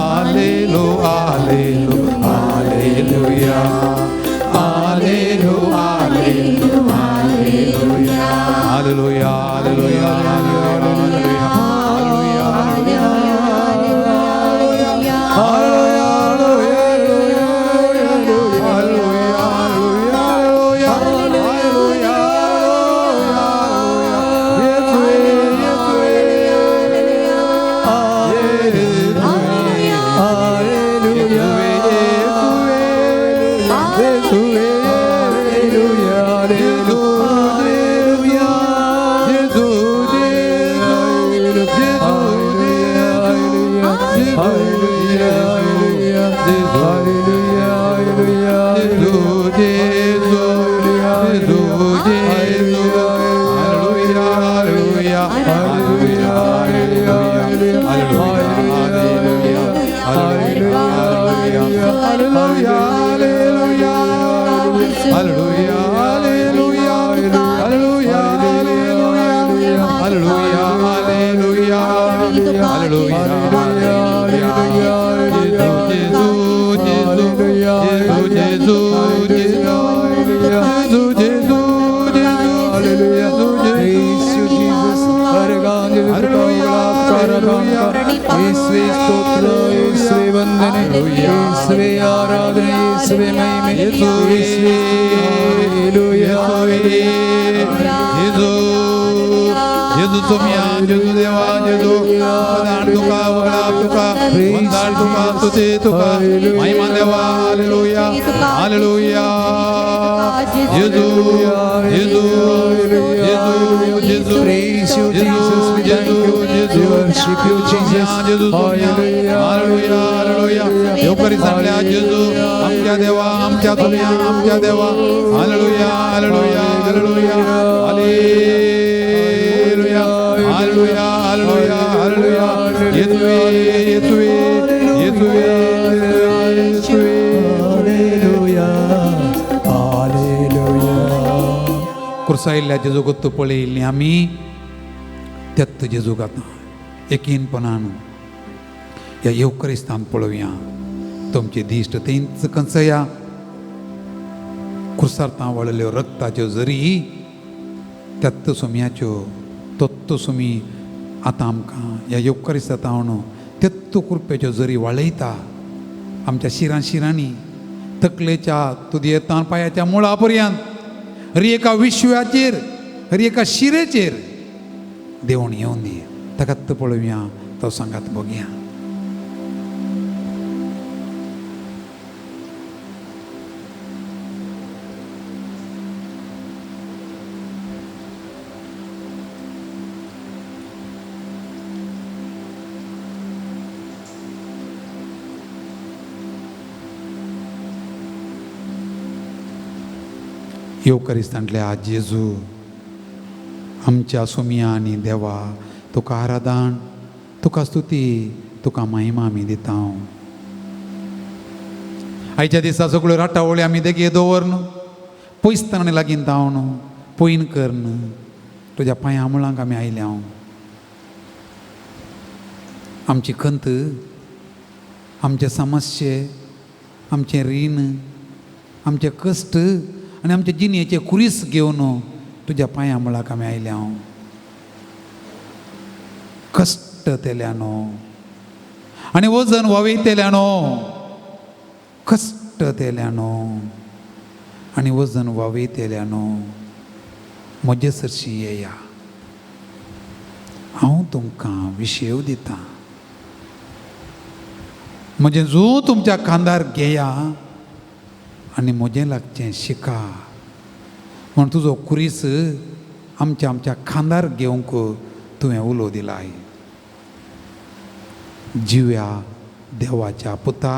ಅಲ್ಲೇಲು ಅಲ್ಲೇಲು alleluia ಅಲ್ಲೇಲು ಅಲ್ಲೇಲು alleluia alleluia alleluia alleluia alleluia. Hallelujah, hallelujah, hallelujah, Jesu, Jesu, Jesu, hallelujah, hallelujah, hallelujah, hallelujah, hallelujah, hallelujah, hallelujah, hallelujah, hallelujah, hallelujah, hallelujah, hallelujah, hallelujah, Jesu, Jesu, Jesu, Jesu, Jesu, Hallelujah. Praise you, Jesus. ಯೇಸುವೇ ಸ್ತೋತ್ರ, ಯೇಸುವೇ ವಂದನೆ, ಯೇಸುವೇ ಆರಾಧನೆ, ಯೇಸುವೇ ಮಹಿಮೆ, ಯೇಸುವೇ hallelujah. जेजू जेजू सोम्या जेजू देवा जेजू दान तुका वगळा तुका वंदाण तुका स्तुती तुका महिमा देवा हालेलुया हालेलुया जेजू जेजू जेजू जेजू Praise you, Jesus. We thank you. We worship you, Jesus. जेजू सोम्या Hallelujah. Hallelujah hallelujah येवकरी सांगल्या जेजू आमच्या देवा आमच्या सोम्या आमच्या देवा hallelujah hallelujah hallelujah hallelujah hallelujah hallelujah hallelujah येसुवे येसुवे येसुवे येसुवे Hallelujah, hallelujah. कुर्सायल्ल्या जेजू गोत्तू पळयल्ली आमी त्यात जेजूक आतां यकीनपणान ह्या येवकरिस्तान पळोवया तुमची दिश्ट थंयच कंचया कुर्सार तां वळिल्ल्यो रक्ताच्यो जरी त्यात सोम्याच्यो तत्त सोमी आतां आमकां ह्या येवकरिस्ता तावन तेत्त कृपेच्यो जरी वाळयता आमच्या शिरां शिरांनी तकलेच्या तुदयेतान पांयाच्या मुळा पर्यंत हर एका विश्वाचेर हर एका शिरेचेर देवण येवन दी ताका पळोवया तो सांगात बघया. येवकरिस्तांतल्या जेजू आमच्या सोमिया आनी देवा तुका आराधन तुका स्तुती तुका महिमा आमी दिता. आयच्या दिसा सगळ्यो राटावळी आमी देगे दवरन पयसतान आनी लागीं धांवन पयन करन तुज्या पांया मुळांक आमी आयल्या. आमची खंत आमचे समस्ये आमचें रीण आमचे कश्ट आनी आमचे जिणेचे कुरीस घेवन तुज्या पांया मुळाक आमी आयल्या. कश्ट तेल्यानो आनी वजन वावयतेल्यानो कश्ट तेल्यानो आनी वजन वावयतेल्यानो म्हजे सरशी येया हांव तुमकां विशेव दितां. म्हजें जू तुमच्या खांदार घेया आनी म्हजें लागचें शिका म्हण तुजो कुरीस आमच्या आमच्या खांदार घेवंक तुवें उलो दिलाय. जिव्या देवाच्या पुता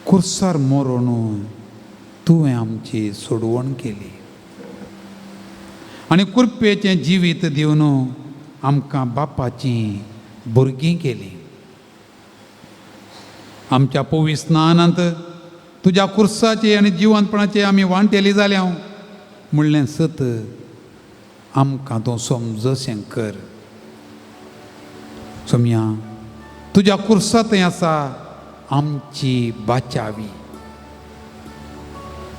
कुर्सार मरोन तुवें आमची सोडवण केली आनी कुरपेचें जिवीत दिवन आमकां बापाचीं भुरगीं केलीं. आमच्या पवित्र स्नानांत तुज्या कुर्साचे आनी जिवंतपणाचे आमी वांटेली जाल्या म्हणलें सत आमकां तूं समजशें कर. सोम्या तुज्या कुर्सा थंय आसा आमची बाचावी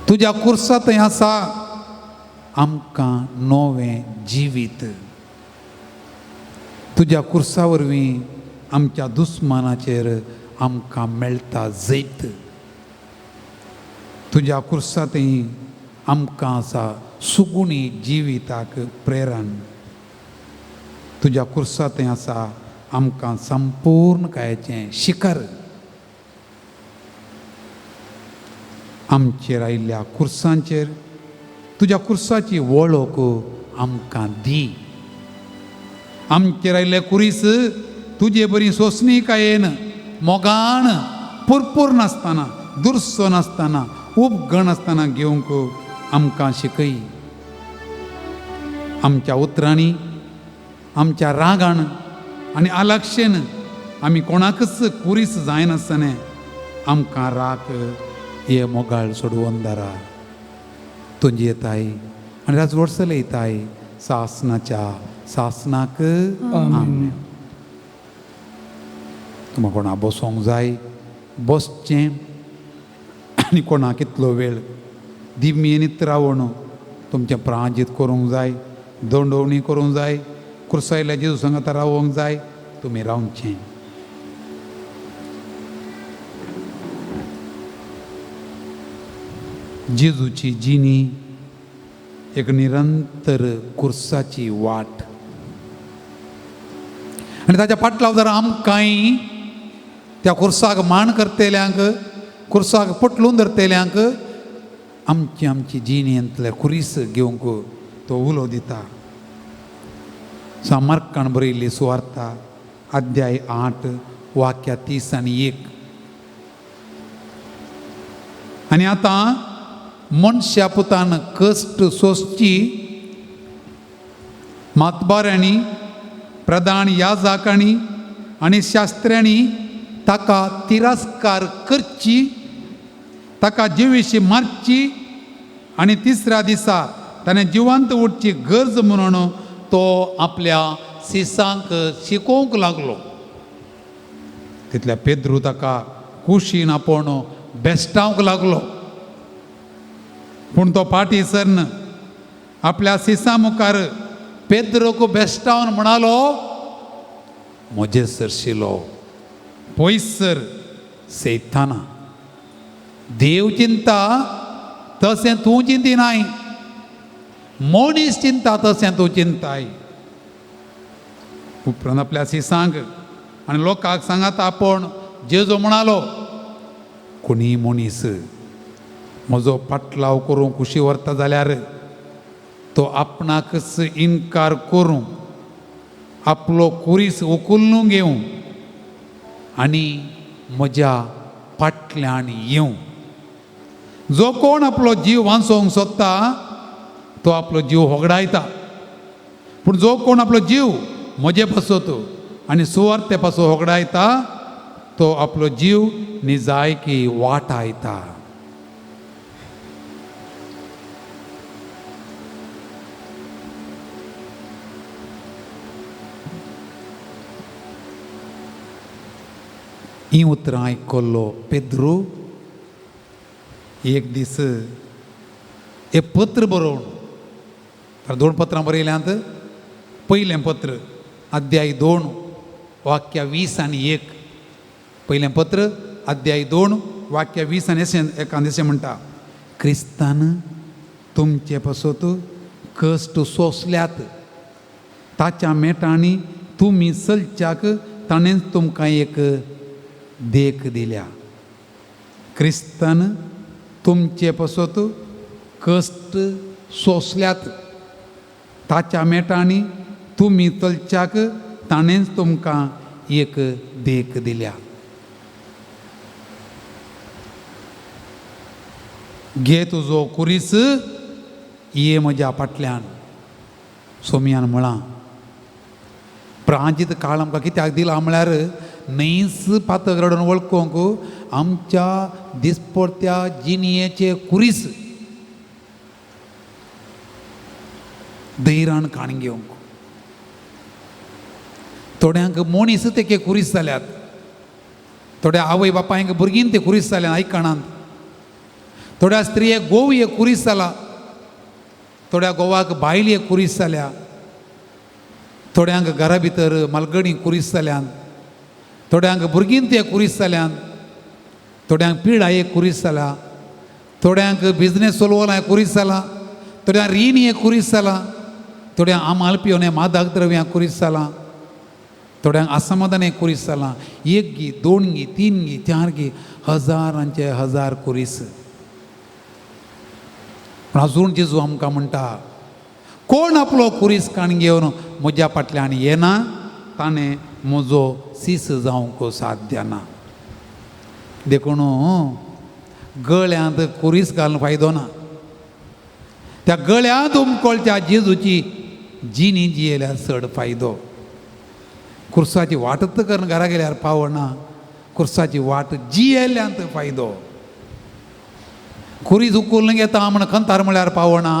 तुज्या कुर्सा थंय आसा आमकां नवें जिवीत तुज्या कुर्सा वरवीं आमच्या दुस्मानाचेर आमकां मेळटा जैत तुज्या कुर्सा थंय आमकां आसा सुगुणी जिविताक प्रेरण तुज्या कुर्सा थंय आसा आमकां संपूर्ण कायाचें शिखर आमचेर आयिल्ल्या कुर्सांचेर तुज्या कुर्साची वळख आमकां दी आमचेर आयिल्ले कुरीस तुजे बरी सोंसणीकायेन मोगान पुरपूर नासतना, दुरसो नासतना, उपगण आसतना घेवंक आमकां शिकय. आमच्या उतरांनी, आमच्या रागान आनी आलक्षेन आमी कोणाकच कुरीस जायनासतना आमकां राख हे मोगाळ सोडवून दारा. तुजी येताय आनी राजवडसले येताय सासनाच्या सासनाक आमेन. तुमकां कोणा बसोंक जाय बसचें आनी कोणा कितलो वेळ दिमयेनीत रावून तुमचें प्रांजीत करूंक जाय, दंडोवणी करूंक जाय, क्रुसायल्या जेजू सांगाता रावोंक जाय, तुमी रावचें. जेजूची जिणी एक निरंतर कुर्साची वाट आनी ताच्या फाटलाव जर आमकांय त्या कुर्साक मान करतल्यांक, कुर्साक पटलून धरतल्यांक आमची आमची जिणेंतले कुरीस घेवंक तो उलो दिता. सामार्कान बरयल्ली सुवार्ता अध्याय 8 वाक्या 30 आनी 1. आनी आतां मनशा पुतान कश्ट सोंसची, मातबाऱ्यांनी, प्रधान याजकांनी आनी शास्त्र्यांनी ताका तिरस्कार करची, ताका जिविशी मारची आनी तिसऱ्या दिसा ताणें जिवंत उरची गरज म्हणून तो आपल्या सिसांक शिकोवंक लागलो. तितल्या पेद्रू ताका कुशीन आपोवन बेस्टावंक लागलो. पूण तो पाटी सरन आपल्या सिसा मुखार पेद्रोक बेस्टावन म्हणालो, म्हजे सरशिलो पयसर सैताना, देव चिंता तशें तूं चिंतिनाय, मनीस चिंता तशें तूं चिंताय. उपरांत आपल्या सिसांक आनी लोकांक सांगात आपोवन जेजू म्हणालो, कोणीय मनीस म्हजो पाटलाव करूंक कुशी व्हरता जाल्यार तो आपणाकच इनकार करूं, आपलो कुरीस उखलून घेवं आनी म्हज्या फाटल्यान येवं. जो कोण आपलो जीव वांचोवंक सोदता तो आपलो जीव होगडायता, पूण जो कोण आपलो जीव म्हजे पासत आनी सुवार्ते पासून होगडायता तो आपलो जीव निजायकी वाटायता. ही उतरां आयकल्लो पेद्रू एक दीस एक पत्र बरोवन, तर 2 पत्रां बरयल्यांत. पयलें पत्र अध्याय 2 वाक्य 20 आनी 1. पयलें पत्र अध्याय 2 वाक्य 20 आनी 1 अशें म्हणटा, क्रिस्तान तुमचे पासत कश्ट सोंसल्यात, ताच्या मेटांनी तुमी चलच्याक ताणें तुमकां एक देख दिल्या. क्रिस्तान तुमचे पासत कश्ट सोंसल्यात, ताच्या मेटांनी तुमी चलच्याक ताणेंच तुमकां एक देख दिल्या. घे तुजो कुरीस, ये म्हज्या फाटल्यान, सोमयान म्हळां. प्रांजीत काळ आमकां कित्याक दिला म्हळ्यार न्हंयच पातक रडून वळखूंक आमच्या दिसपडत्या जिणयेचे कुरीस धैरान काण घेवंक. थोड्यांक मनीस ते कुरीस जाल्यात, थोड्या आवय बापायंक भुरगीं ते कुरीस जाल्यात आयकणांत, थोड्या स्त्रियेक गोव एक कुरीस जाला, थोड्या गोवाक बायल एक कुरीस जाल्या, थोड्यांक घरा भितर मालगणी कुरीस जाल्यान, थोड्यांक भुरगीं ते कुरीस जाल्यान, थोड्यांक पिडा एक कुरीस जाला, थोड्यांक बिजनेस चलोवला कुरीस जाला, थोड्यांक रीण एक कुरीस जाला, थोड्यांक आमाल पिवन मादक द्रव्यां कुरीस जाला, थोड्यांक असमाधान एक कुरीस जाला. 1 गी 2 गी 3 गी 4 गी हजारांचे हजार कुरीस. पूण अजून जेजू आमकां म्हणटा, कोण आपलो कुरीस काण घेवन म्हज्या फाटल्यान येना ताणें म्हजो सीस जावंक साध्य ना. देखून गळ्यांत कुरीस घालून फायदो ना. त्या गळ्यांत उमकळच्या जेजूची जिणी जियेल्यार चड फायदो. कुर्साची वाटत करून घरा गेल्यार पावना, कुर्साची वाट जियेल्यांत फायदो. कुरीस उखलून घेता म्हण खंतार म्हळ्यार पावना,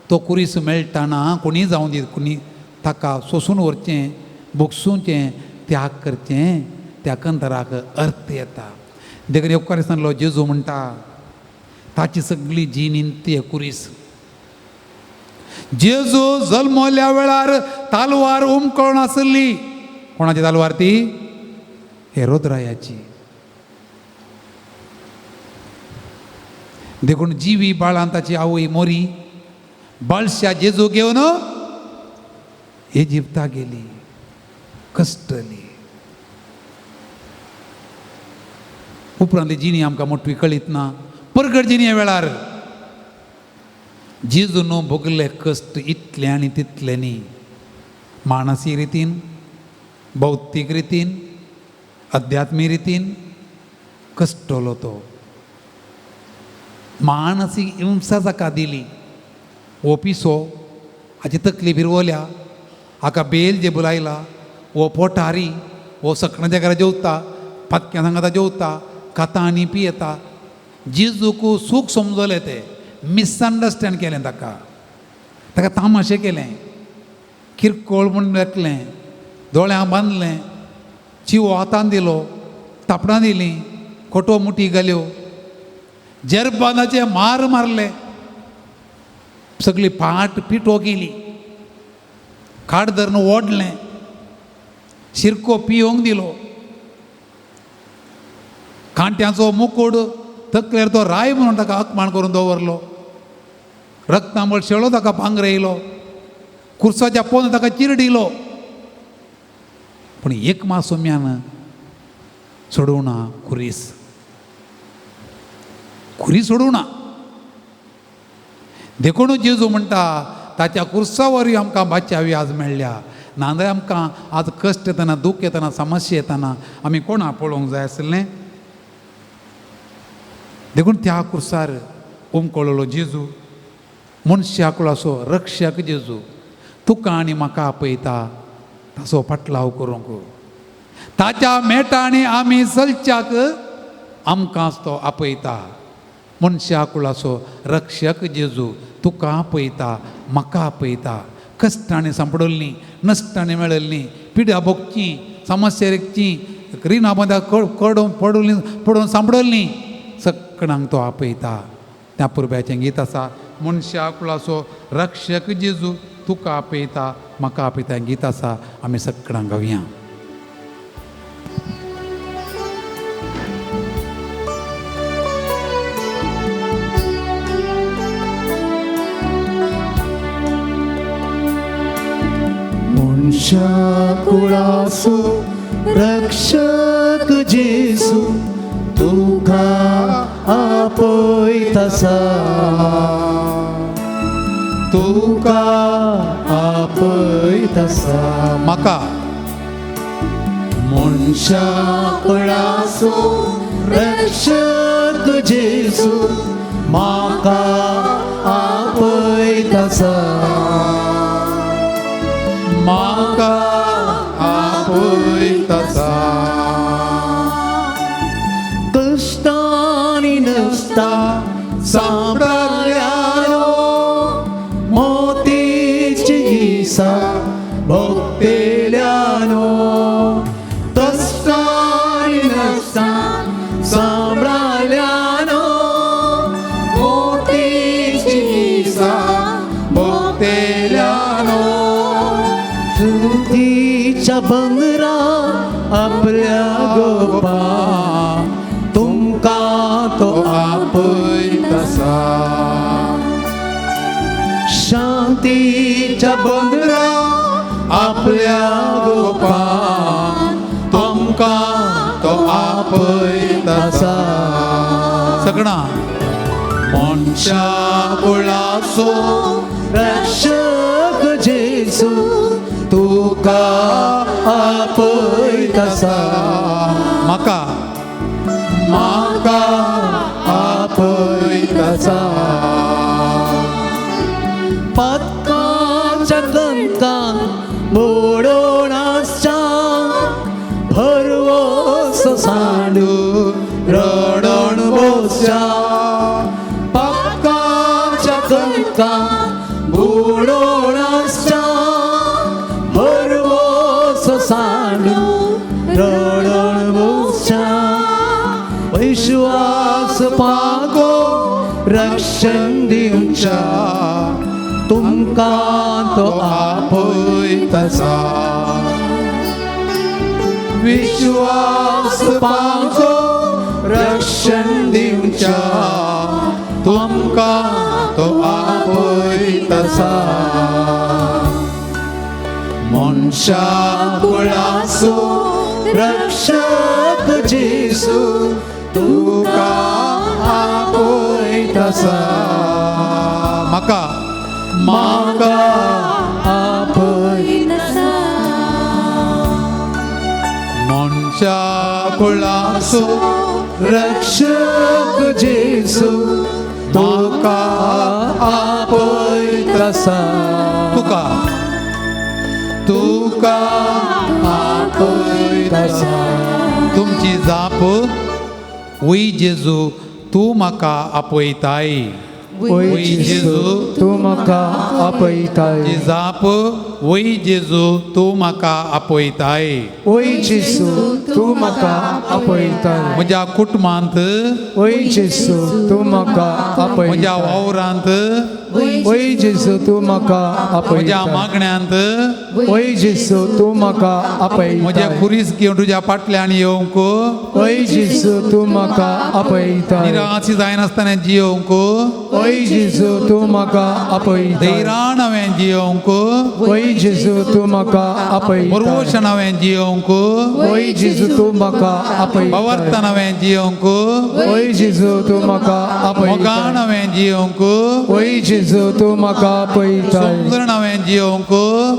तो कुरीस मेळटाना कोणी जावं दी कोणी ताका सोसून व्हरचें, भोगसुचें, त्याग करचें, त्या कंतराक अर्थ येता. देखून येवकारिस्तांतलो जेजू म्हणटा ताची सगळी जीण ती कुरीस. जेजू जल्मल्या वेळार तालवार उमकळून आसली. कोणाची तालवार ती? हेरोद्रायाची. देखून जिवी बाळान ताची आवय मोरी बाळश्या जेजू घेवन इजिप्ता गेली, कश्टली. उपरांतली जिणी आमकां मोटवी कळीत ना. परगट जिणी वेळार जेजून भोगले कश्ट इतले आनी तितले न्ही, मानसी रितीन, भौतीक रितीन, अध्यात्मीक रितीन कश्टलो तो. मानसीक हिंसा ताका दिली. हो पिसो हाची तकली फिरवल्या, हाका बेल जे बुलायला, हो पोटारी, हो सकणाच्या घरा जेवता, पातक्या सांगाता जेवता, खाता आनी पियेता. जेजूक सूख समजलें, तें मिसअंडरस्टँड केलें ताका, ताका तामाशें केलें, किरकोळ म्हूण लेखलें, दोळ्यां बांदलें, चिवो हातान दिलो, थापणां दिलीं, खोटो मुठी घाल्यो, जेरबानाचे मार मारले, सगळी पाट पिठो केली, खाड धरून ओडलें, शिरको पियोंक दिलो, कांट्यांचो मुकूड तकलेर तो राय म्हणून ताका अकमाण करून दवरलो, रक्तांबळ शेळो ताका पांगरयलो, कुर्साच्या पोंद ताका चिरडिलो. पूण एक मासोम्यान सोडूं ना कुरीस, कुरीस सोडूं ना. देखून जेजू म्हणटा ताच्या कुर्सा वरवीं आमकां बाचावी आज मेळ्ळ्या. नाजाल्यार आमकां आज कश्ट येतना, दूख येतना, समस्या येतना आमी कोणा पळोवंक जाय आसलें. देखून त्या कुर्सार उमकळलो जेजू, मनशाकुळाचो रक्षक जेजू तुका आनी म्हाका आपयता ताचो फाटलाव करूंक. ताच्या मेटांनी आमी चलच्याक आमकां तो आपयता. मनशाकुळाचो रक्षक जेजू तुका आपयता, म्हाका आपयता. कश्टांनी सांपडल्लीं, नश्टांनी मेळिल्लीं, पिड्या भोगचीं, समस्या रेखचीं, रिणां बांदा कडून पडून पडून सांपडल्लीं, सगळ्यांक तो आपयता. त्या पुरब्याचें गीत आसा, मनशाकुळाचो रक्षक जेजू तुका आपयता, म्हाका आपयता. गीत आसा, आमी सगळ्यांक गावया. मनशाकुळाचो रक्षक जेजू तुका आपयता, तुका आपयता. म्हाका मनशाकुळाचो रक्षक जेजू म्हाका आपयता, म्हाका आपयता. कश्टांनी नसता सांपडल्यानो मोतीची दिसा भोगतेल्यानो, कश्टांनी नसता सांपडल्यानो मोतीची दिसा भोगतेल्यानो. सुतीच्या बंगरा आपल्या गोपा तुमकां तो आपयता, शांतीच्या बंगरा आपल्या गोपा तुमकां तो आपयता. सगळां मनशाकुळाचो रक्षक जेजू तुका आपयता म्हाका म्हाका आपयता पातकाच्या गंकान बुडोवन आसच्या भरवंसो सांडू रडोन बसच्या पातकाच्या गंकान बुडोवन आसच्या भरवंसो सांडू रडोन बसच्या विश्वास पागो रक्षण दिवच्या तुमकां तो आपयता विश्वास पागो रक्षण दिवच्या तुमकां तो आपयता मनशा कुळाचो रक्षक जेसू तुका आपयता म्हाका म्हाका आपय मनशा कुळाचो रक्षक जेसू तुका आपयता तुका तुका आपयता तुमची जाप वय जेजू तूं म्हाका आपयताय ओय जेजू तूं म्हाका आपयताय तुमची जाप वय जेजू तूं म्हाका आपयताय ओय जेजू तूं म्हाका आपयताय म्हज्या कुटुंबांत ओय जेजू तूं म्हाका म्हज्या आपयताय वावरांत ओय जेजू तूं म्हाका म्हज्या आपयताय मागण्यांत ओय जेजू तूं म्हाका म्हज्या आपयताय खुरीस घेवन तुज्या फाटल्यान येवंक ओय जेजू तूं म्हाका आपयताय निराशी जायनासतना जियोवंक ओय जेजू तूं म्हाका आपयताय धैरान हांवें जियोवंक ओय जेजू तूं म्हाका आपयताय बरोवशन हांवें जियोवंक ओय जेजू तूं म्हाका आपयताय बवर्तन हांवें जियोवंक ओय जेजू तूं म्हाका मोगान आपयताय हांवें जियोवंक ओय जेजू तूं म्हाका आपयताय समजण हांवें जियोवंक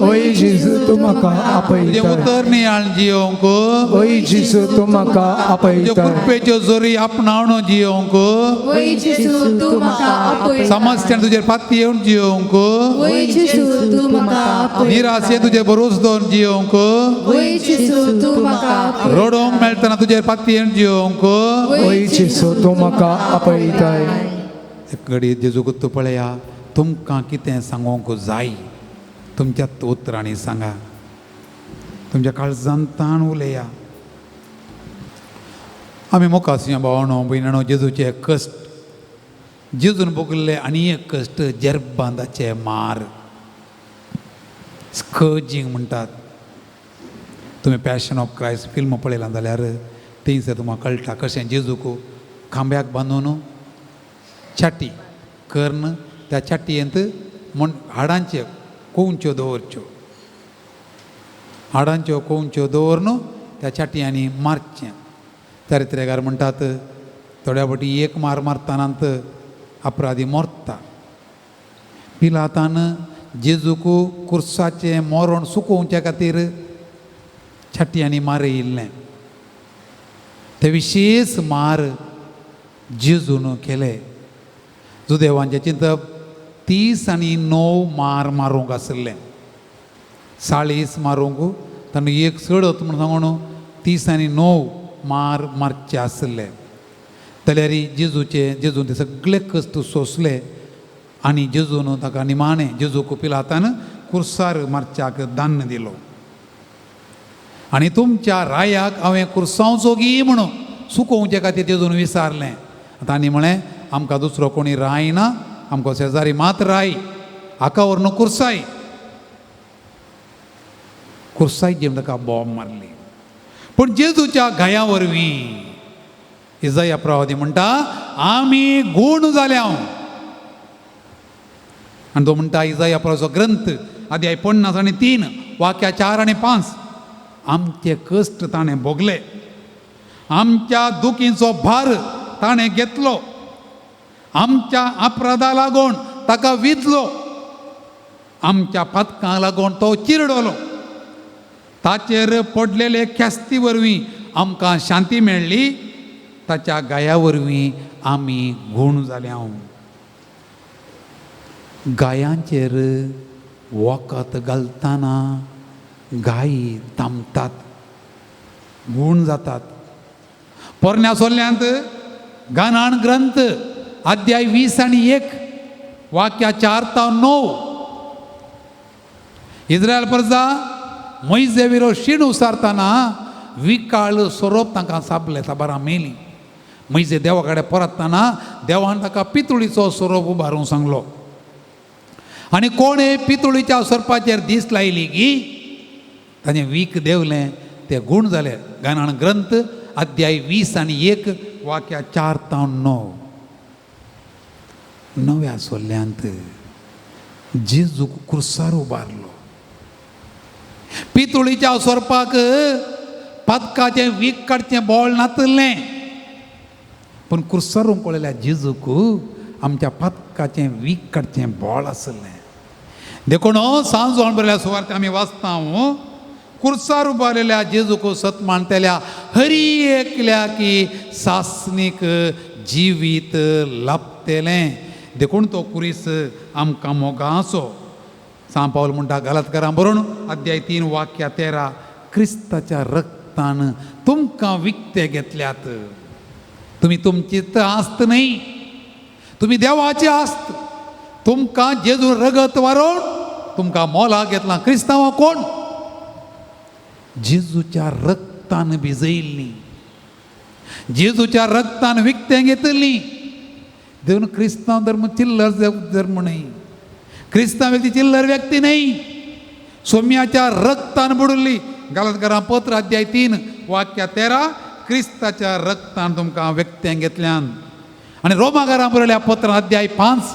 ओय जेजू तूं म्हाका तुजें आपयताय उतर नियाळ जियोवंक ओय जेजू तूं म्हाका तुजे आपयताय कृपेच्यो जोरी आपणावन जियोवंक वय जेजू तूं म्हाका आपयता समस्यान तुजेर फाती येवन जियोवंक वय जेजू तूं म्हाका आपयता निराशे तुजे भरोस दवरून जियोवंक वय जेजू तूं म्हाका आपयता रडोवंक मेळटना तुजेर फाती येवन जियोवंक ओय जेजू तूं म्हाका आपयताय एक घडी जेजूक तूं पळया तुमकां कितें सांगूंक जाय तुमच्यात उतरांनी सांगा तुमच्या काळजान ताण उलया आमी मुखार भावणो भयणो जेजूचे कश्ट जेजून भोगल्ले आनी एक कश्ट जेरबांदाचे मार स्कर्जींग म्हणटात. तुमी पॅशन ऑफ क्रायस्ट फिल्म पळयलां जाल्यार थंयसर तुमकां कळटा कशें जेजूक खांब्याक बांदून छाटी कर्ण त्या छाटयेंत म्हण हाडांच्यो कोंवच्यो दवरच्यो हाडांच्यो कोंवच्यो दवरून त्या छाटयांनी मारचें. चारित्र्यकार म्हणटात थोड्या फावटी एक मार मारतानांत अपराधी मरता. पिलातान जेजूक कुर्साचें मरण सुकोवच्या खातीर छाटयांनी मारयिल्लें. ते विशेश मार जेजून केले. जुदेवांचें चिंतप 39 मार मारूंक आशिल्लें. 40 मारूंक ताणें एक चडत म्हूण सांगून 39 मार मारचे आशिल्ले. जाल्यार जेजूचे जेजून ते सगळे कश्ट सोंसले आनी जेजून ताका निमाणें जेजूक पिलातान कुर्सार मारच्याक दान दिलो. आनी तुमच्या रायाक हांवें कुर्सांवचो गी म्हणून सुकोवचे खातीर जेजून विचारलें. तांणी म्हळें आमकां दुसरो कोणी राय ना, आमकां शेजारी मात राय, हाका व्हरून कुर्साय. कुर्साय जेवन ताका बॉम्ब मारली. पूण जेजूच्या घाया वरवीं इजाया प्रवादी म्हणटा आमी गूण जाल्या. आनी तो म्हणटा इजाया प्रवाचो ग्रंथ अध्याय 53 वाक्या 4 आनी 5 आमचे कश्ट ताणें भोगले, आमच्या दुखीचो भार ताणें घेतलो, आमच्या अपराधा लागून ताका विजलो, आमच्या पातकां लागून तो चिरडलो. ताचेर पडलेले ख्यास्ती वरवीं आमकां शांती मेळ्ळी, ताच्या गाया वरवीं आमी गूण जाल्या. गायांचेर वखद घालतना गायी थांबतात, गूण जातात. पोरण्या सोल्ल्यांत गानान ग्रंथ अध्याय 20 आनी 1 वाक्या 4 ते 9 इस्रायल प्रजा मोयजे विरो शीण उसारतना विकाळ सोरोप तांकां सापले, साबारां मेली. मोयजे देवा कडेन परतना देवान ताका पितुळीचो सोरोप उबारूंक सांगलो आनी कोणें पितुळीच्या सोरपाचेर दीस लायली की ताणें वीख देवलें, ते गूण जाले. गानान ग्रंथ अध्याय 20 आनी 1 वाक्या 4 ते 9. नव्या सोल्ल्यांत जेजूक क्रुसार उबारलो. पितुळीच्या सोरपाक पातकाचें वीख काडचें बोळ नातलें, पूण क्रुसार पळयल्या जेजूक आमच्या पातकाचें वीख काडचें बोळ आसलें. देखून सांज बरयल्या सुवार्थ आमी वाचता, कुर्सार उबारलेल्या जेजूक सत मानतल्या हरी एकल्या की सासणीक जिवीत लाभतलें. देखून तो कुरीस आमकां मोगाचो. सांव पावल म्हणटा गलातकारां बरोवन अध्याय 3 वाक्या 13, क्रिस्ताच्या रक्तान तुमकां विकते घेतल्यात. तुमी तुमची आस्त न्हय, तुमी देवाची आस्त. तुमकां जेजू रगत वारोवन तुमकां मोलाक घेतलां. क्रिस्तांवां कोण? जेजूच्या रक्तान भिजयल्लीं, जेजूच्या रक्तान विकतें घेतलीं. देखून क्रिस्तांव धर्म चिल्लर धर्म न्हय, क्रिस्तांव व्यक्ती चिल्लर व्यक्ती न्हय. सोम्याच्या रक्तान बुडुल्ली. गालातकारां पत्र अध्याय 3 वाक्या 13, क्रिस्ताच्या रक्तान तुमकां व्यक्त्यां घेतल्यान. आनी रोमाकारां बरयल्या पत्र अध्याय 5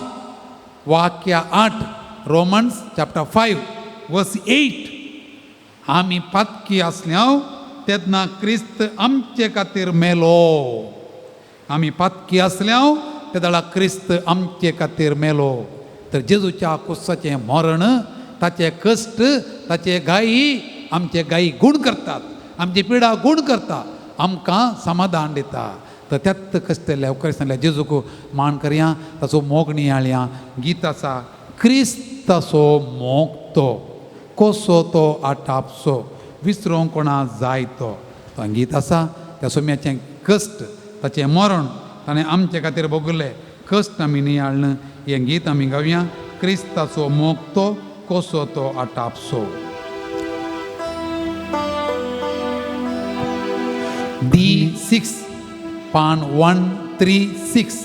वाक्या 8, रोमन्स चॅप्टर 5 वर्स 8, आमी पातकी आसल्याव तेन्ना क्रिस्त आमचे खातीर मेलो. आमी पातकी आसल्याव तेदळा क्रिस्त आमचे खातीर मेलो. तर जेजूच्या कुसाचें मरण, ताचे कश्ट, ताचे गायी आमचे गायी गूण करतात, आमची पिडा गूण करता, आमकां समाधान दिता. तर त्यात कश्टल्या उपकरिसल्या जेजूक मान करया, ताचो मोग नियाळया. गीत आसा क्रिस्ताचो मोग तो कसो तो आटापसो विसरोंक कोणा जाय तो. तो गीत आसा त्या सोम्याचें कश्ट, ताचें मरण ताणें आमचे खातीर भोगले कश्ट आमी नियाळ्ळें. हें गीत आमी गावया, क्रिस्ताचो मोग तो कसो तो आटापसो. D6 पान 136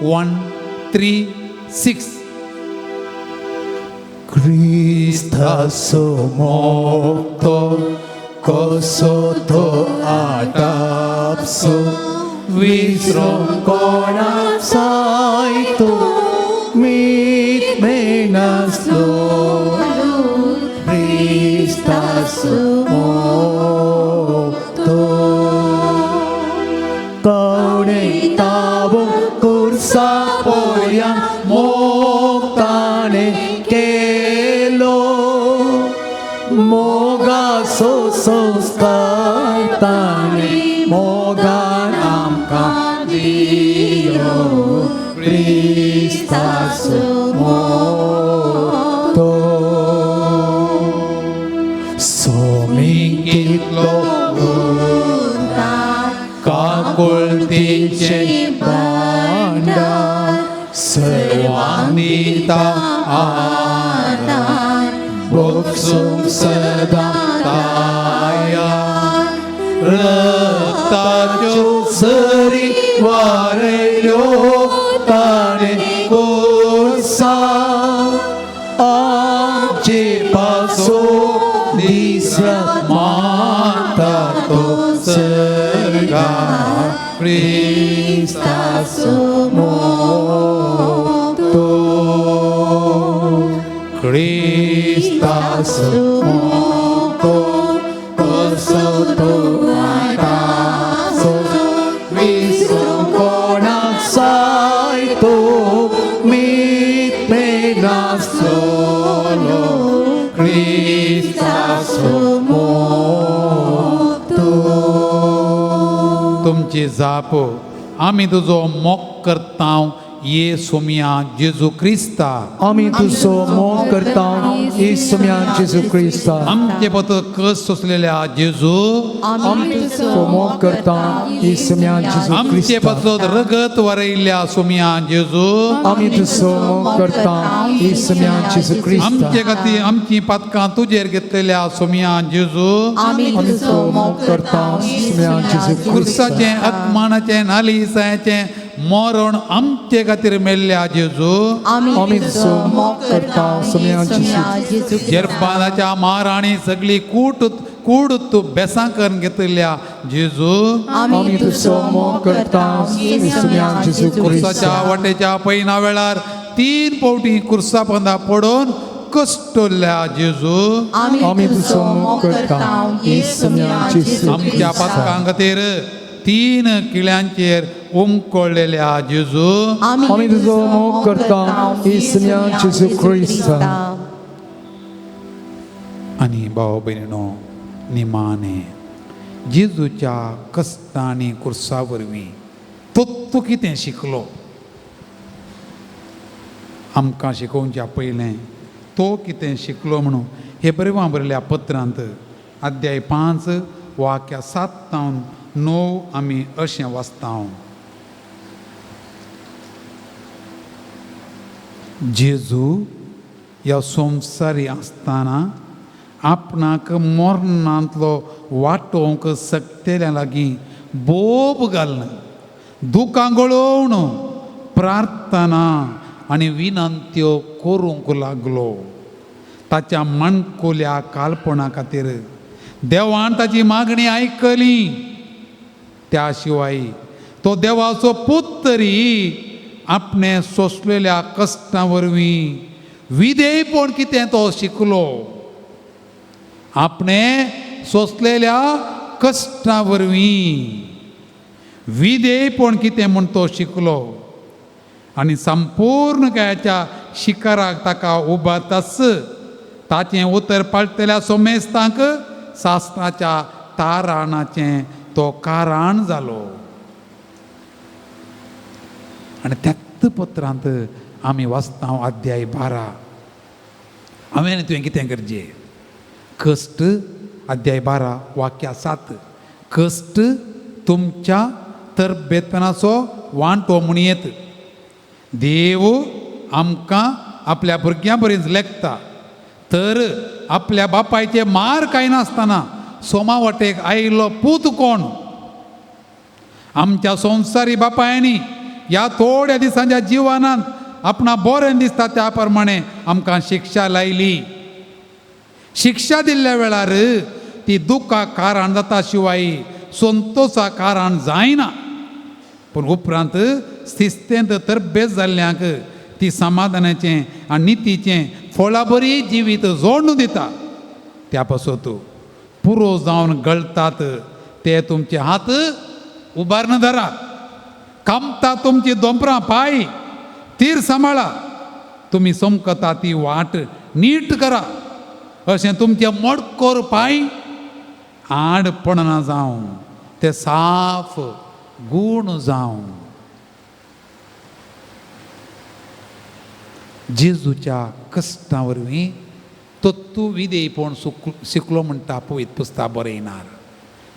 136. क्रिस्ताचो मोग तो कसो तो आटापसो विसरोंक कोणाक जाय तो मीत मेनासलो. क्रिस्ताचो मोग तो कोणे तावो कुर्सा पोया मोग ताणें केलो, मोगाचो संस्कार ताणें मोगान आमकां दिलो. क्रिस्ताचो मोग तो सोमी कितलो काकुळतीचें भांडार सर्वांक दिता आदार, भोगसूंक सदां तयार. रक्ताच्यो सरी वारयल्यो ताणें कुर्सार, आमचे पासो दिसत मानता तो सर्गार. क्रिस्ताचो मोग तो क्रिस्ताचो मोग तो कसो तो आटापसो विसरूंक कोणाक जाय तो मीत मेनासलो. क्रिस्ताचो मोग तुमची जाप आमी तुजो मोग करता ये सोमया जेजू क्रिस्ता. आमी तुजो मोग करता येसुम्या जेजू क्रिस्ता. आमचे पत कस सोंसलेल्या जेजू. आमी तुजो मोग करता येसुम्या जेजू आमचे क्रिस्ता. पसत रगत वरयल्ल्या सोमया जेजू. आमी तुजो मोग करता येसुम्या जेजू क्रिस्ता. आमचे खातीर आमची पातकां तुजेर घेतलेल्या सोमया जेजू. आमी आमी तुजो तुजो मोग करता येसुम्या जेजू क्रिस्ता. खुर्साचें अपमानाचें नालिसाचें मरण आमचे खातीर मेल्ल्या जेजू. आमी तुजो मोग करता येसुम्या जेजू. जेरपानाच्या माराणी सगळी कूट कूड तूं बेसां करून घेतल्या जेजू. आमी तुजो मोग करता येसुम्या जेजू कुर्साच्या क्रिस्ता. वाटेच्या पैना वेळार 3 फावटी कुर्सा पंदा पडून कश्टल्या जेजू. आमी तुजो मोग करता येसुम्या जेजू आमच्या क्रिस्ता. पातकां खातीर 3 किळ्यांचेर उमकळलेल्या जेजू. आमी तुजो मोग करता येसुम्या जेजू क्रिस्ता. आनी भाव भयणीनो निमाणे जेजूच्या कश्टांनी कुर्सा वरवीं तो तूं कितें शिकलो आमकां शिकोवच्या पयलें तो कितें शिकलो म्हणून हे बरें बरयल्या पत्रांत अध्याय 5 वाक्या 7 तावन 9 आमी अशें वाचता. जेजू ह्या संवसारी आसतना आपणाक मरणांतलो वाटोवंक सक्तेल्या लागीं बोब घालून दुकां गळोवन प्रार्थना आनी विनंत्यो करूंक लागलो. ताच्या माणकुल्या कालपणा खातीर देवान ताची मागणी आयकली. त्या शिवाय तो देवाचो पूत तरी आपणे सोंसलेल्या कश्टां वरवीं विधेयपण कितें तो शिकलो. आपणे सोंसलेल्या कश्टां वरवीं विधेयपण कितें म्हूण तो शिकलो आनी संपूर्ण कायाच्या शिकाराक ताका उबारताच ताचें उतर पाळटल्या सोमेस्तांक सासणाच्या ताराणाचें तो कारण जालो. आनी त्याच पत्रांत आमी वाचता अध्याय 12. हांवें आनी तुवें कितें करचें? कश्ट अध्याय 12 वाक्या 7. कश्ट तुमच्या तरबेतपणाचो वांटो म्हणयेत. देव आमकां आपल्या भुरग्यां बरीच लेखता तर आपल्या बापायचे मार कांय नासतना सोमा वाटेक आयिल्लो पूत कोण? आमच्या संवसारी बापायांनी ह्या थोड्या दिसांच्या जिवनांत आपणा बरें दिसता त्या प्रमाणे आमकां शिक्षा लायली. शिक्षा दिल्ल्या वेळार ती दुख्खा कारण जाता शिवाय संतोशा कारण जायना. पूण उपरांत शिस्तेंत तरबेज जाल्ल्यांक ती समाधानाचें आनी नितीचें फळा बरी जिवीत जोडून दिता. त्या पासत पुरो जावन गळटात ते तुमचे हात उबारून धरा. कामता तुमची दोंपरां पांय तीर सांबाळा. तुमी समकता ती वाट नीट करा. अशें तुमचे मडकोर पांय आड पडना जावं ते साफ गूण जावं. जेजूच्या कश्टां वरवीं तो तूं विधेयपण शिकलो म्हणटा पवित्र पुस्तक बरयनार.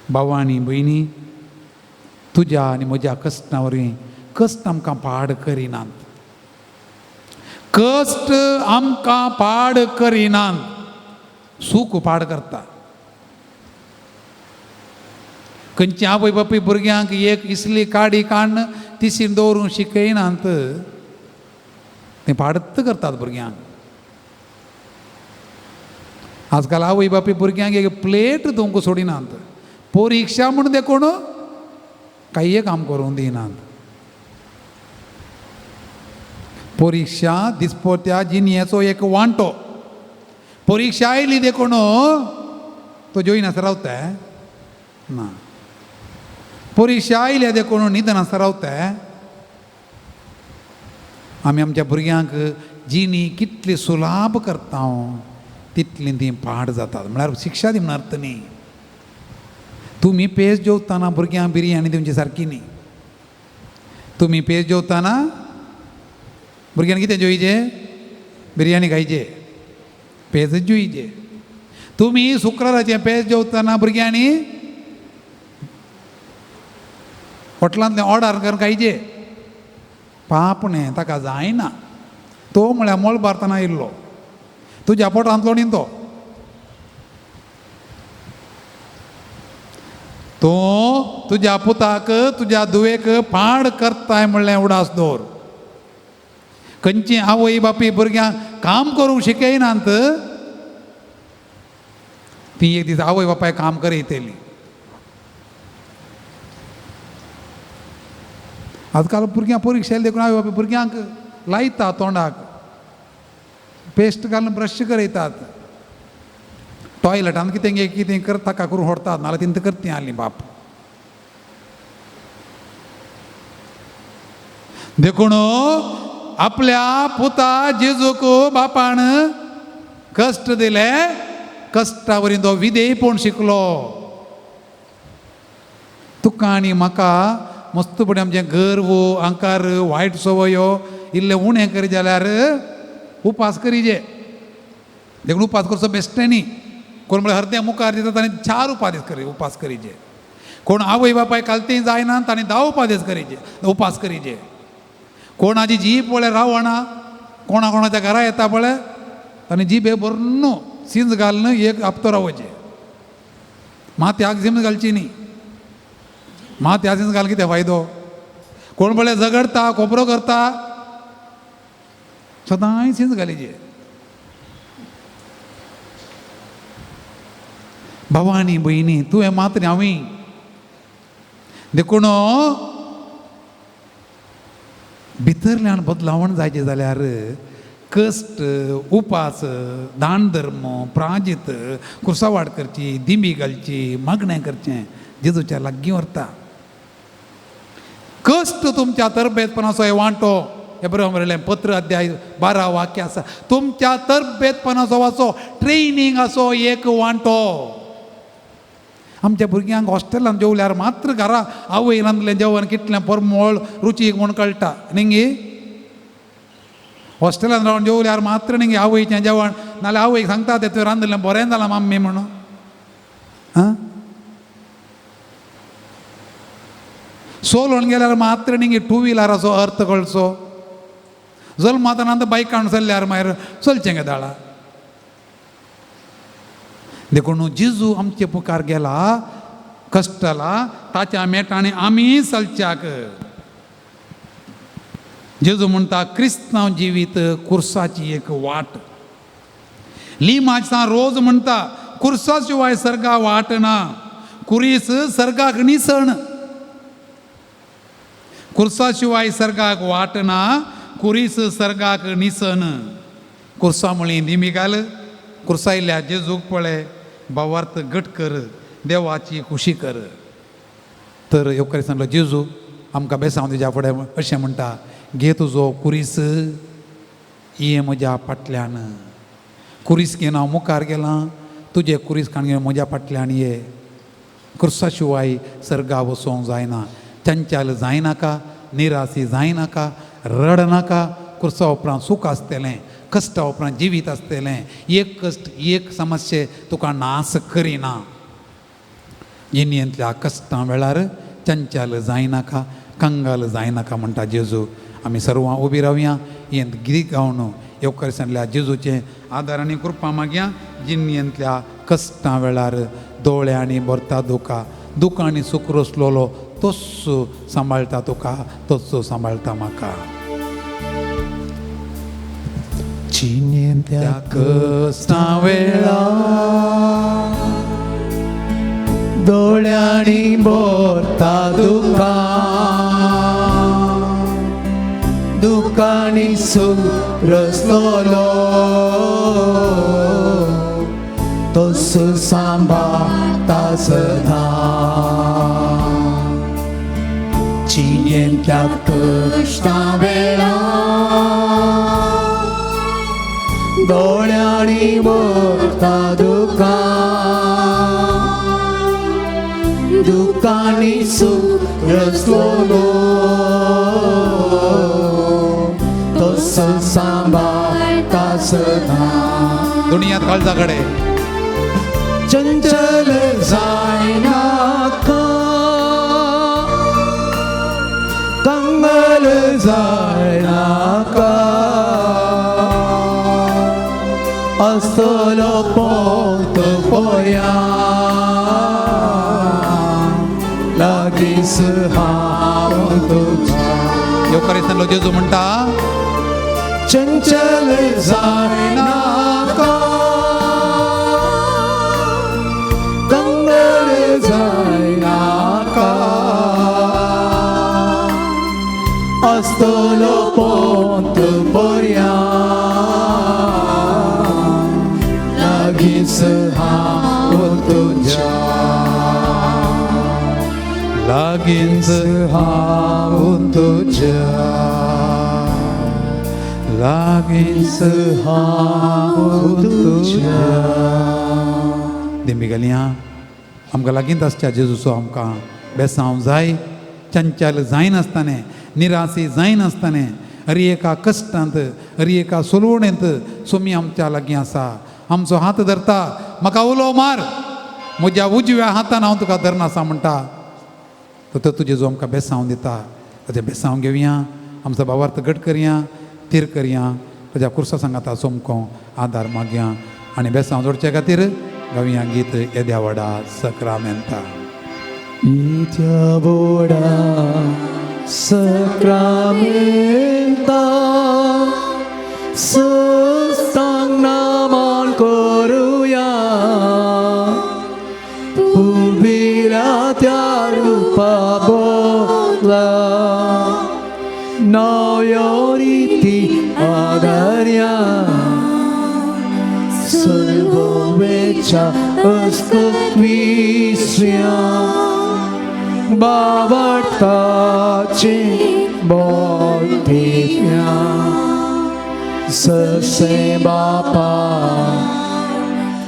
भावा आनी भयणी, तुज्या आनी म्हज्या कश्टां वरवीं कश्ट आमकां पाड करिनात. कश्ट आमकां पाड करिनात, सूख पाड करता. खंयची आवय बापूय भुरग्यांक एक इसली काडी काडून तिशीन दवरूंक शिकयनात, तें पाडत करतात भुरग्यांक. आजकाल आवय बापूय भुरग्यांक एक प्लेट दिवंक सोडिनात. परिक्षा म्हूण देखून कांय काम करूंक दिनात. परिक्षा दिसपट्या जिणेचो एक वांटो. परिक्षा आयली देखून तो जोयनासतना रावता ना. परिक्षा आयल्या देखून न्हिदनासतना रावता. आमी आमच्या भुरग्यांक जिणी कितली सुलाभ करता तितली ती पाड जातात. म्हळ्यार शिक्षा दी म्हण अर्थ न्ही. तुमी पेज जेवताना भुरग्यांक बिरयानी दिवची सारकी न्ही. तुमी पेज जेवताना भुरग्यांक कितें जेवचे? बिरयानी खायचे, पेजच जेवचे. तुमी शुक्राराचें पेज जेवताना भुरग्यांनी हॉटलांतलें ऑर्डर करून खायचे. पाप न्ही, ताका जायना. तो म्हळ्यार मळबारतना आयिल्लो, तुज्या पोटांतलो न्ही तो. तूं तुज्या पुताक तुज्या धुवेक पाड करताय म्हणलें उडास दवर. खंयची आवय बापूय भुरग्यांक काम करूंक शिकयनात, ती एक दीस आवय बापाय काम करयतली. आजकाल भुरग्यां परिक्षा येयली देखून आवय बापूय भुरग्यांक लायता तोंडाक पेस्ट घालून ब्रश करयतात. टॉयलेटान कितें कितें करता ताका करून व्हरतात, नाल्यार तिंत करती आसली बाप. देखून आपल्या पुता जेजूक बापान कश्ट दिले, कश्टा वरी तो विधेयपण शिकलो. तुका आनी म्हाका मस्तपणी आमचें गर्व अहंकार वायट संवयो इल्लें उणें करी जाल्यार उपास करीजे. देखून उपास करचो बेश्टें न्ही. कोण म्हळ्यार हरदें मुखार दिता ताणें 4 उपादेस करी उपास करीजे. कोण आवय बापाय कालतीं जायना ताणें 10 उपादेस करीजे उपास करीजे. कोणाची जीप पळय रावना, कोणा कोणाच्या घरा येता पळय ताणें जिबे भरून सिंज घालून एक हप्तो रावचें. माथ्याक झिम घालची न्ही. माथ्याक झिंज घाल कितें फायदो? कोण पळय झगडता कोपरो करता, सदांय सिंज घालीचे. भावानी भयणी तुवें मात्र हांवें. देखून भितरल्यान बदलावण जायचें जाल्यार कश्ट, उपास, दान धर्म, प्राजित, कुर्सावाड करची, दिंबी घालची, मागणें करचें, जेजूच्या लागीं व्हरता. कश्ट तुमच्या तरबेतपणाचो हे वांटो. हे बरोबर म्हणलें पत्र अध्याय 12 वाक्य आसा. तुमच्या तरबेतपणाचो वाचो ट्रेनिंग असो एक वांटो. आमच्या भुरग्यांक हॉस्टेलान जेवल्यार मात्र घरा आवय रांदलें जेवण कितलें परमळ रुचीक म्हूण कळटा न्ही. हॉस्टेलान रावन जेवल्यार मात्र न्ही आवयचें जेवण, नाल्यार आवयक सांगता तें तुवें रांदलें बरें जालां माम्मी म्हणून. आं सोलोवन गेल्यार मात्र न्ही टू व्हिलराचो अर्थ कळचो. जल्माताना बायक काडून चल्ल्यार मागीर चलचें गेदाळा. देखून जेजू आमचे मुखार गेला, कश्टला, ताच्या मेटांनी आमी चलच्याक. जेजू म्हणटा क्रिस्तांव जिवीत कुर्साची एक वाट. लिमाचा रोज म्हणटा कुर्सा शिवाय सर्गा वाट ना, कुरीस सर्गाक निसण. कुर्सा शिवाय सर्गाक वाट ना, कुरीस सर्गाक निसण. कुर्सा म्हळी दिमी घाल, कुर्सायल्या जेजूक पळय, भावार्थ घट कर, देवाची खुशी कर. तर येवकारी सांगलो जेजू आमकां बेसांव तुज्या फुडें अशें म्हणटा, घे तुजो कुरीस, ये म्हज्या फाटल्यान. कुरीस घेवन हांव मुखार गेलां, तुजे कुरीस काण घेवन म्हज्या फाटल्यान ये. कुर्सा शिवाय सर्गा वचोंक जायना. चंचल जायनाका, निराशी जायनाका, रडनाका. कुर्सा उपरांत सूख आसतलें, कश्टा उपरांत जिवीत आसतलें. एक कश्ट एक समस्या तुका नास करिना. जिणेंतल्या कश्टां वेळार चंचल जायनाका, कंगाल जायनाका म्हणटा जेजू. आमी सर्वां उबी रावया, हें गीत गावन येवकार जेजूचें आदार आनी कृपा मागया. जिणेंतल्या कश्टां वेळार दोळ्यांनी भरता दुकां, दुकांनी सूख रसलोलो तोच सांबाळटा तुका, तोच सांबाळटा म्हाका. जिणेंतल्या कश्टां वेळार दोळ्यांनी भरता दुकां, दुकांनी सूख रसलोलो तोच सांबाळटा सदां. जिणेंतल्या कश्टां वेळार दोळ्यांनी भरता दुकां, दुकानी सुख रसलोलो तसो सांबाळटा सदां दुनियात काळजा कडे चंचल जायनाका कंगल जायनाका असलो पोत पोया लागींच हांव तुज्या येवकारिस्तांतलो जेजू म्हणटा चंचल जायनाका कंगल जायनाका असतलो पोंत पर्या लागींच हांव तुज्या लागींच हांव तुज्या लागींच हांव तुज्या. दिंबी घालया आमकां लागींच आसच्या जेजूचो आमकां बेसांव जाय. चंचल जायनासतना निराशी जायनासतना हर एका कश्टांत हर एका सोलवणेंत सोमी आमच्या लागीं आसा. आमचो हात धरता, म्हाका उलो मार, म्हज्या उजव्या हातान हांव तुका धरना आसा म्हणटा. तर तुजें जो आमकां बेसांव दिता ताचें बेसांव घेवया, आमचो भावार्थ घट करया, थीर करया, ताज्या कुर्सा सांगाता सोमको आदार मागया आनी बेसांव जोडचे खातीर गावया गीत येद्या व्हडा सक्रामेंता. येद्या व्हडा सक्रामेंता सस्तांग नामान करुया पुर्विल्या त्या रुपा बोला नव्यो रिती आदार्या सर्ववेच्या अस्तित्विस्या बाबटाचे बोल ठेव्या ससे बापा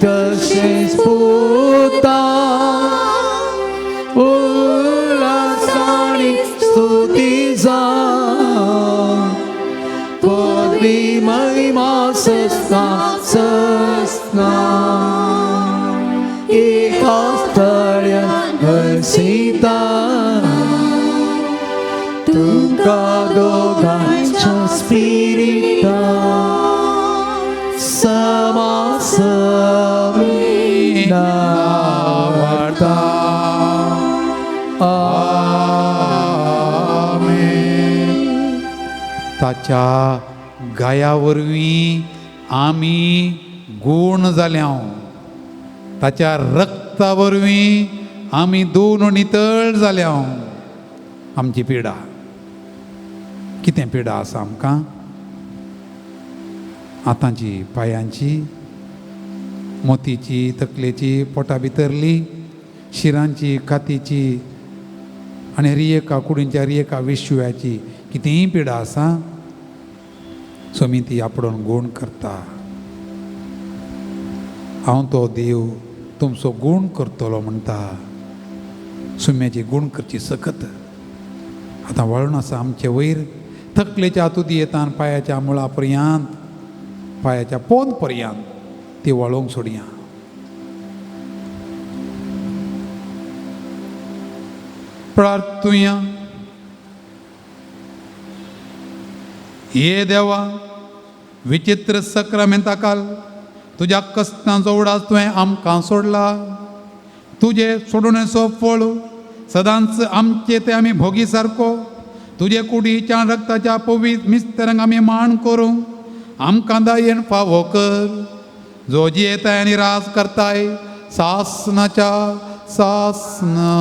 तसेच पुता उल्हासाने स्तुती जा पदवी महिमा सस्ना सस्ना एका स्थळ्या हर्षिता तुका दोघांच्या स्पिरिता समासमी नावाडता. आमेन. ताच्या गाया वरवीं आमी गूण जाल्या, ताच्या रक्ता वरवीं आमी दोन नितळ जाल्या. आमची पिडा कितें पिडा आसा आमकां? हातांची, पांयांची, मोतीची, तकलेची, पोटा भितरली, शिरांची, कातीची आनी हर एका कुडींच्या हर एका विश्व्याची कितेंय पिडा आसा. स्वामी ती आपडोन गूण करता. हांव तो देव तुमचो गूण करतलो म्हणटा. सुम्याची गूण करची सकत आतां वळून आसा आमचे वयर. तकलेच्या तुदयेतान पांयाच्या मुळा पर्यंत, पांयाच्या पोंद पर्यंत ती वळोवंक सोडया. प्रार्थुया. ये देवा, विचित्र सक्रामेंता काल तुज्या कश्टांचो उडास तुवें आमकां सोडला. तुजे सोडणेचो फळ सदांच आमचे ते आमी भोगी सारको. तुजे कुडीच्या रक्ताच्या पवित्र मिस्तरांक आमी मान करूं आमकां दयेन फावो कर. जो जियेताय आनी राज करताय सासनाच्या सासना.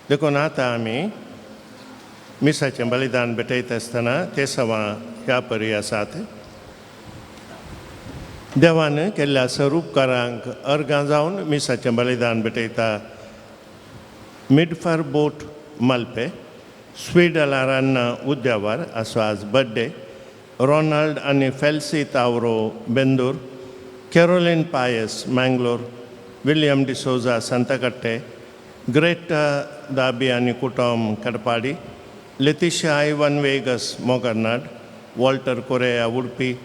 देखून आतां आमी मिसाचें बलिदान भेटयता आसतना ते सवां ह्या परी आसात. देवान केल्ल्या सरूपकारांक अर्गां जावन मिसाचें बलिदान भेटयता. मिडफार बोट मालपे स्वीडलारान्ना उद्यावर असो आज बड्डे, रोनाल्ड आनी Felcy Tavro Bendur, Caroline Pius Mangalore, William D'Souza Santhekatte, Greta Dabi आनी कुटुंब Katpadi, Letitia Ivan Vegas Mogarnad, Walter Correa Udupi,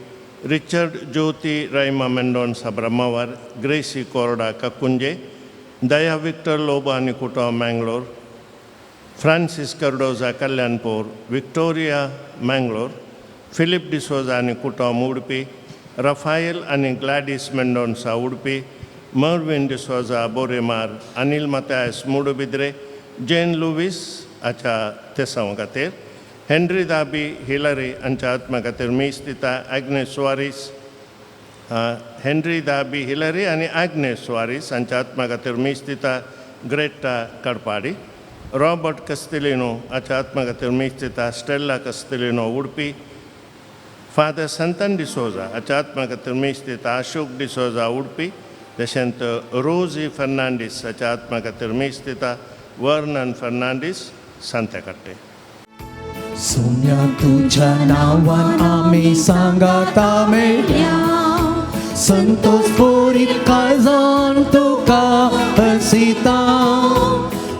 Richard Jyothi Raima Mendonca Brahmavar, Gracy Korda Kakunje, Daya Victor Lobo आनी कुटुंब Mangalore, Francis Cardoza Kalyanpur, Victoria Mangalore, Philip D'Souza आनी कुटुंब उडपी, Raphael आनी Gladys Mendonca Udupi, Mervin D'Souza Boremar, Anil Mathias Moodbidri, Jane Lewis हाच्या तेसांव खातीर, Henry दाबी Hilary हांच्या आत्मा खातीर मीस दिता. आग्नेस सुवारीस, हेनरी दाबी हिलरी आनी आग्नेस सुवारीस हांच्या आत्मा खातीर मीस दिता. ग्रेटा कडपाडी, रॉबर्ट कस्तिलिनो हाच्या आत्मा खातीर मीस दिता. स्टेल्ला कस्तिलिनो उडपी, फादर संतन डिसोजा हाच्या आत्मा खातीर मीस दिता. अशोक डिसोजा उडपी, तशेंच रोजी फर्नांडीस हाच्या आत्मा खातीर मीस दिता. वर्नन फर्नांडीस सांतेकाट्टे. सोम्या तुझ्या नांवान आमी सांगाता मेळ्या, संतोष पुरीत काळजान तुका हसिता.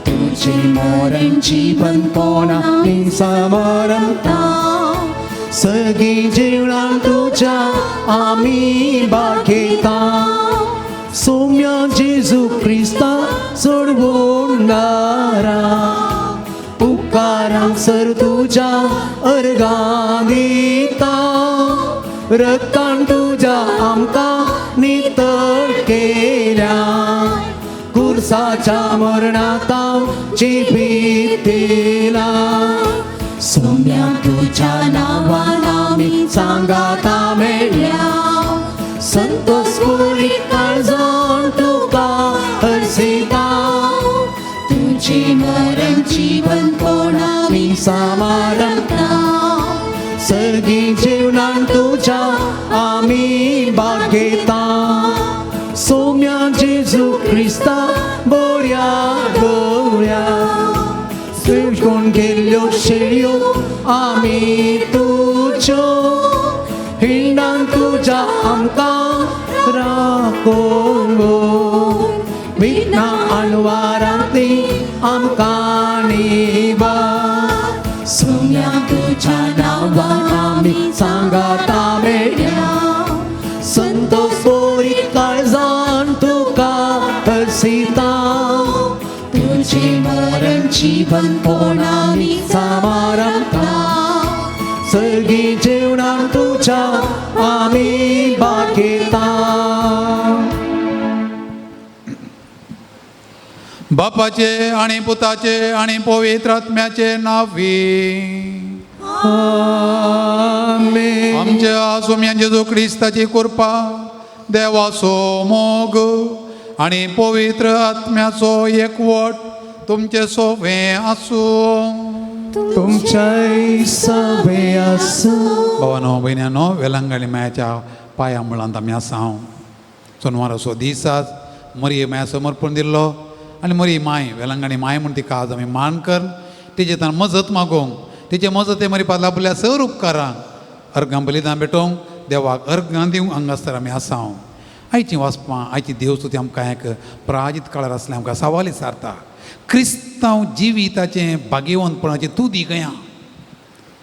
तुझे मरण जीवन कोणा समरता, सगळी जीवनान तुझ्या आमी बागेता. सोम्या जेजू क्रिस्ता सोडवणारा, उपकारांक सर तुज्या अर्गां दिता. रक्तान तुज्या आमकां नितळ केल्या, कुर्साच्या मरणात जिवितेला. सोम्या तुझ्या नांवान आमी सांगाता मेळ्या, संतोष पुरीत काळजान तुका हरसिता. तुझे मरण जीवन कोणामी समारंभता, सर्गी जीवनान तुझ्या आमी बागेता. सोम्या जेजू क्रिस्ता बोऱ्या गवळ्या, कोण गेल्ल्यो शेळयो आमी तुज्यो, हिंडान तुज्या आमकां राखो, विघ्ना अणवारांतली आमकां निवार. सोम्या तुझ्या नांवान आमी सांगाता मेळ्या, संतोष पुरीत काळजान तुका हरसिता. तुझे मरण जीवन कोणामी समारंभता, सर्गी जेवणान तुझ्या आमी बागेता. बापाचे आणि पुताचे आणि पवित्र आत्म्याचे नावी. आमेन. आमच्या सोम्या जेजू क्रिस्ताची कृपा, देवाचो मोग आणि पवित्र आत्म्याचो एकवट तुमचे सोवे आसूं. तुमच्याय सवे आसूं. भावानो भयण्यानो, वेलंगाणी मायाच्या पांया मुळांत आमी आसा. हांव सोनवाराचो दीस आज मरये माया समर्पण दिल्लो आनी मरी माय वेलंगाणी माय म्हूण तिका आज आमी मान कर तिचे तान मजत मागोवंक, तिचे मजत मरी लाभल्या सर उपकारांक अर्गां बलिदान भेटोवंक, देवाक अर्गां दिवंक हांगासर आमी आसा. हांव आयची वाचपां, आयची देवस्तुती आमकां एक प्राजीत काळार आसलें आमकां सवाल विचारता, क्रिस्तांव जिविताचें भाग्यवंतपणाचें तुदी खंय?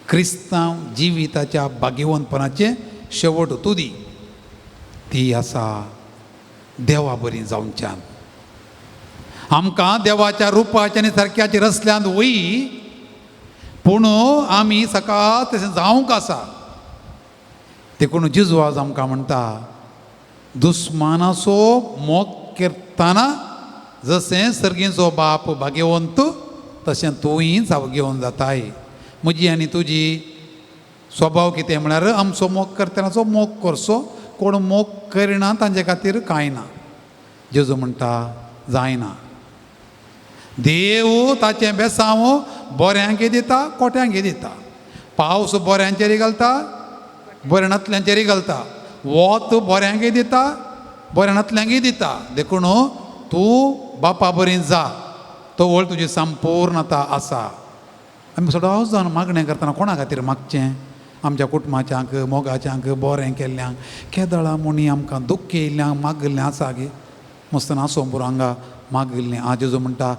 क्रिस्तांव जिविताच्या भाग्यवंतपणाचें शेवट तुदी ती आसा देवा बरी जावच्यान. आमकां देवाच्या रुपाच्या आनी सारक्याच्या रसल्यांत वय, पूण आमी सकाळ तशें जावंक आसा. देखून जेजू आज आमकां म्हणटा, दुस्मानाचो मोग करतना जशें सर्गीचो बाप भाग्यवंत तशें तूंय भाग्यवंत जाताय. म्हजी आनी तुजी स्वभाव कितें म्हळ्यार आमचो मोग करतनाचो मोग करचो, कोण मोग करिना तांचे खातीर कांय ना. जेजू म्हणटा जायना. देव ताचें बेसांव बऱ्यांक दिता, कोट्यांक दिता. पावस बऱ्यांचेर घालता, बऱ्या नातल्यांचेर घालता. वत बऱ्यांक दिता, बऱ्या नातल्यांकय दिता. देखून तूं बापा बरी जा, तो वळ तुजी संपूर्णता आसा. आमी सदांच जावन मागणें करतना कोणा खातीर मागचें? आमच्या कुटुंबाच्यांक, मोगाच्यांक, बरें केल्ल्यांक. केदळा मुणी आमकां दुख्ख येयल्ल्यांक मागिल्लें आसा गे. मस्त नासोंपूर हांगा मागिल्लें. आज जेजू म्हणटा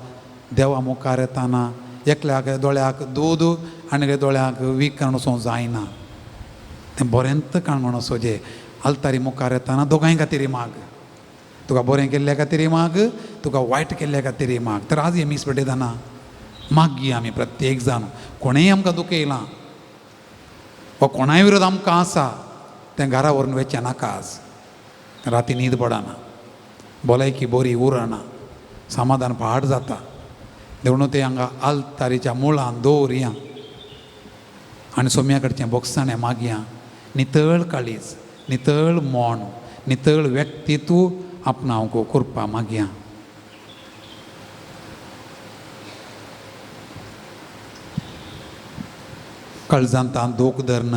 देवा मुखार येताना एकल्याक दोळ्याक दूद आनी दोळ्याक वीख काडून वचोंक जायना. तें बरेंत काणकोण वचोचें. आल्तारी मुखार येताना दोगांय खातीर माग. तुका बरें केल्ल्या खातीर माग, तुका वायट केल्ल्या खातीर माग. तर आज हे मीस पेटयतना मागया आमी प्रत्येक जाण. कोणेय आमकां दुखयलां वा कोणाय विरोध आमकां आसा तें घरा व्हरून वचचें नाका. आज राती न्हीद पडना, भलायकी बरी उरना, समाधान पाड जाता. देखून तें हांगा आल्तारीच्या मुळान दवरया आनी सोम्या कडचें बोगसाणें मागया. नितळ काळीज, नितळ मन, नितळ व्यक्तित्व आपणावंक कृपा मागया. काळजांत दोख धरून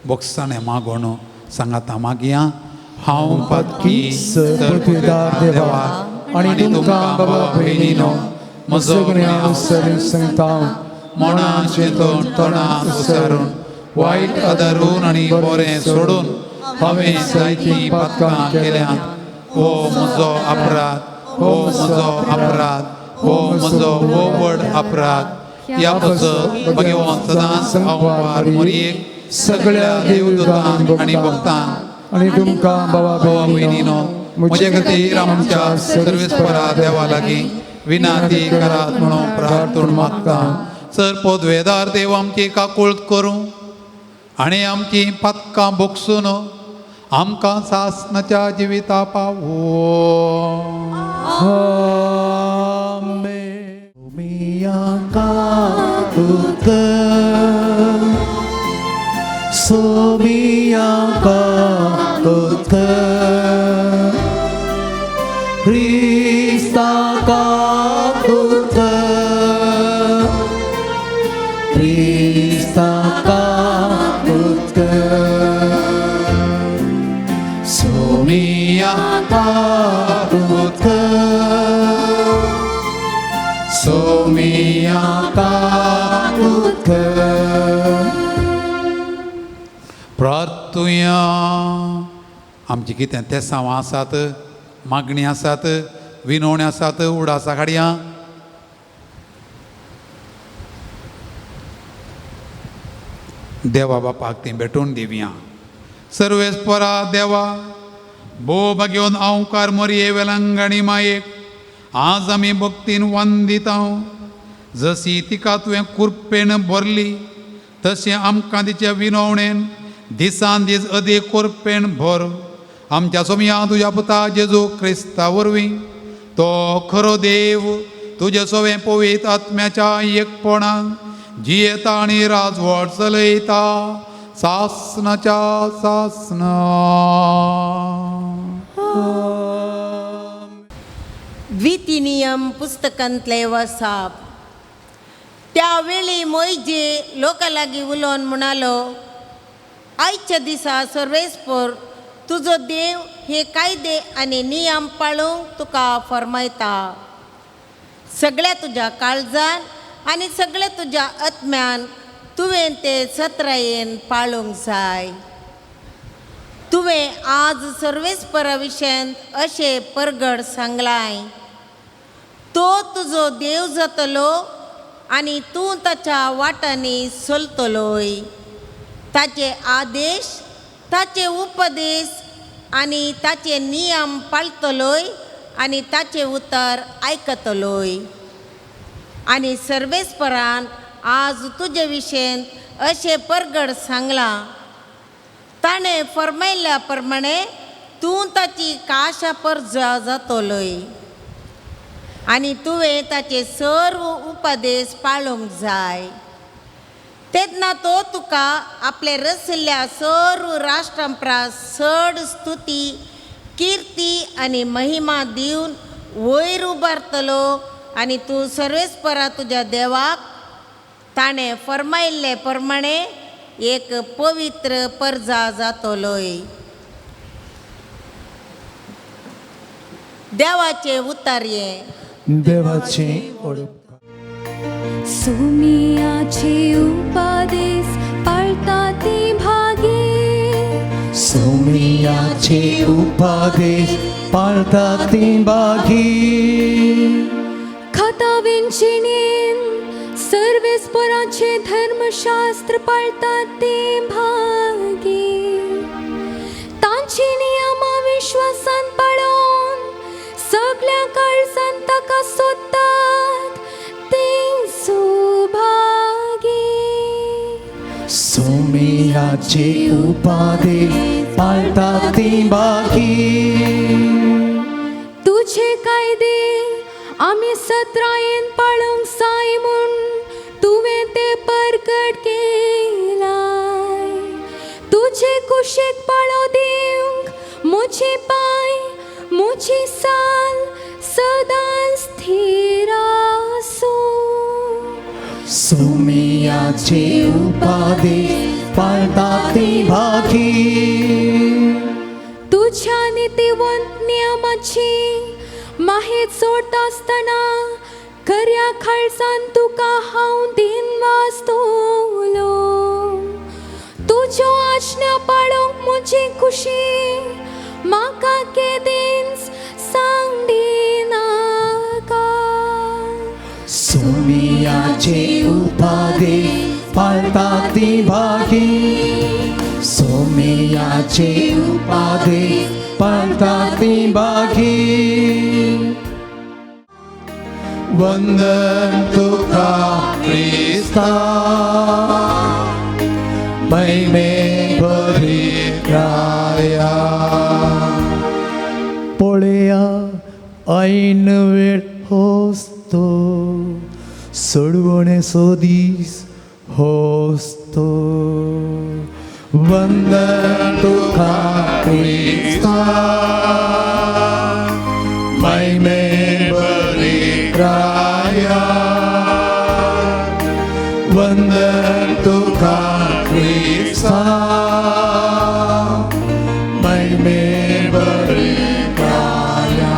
बोगसाणें मागोण सांगाता मागया. हांव पातकी सर्वपृथ्वीदार देवा आनी तुमकां बाबा भयणीनो म्हजो गुन्यांव सांगता. मनान चिंतून तोंडान उच्चारून वायट आदारून आनी बरें सोडून हांवें जायतीं पातकां केल्यांत. हो म्हजो अपराध, हो म्हजो अपराध, हो म्हजो व्हड अपराध. ह्या पासत भगवान सदांच हांव मोरयेक सगळ्या देवदूतांक आनी भक्तांक आनी तुमकां बाबा भयणीनो म्हजे खातीर आमच्या सर्वेस्परा देवा लागीं विनाती करात म्हणून प्रार्थून मागता. सर पदवेदार देव आमची काकूळत करूं आनी आमची पातकां भोगसून आमकां सासनाच्या जिविता पावो. प्रार्थुया. आमची कितें तेसांव आसात, मागणी आसात, विनवणी आसात, उडासा काडया. देवा बापाक तीं भेटोवन दिवया. सर्वेस्परा देवा भोव भाग्योन अंवकार मोरये वेलंगणी मायेक आज आमी भक्तीन वंदिता. जशी तिका तुवें कुरपेन भरली तशें आमकां तिचे विनवणेन दिसान दीस अदीक कुरपेन भर. आमच्या सोमया तुज्या पुता जेजू क्रिस्ता वरवीं तो खरो देव तुजे सोवें पवित्र आत्म्याच्या एकपणान जियेता आनी राजवट चलयता सासनाच्या सासना. द्वितीनियम पुस्तकांतले वसाप. त्या वेळी मोयजे लोकां लागीं उलोवन म्हणालो, आयच्या दिसा सर्वेस्पर तुजो देव हे कायदे आनी नियम पाळूंक तुका फर्मायता. सगळ्या तुज्या काळजान आनी सगळ्या तुज्या आत्म्यान तुवें ते सत्रायेन पाळूंक जाय. तुवें आज सर्वेस्परा विशयांत अशें परगड सांगलाय, तो तुजो देव जातलो आनी तूं ताच्या वाटांनी चलतलोय. ताचे आदेश, ताचे उपदेश आनी ताचे नियम पाळतलोय आनी ताचें उतर आयकतलोय. आनी सर्वेस्परान आज तुजे विशयेंत अशें परगड सांगलां, ताणें फर्मायल्ल्या प्रमाणे तूं ताची काशा परजा जातलोय आनी तुवें ताचे सर्व उपदेश पाळूंक जाय. तेन्ना तो तुका आपले रशिल्ल्या सर्व राष्ट्रां परस चड स्तुती, किर्ती आनी महिमा दिवन वयर उबारतलो आनी तूं सर्वेस्परा तुज्या देवाक ताणें फर्मायल्ले प्रमाणे एक पवित्र परजा जातलोय. देवाचें उतारये. देवाचे ओडप. सोमियाचे उपदेश पाळता ती भागी. सोमियाचे उपदेश पाळता ती भागी. खाता विंचिणेन सर्वेस्पराचे धर्मशास्त्र पाळता ती भागी. तांची नियमां विश्वासान पाळोवन सगळ्या काळजान ताका सोदतात ती सुभागी. सोमियाचे उपदेश पाळता ती भागी. तुझे कायदे आमी सत्रायेन पाळूंक जाय म्हूण तुवें ते परगट केलाय. तुजे कुशीक पाळो दिवंक म्हजे पांय म्हजी साल सदांच स्थिर आसूं. सोमियाचे उपदेश पाळता ती भागी. तुज्या नितीवंत नियमाची माहेत सोडता आसतना खऱ्या काळजान तुका हांव दिन वाचतलो. तुज्यो आज्ञा पाळोवंक म्हजी खुशी म्हाका केदींच सांगदिनाका. सोमियाचे उपदेश पाळता ती भागी. सोमियाचे उपदेश पाळता ती भागी. वंदन तुका क्रिस्ता महिमे बरी राया. पळया ऐन वेळ होस्तो सोडवणेचो दीस होस्तो. वंदन तुका क्रिस्ता महिमे बरी राया. वंदन तुका क्रिस्ता महिमे बरी राया.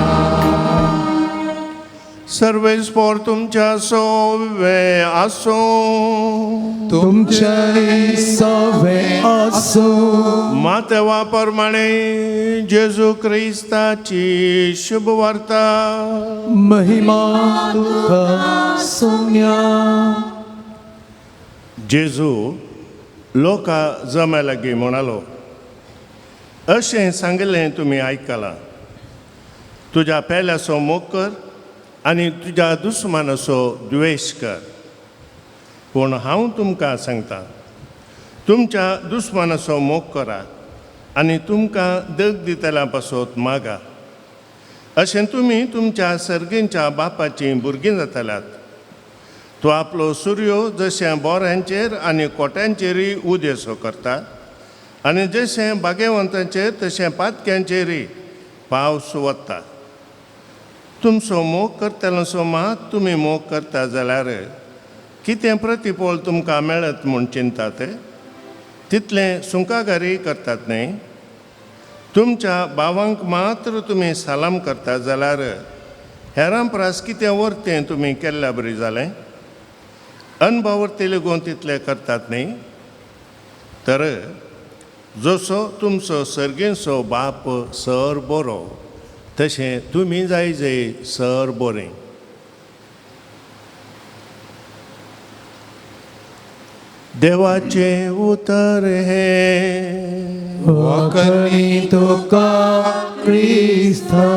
सर्वेस्पोर तुमच्या सोवे आसूं. तुमचे सवे आसूं. मातेवा प्रमाणे जेजू क्रिस्ताची शुभ वार्ता. महिमा तुका सोम्या. जेजू लोका जमे लागीं म्हणालो, अशें सांगलें तुमी आयकलां, तुज्या पेल्याचो मोग कर आनी तुज्या दुस्मानाचो द्वेश कर. पूण हांव तुमकां सांगता, तुमच्या दुस्मानाचो मोग करा आनी तुमकां दग दितल्या पासत मागा. अशें तुमी तुमच्या सर्गींच्या बापाचीं भुरगीं जातल्यात. तो आपलो सुर्यो जशें बोऱ्यांचेर आनी कोट्यांचेरूय उदेसो करता आनी जशें बागेवंतांचेर तशें पातक्यांचेरूय पावस वता. तुमचो मोग करतलोसो मात तुमी मोग करता जाल्यार कितें प्रतिफळ तुमकां मेळत म्हूण चिंतात? तितलें सुंकागारी करतात न्हय? तुमच्या भावांक मात्र तुमी सलाम करता जाल्यार हेरां परस कितें वरतें तुमी केल्ल्या बरी जालें? अनभावर्ती लेगून तितलें करतात न्हय? तर जसो तुमचो सर्गेचो बाप सर बरो तशें तुमी जाय जय सर बरें. देवाचें उतर हें. वखणी तुका क्रिस्ता.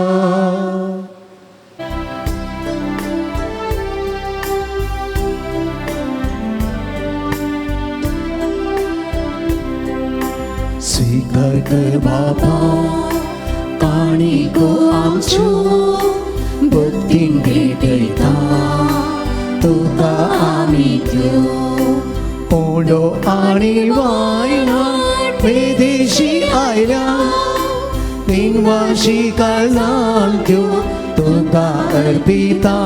स्वीकार कर बाबा काणिको आमच्यो भक्तीन भेटयता तुका आमी त्यो. कोंडो आनी वायना विदेशी आयल्या निवाशी काळजान त्यो तुका अर्पिता.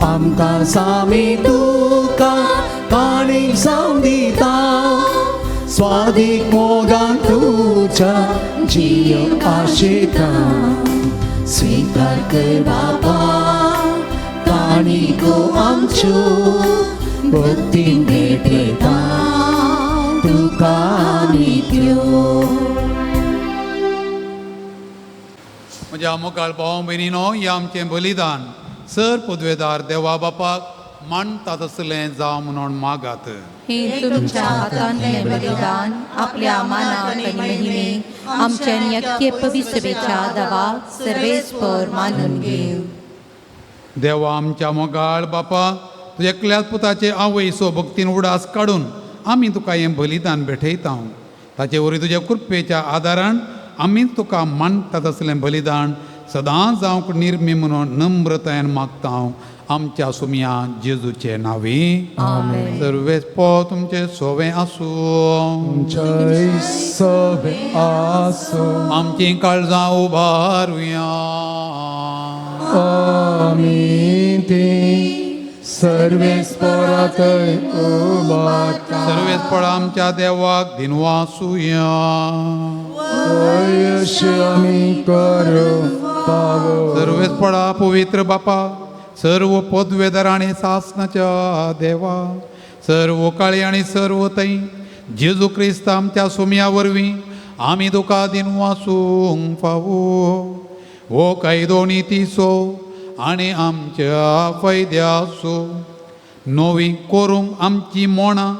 आमकां सामी तुका काणीक जावन दिता स्वादीक मोगान तुज्या जियो आशिता स्वीकार कर बाबा काणिको आमच्यो भक्तीन भेटयता तुका आमी त्यो. म्हज्या मुखार भाव भयणीनो हें आमचें बलिदान सर पदवेदार देवा बापाक मानता तसलें जावं म्हणून मागात. हे तुमच्या हातांतलें बलिदान आपल्या मानाक आनी महिमेक आमच्या यक्य पवित्रतेच्या दबाक सर्वेस्पर मानून घेव. देवा आमच्या मोगाळ बापा तुज्या एकल्याच पुताचे आवयसो भक्तीन उडास काडून आमी तुका हें बलिदान भेटयता. ताचे वरवीं तुज्या कृपेच्या आदारान आमी तुका मानता तसलें बलिदान सदांच जावंक निर्मी म्हणून नम्रतायेन मागता आमच्या सुमया जेजूचे नांवी. सर्वेस पो तुमचे सोवे आसूं. सोवे आसूं. आमचीं काळजां उबारुया. आमी ती सर्वेस्पराथंय उबारता. सर्वेस्पर आमच्या देवाक दिनवासुया. अयश आमी करूं पावो. सर्वेस्परा पवित्र बापा सर्व पदवेदार आनी सासनाच्या देवा सर्व काळी आनी सर्व तै जेजू क्रिस्त आमच्या सुमया वरवीं आमी तुका दिनवासूंक फावो. हो कायदो नितीचो आनी आमच्या फायद्याचो नवी करूंक आमची मोणां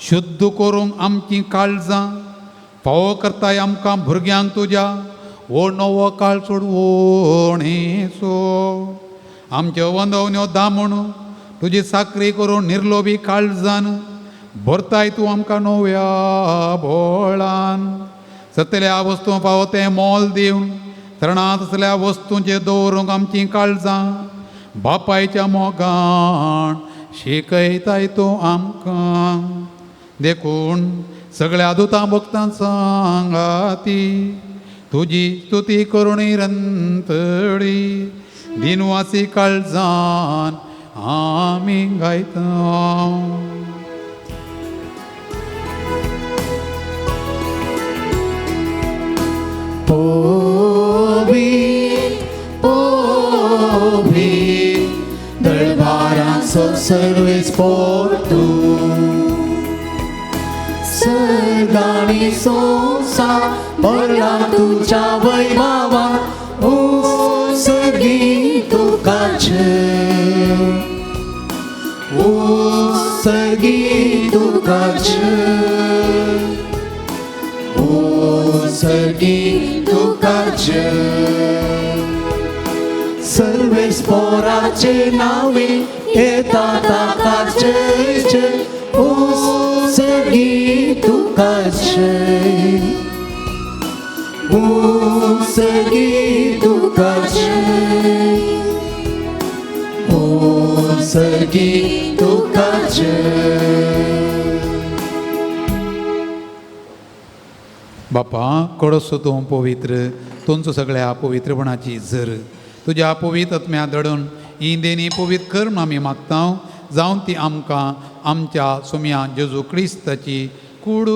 शुद्ध करूंक आमचीं काळजां फावो करताय आमकां भुरग्यांक तुज्या हो नवो काळ सोडवणेचो. आमच्यो वंदवण्यो दामून तुजी साकरी करून निर्लोभी काळजान भरताय तूं आमकां नव्या बोळान. सतल्या वस्तूं फावो तें मोल दिवन तरणांत असल्या वस्तूंचेर दवरूंक आमचीं काळजां बापायच्या मोगान शिकयताय तूं आमकां. देखून सगळ्या दुतां भक्तां सांगाती तुजी स्तुती करून रंतळी दिनवासी काळजान आमी गायता. पोवी पोवी दरबाराचो सर्वेस्पर तूं सर्गानी संवसार भरला तुज्या वैभवान उत्सर्गी तुका जय उत्सर्गी तुका जय उत्सर्गी तुका जय. सर्वेस्पराचे नावे येता ताका जय जय उत्सर्गी तुका जय उत्सर्गी तुका जय उत्सर्गी तुका जय. बापा कडसो तूं पवित्र तुमचो सगळ्या पवित्रपणाची जर तुज्या पवित्र आत्म्या दडून ही देणी पवित्र कर म्हूण आमी मागता जावन ती आमकां आमच्या सुमया जेजू क्रिस्ताची कूड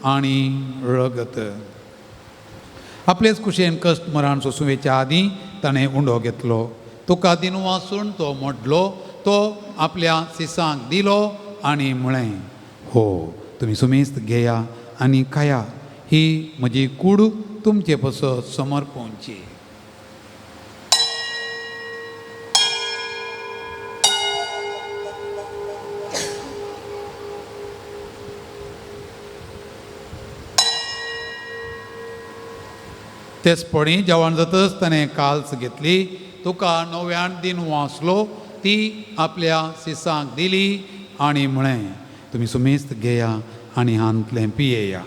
आनी रगत. आपलेच कुशेन कश्ट मरण सोंसुवेच्या आदीं ताणें उंडो घेतलो तुका दिनवासून तो मोडलो तो आपल्या सिसांक दिलो आनी म्हळें हो तुमी सुमेस्त घेया आनी खाया ही म्हजी कूड तुमचे पसत समर्पणची. तेचपणी जेवण जातच ताणें काल्स घेतली तुका नव्यान दिन वाचलो ती आपल्या सिसांक दिली आनी म्हळें तुमी सुमेस्त घेया आनी हांतलें पियेया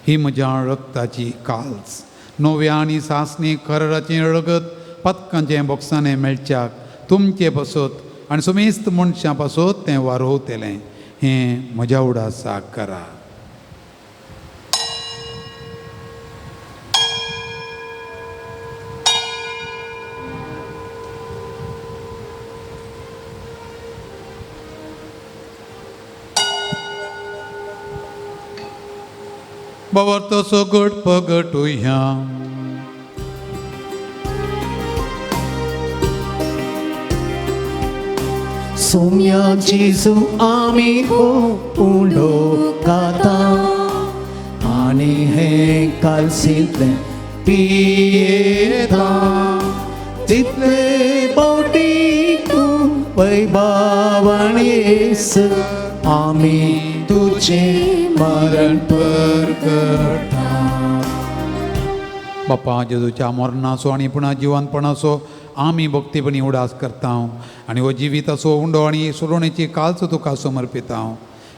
ही म्हज्या रक्ताची काल्स नव्या आनी सासणी खरराचें रगत पतकांचें बोक्सांनी मेळच्याक तुमचे पासत आनी सुमेस्त मनशां पासत तें वारोवतलें हें म्हज्या उडासाक करा. बाबा सगट पगटुया. सोम्या जेजू आमी हो उंडो खाता आनी हे कालसींतलें पियेता तितले पावटी तूं वैभावान येस आमी तुजें मरण परगटा. बापा जेजूच्या मरणाचो आनी पुणा जिवनपणाचो आमी भक्तीपणी उडास करता आनी हो जिविताचो उंडो आनी सोडोवणेची कालचो तुका समर्पिता.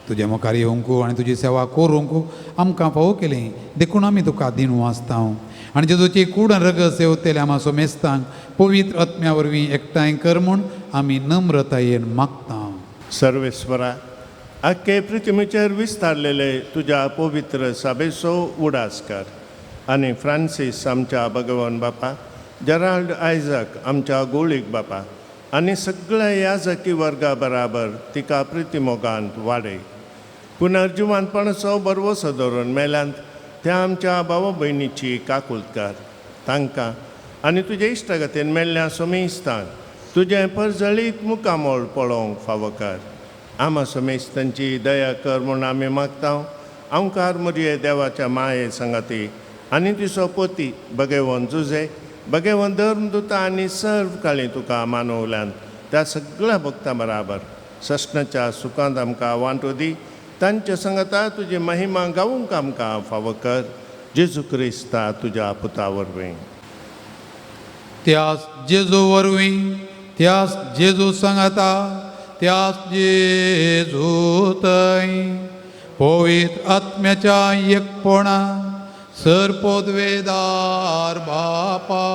तुजे मुखार येवंक आनी तुजी सेवा करूंक आमकां फावो केली देखून आमी तुका दिनू वाचता. आनी जेजूची कूड आनी रगत सेवतले आमा सोमेस्तांक पवित्र आत्म्या वरवीं एकठांय कर म्हूण आमी नम्रतायेन मागता. सर्वेस्वरा आख्खे पृथ्वीचेर विस्तारलेले तुज्या पवित्र सभेचो उडास कर आनी फ्रांसीस आमच्या भगवान बापा, जेराल्ड आयजक आमच्या गोळीक बापा आनी सगळ्या याजकी वर्गा बराबर तिका प्रितिमोगांत वाडय. पुनर्जिवानपणाचो बरवसो धरून मेल्यांत त्या आमच्या भावा भयणीची काकूलत कर. तांकां आनी तुजे इश्टागतीन मेल्ल्या सोमेस्तांक तुजें परजळीत मुखामोळ पळोवंक फावो कर. आमा सोमेस्तांची दया कर म्हूण आमी मागता. आमकार मुरये देवाच्या माये संगाती आनी तिचो पती भगेवन जुजे भगेवन धर्म दुता आनी सर्व काळी तुका मानवल्यान त्या सगळ्या भक्तां बराबर सस्नाच्या सुखांत आमकां वांटो दी. तांच्या संगता तुजी महिमा गावूंक आमकां फावो कर. जेजू क्रिस्ता तुज्या पुता वरवीं. त्यास जेजू वरवीं, त्यास जेजू सांगाता, त्यास जेजू थंय पवित्र आत्म्याच्या एकपणा सर पोदवेदार बापा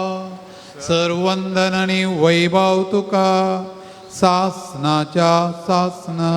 सर वंदन आनी वैभव तुका सासनाच्या सासना.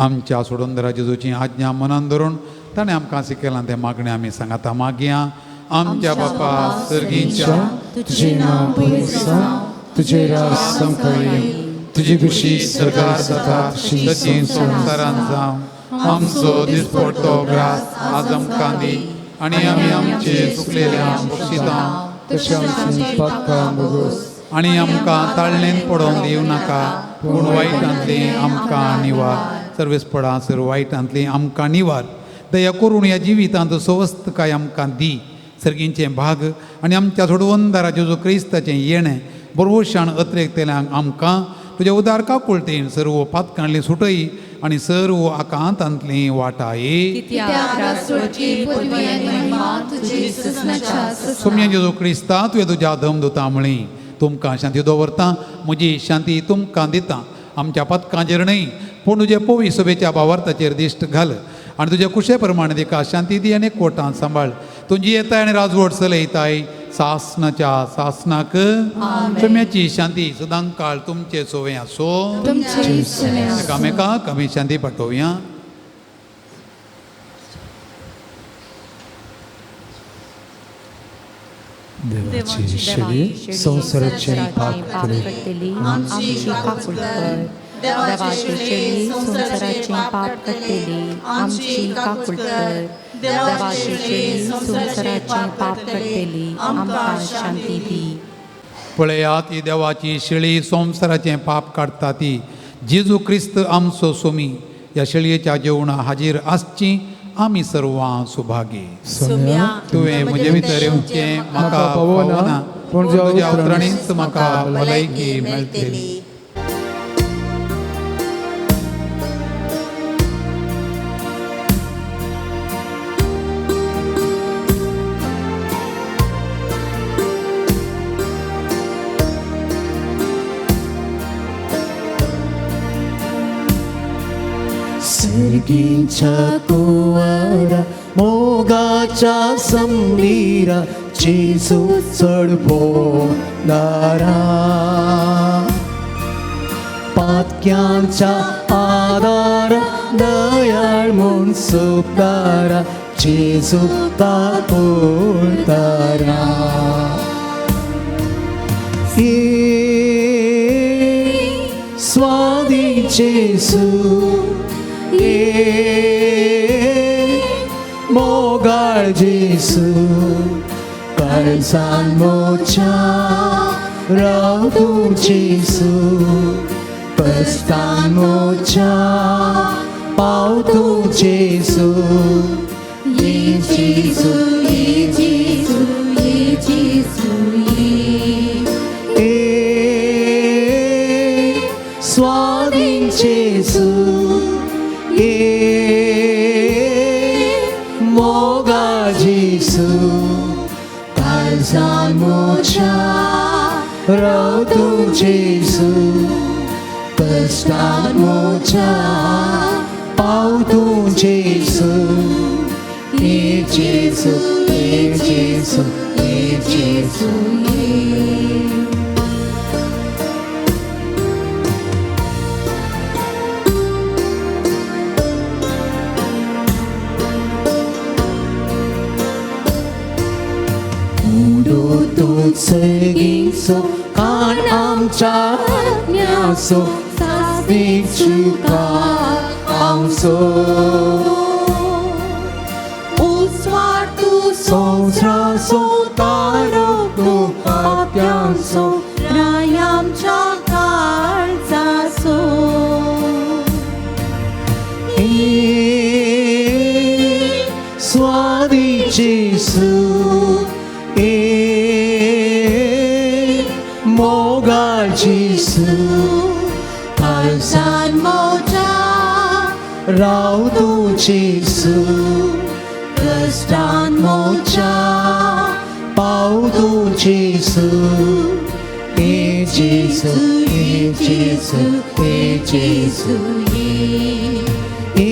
आमच्या सोडून जेजूची आज्ञा मनान धरून ताणें आमकां शिकयलां तें मागणें आमी सांगाता मागया. आमच्या बापा सर्गीच्या तुजें नांव पवित्र जावं, तुजें राज आमकां येवं, तुजी खुशी सरकार जाता तशी संवसारांत जावं. आमचो दिसपडतो ग्रास आज आमकां दी आनी आमी आमचे चुकलेल्यांक बक्षिता तशें आमचीं पापकां भोगोस आनी आमकां ताळणेन पडोवन दिवं नाका पूण वायटांतली आमकां निवार. सर्वेस पडा सर वायटांतली आमकां निवार. दया करून ह्या जिवितांत सवस्तकाय आमकां दी. सर्गींचें भाग आनी आमच्या सोडवंदारा जेजू क्रिस्ताचें येणें बरवशान अत्रेकतेल्यांक आमकां तुज्या उदार काकुळटेन सर्व पातकांतली सुटय आनी सर्व आकांतांतली वाटाय. सोम्या जेजू क्रिस्ता तुवें तुज्या दम दुता म्हळी तुमकां शांती दवरता, म्हजी शांती तुमकां दिता. आमच्या पातकांचेर न्हय पूण तुजे पवी सभेच्या भावार्थाचेर दिश्ट घाल आनी तुज्या कुशे प्रमाणे तिका शांती दी आनी कोटांत सांबाळ. तुजी येताय आनी राजवट चलयताय सासनाच्या सासनाक. सोम्याची शांती सदांकाळ तुमचे सोवे आसो. एकामेकाक आमी शांती पाठोवया. देवाची शेळी संवसाराचें पाप काडटली आमची काकूळ कर. देवाची शेळी संवसाराचें पाप काडटली आमची काकूळ कर. देवाची शेळी संवसाराचें पाप काडटली आमकां शांती दी. पळयात ही देवाची शेळी संवसाराचें पाप काडटा ती. जेजू क्रिस्त आमचो सोमी ह्या शेळयेच्या जेवणा हाजीर आसची आमी सर्वां सुभागी. तुवें म्हजे भितर येवचें म्हाका पावना पूण तुज्या उतरांनीच म्हाका भलायकी मेळटली. सर्गीच्या कुंवरा मोगाच्या संबीरा जेजू चडभोंदारा पातक्यांच्या आदार दयाळ म्हूण सुपदारा जेजू काकुळतारा. स्वादी जेसू ए मोगाळ जेसू काळजान मोच्या राव तूं जेसू कश्टान मोच्या पाव तूं जेसू ये जेसू ये जेसू ये जेसू ये ए स्वाधीन जेसू ए मोगा जेसू काळजान मोच्या राव तूं जेसू कश्टान मोच्या पाव तूं जेसू ये जेसू ये जेसू ये जेसू उडो तूं सगींचो कान आमच्या आत्म्याचो सास्तीक तुका आमचो उस्वार तूं संवसाराचो तारो तूं पाप्यांचो राय आमच्या काळजाचो ए स्वादी जेसू ए मोगा जेसू काळजान मोच्या राव तूं जेसू कश्टान मोच्या पाव तूं जेसू ए जेसू ए जेसू ए जेसू ए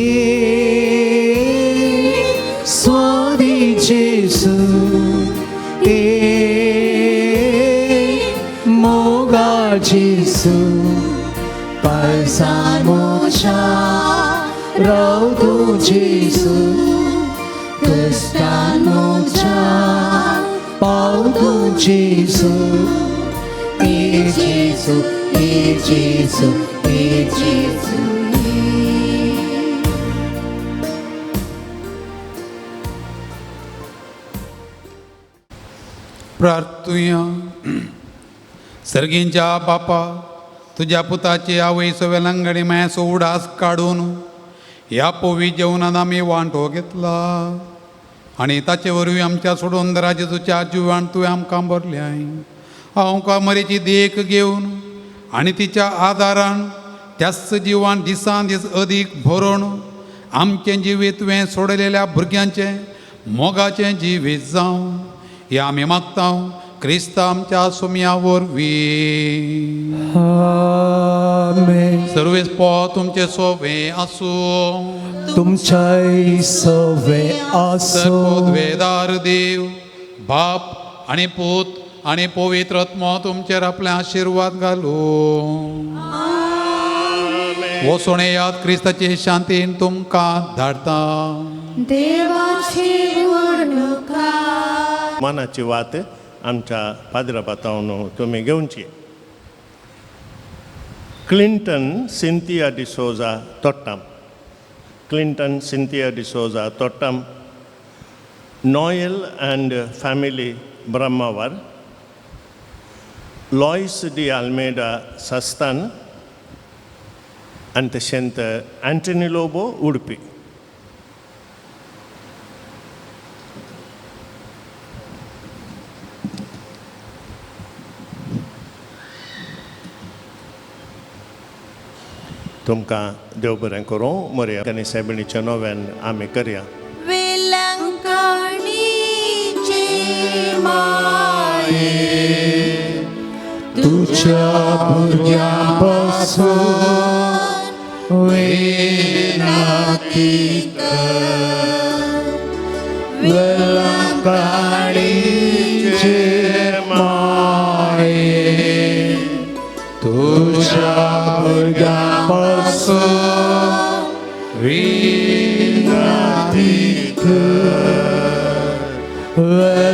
स्वादी जेसू ए मोगा जेसू काळजान मोच्या राव तूं जेसू कश्टान मोच्या पाव तूं जेसू ए जेसू ए जेसू ए जेसू प्रार्थुया. सर्गींच्या बापा तुज्या पुताची आवयचो वेलंगणी मायाचो उडास काडून ह्या पोवी जेवणान आमी वांटो घेतला आनी ताचे वरवीं आमच्या सोडून जेजूच्या जिवान तुवें आमकां भरल्याय. हांव मरेची देख घेवन आनी तिच्या आदारान त्याच जिवान दिसान दीस अदीक भरोवन आमचें जिवीत तुवें सोडलेल्या भुरग्यांचें मोगाचें जिवीत जावं हें आमी मागता क्रिस्त आमच्या सोम्या वरवीं. आमेन. सर्वेस पो तुमचे सोवे आसूं. तुमच्याय सवे आसूं. सर्वोद्वेदार देव बाप आनी पूत आनी पवित्र आत्मो तुमचेर आपले आशिर्वाद घालूं. वचून येयात क्रिस्ताचे शांतीन तुमकां धाडटा. देवाची गुणगान. मनाची वात आमच्या पाद्रा पातावन तुमी घेवची. Clinton Cynthia D'Souza Thottam, Clinton Cynthia D'Souza Thottam, Noel and family Brahmavar, Lois de Almeida Sasthan आनी तशेंच अँटनी लोबो उडपी. तुमकां देव बरें करूं. मोरया आनी सायबिणीच्या नव्यान आमी करया. वेलंकणीचे माये तुझ्या भुरग्यांपासून विनंती कर. वेलंकणीचे माये तुझ्या भुरग्यांपासून विनंती कर.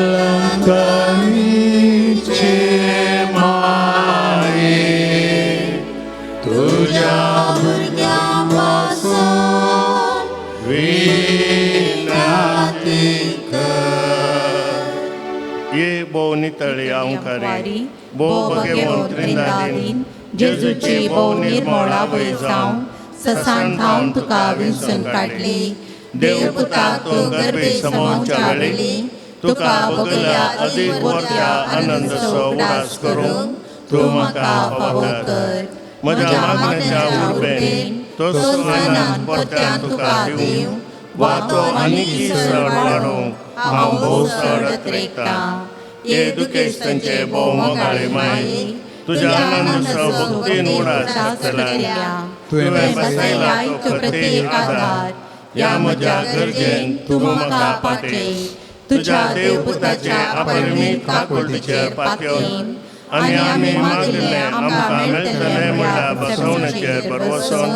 वेलंकणीचे माये तुझ्या ये भोव नितळी अंकारी भोव भगेवंत त्रिंदादीन जेजूची भोव निर्मोळा वय जावन ससान थावन तुका विंचून काडली. देव पुताक तूं गर्भे समावच्या वेळी तुका बगल्या अदीक वर्त्या आनंदसो उडास करूंक तूं म्हाका फावो कर. म्हज्या मागण्याच्या उर्बेन तो आनंद परत्यान तुका दिवं वा तो आनीक चड वाडोवंक हांव भोव चड अत्रेकतां. ये दुखेस्तांचे भोव मोगाळे माये तुज्या आनंदसो भक्तीन उडास करतल्या तुवें बसयला तो प्रत्येक आधार ह्या म्हज्या गरजेन तूं म्हाका पाठय. तुज्या देवपुताचे अपरिमीत काकुळटीचेर पातयेवन आनी आमी मागिल्लें आमकां मेळटलें म्हणल्यार बसवण्याचेर भरवसून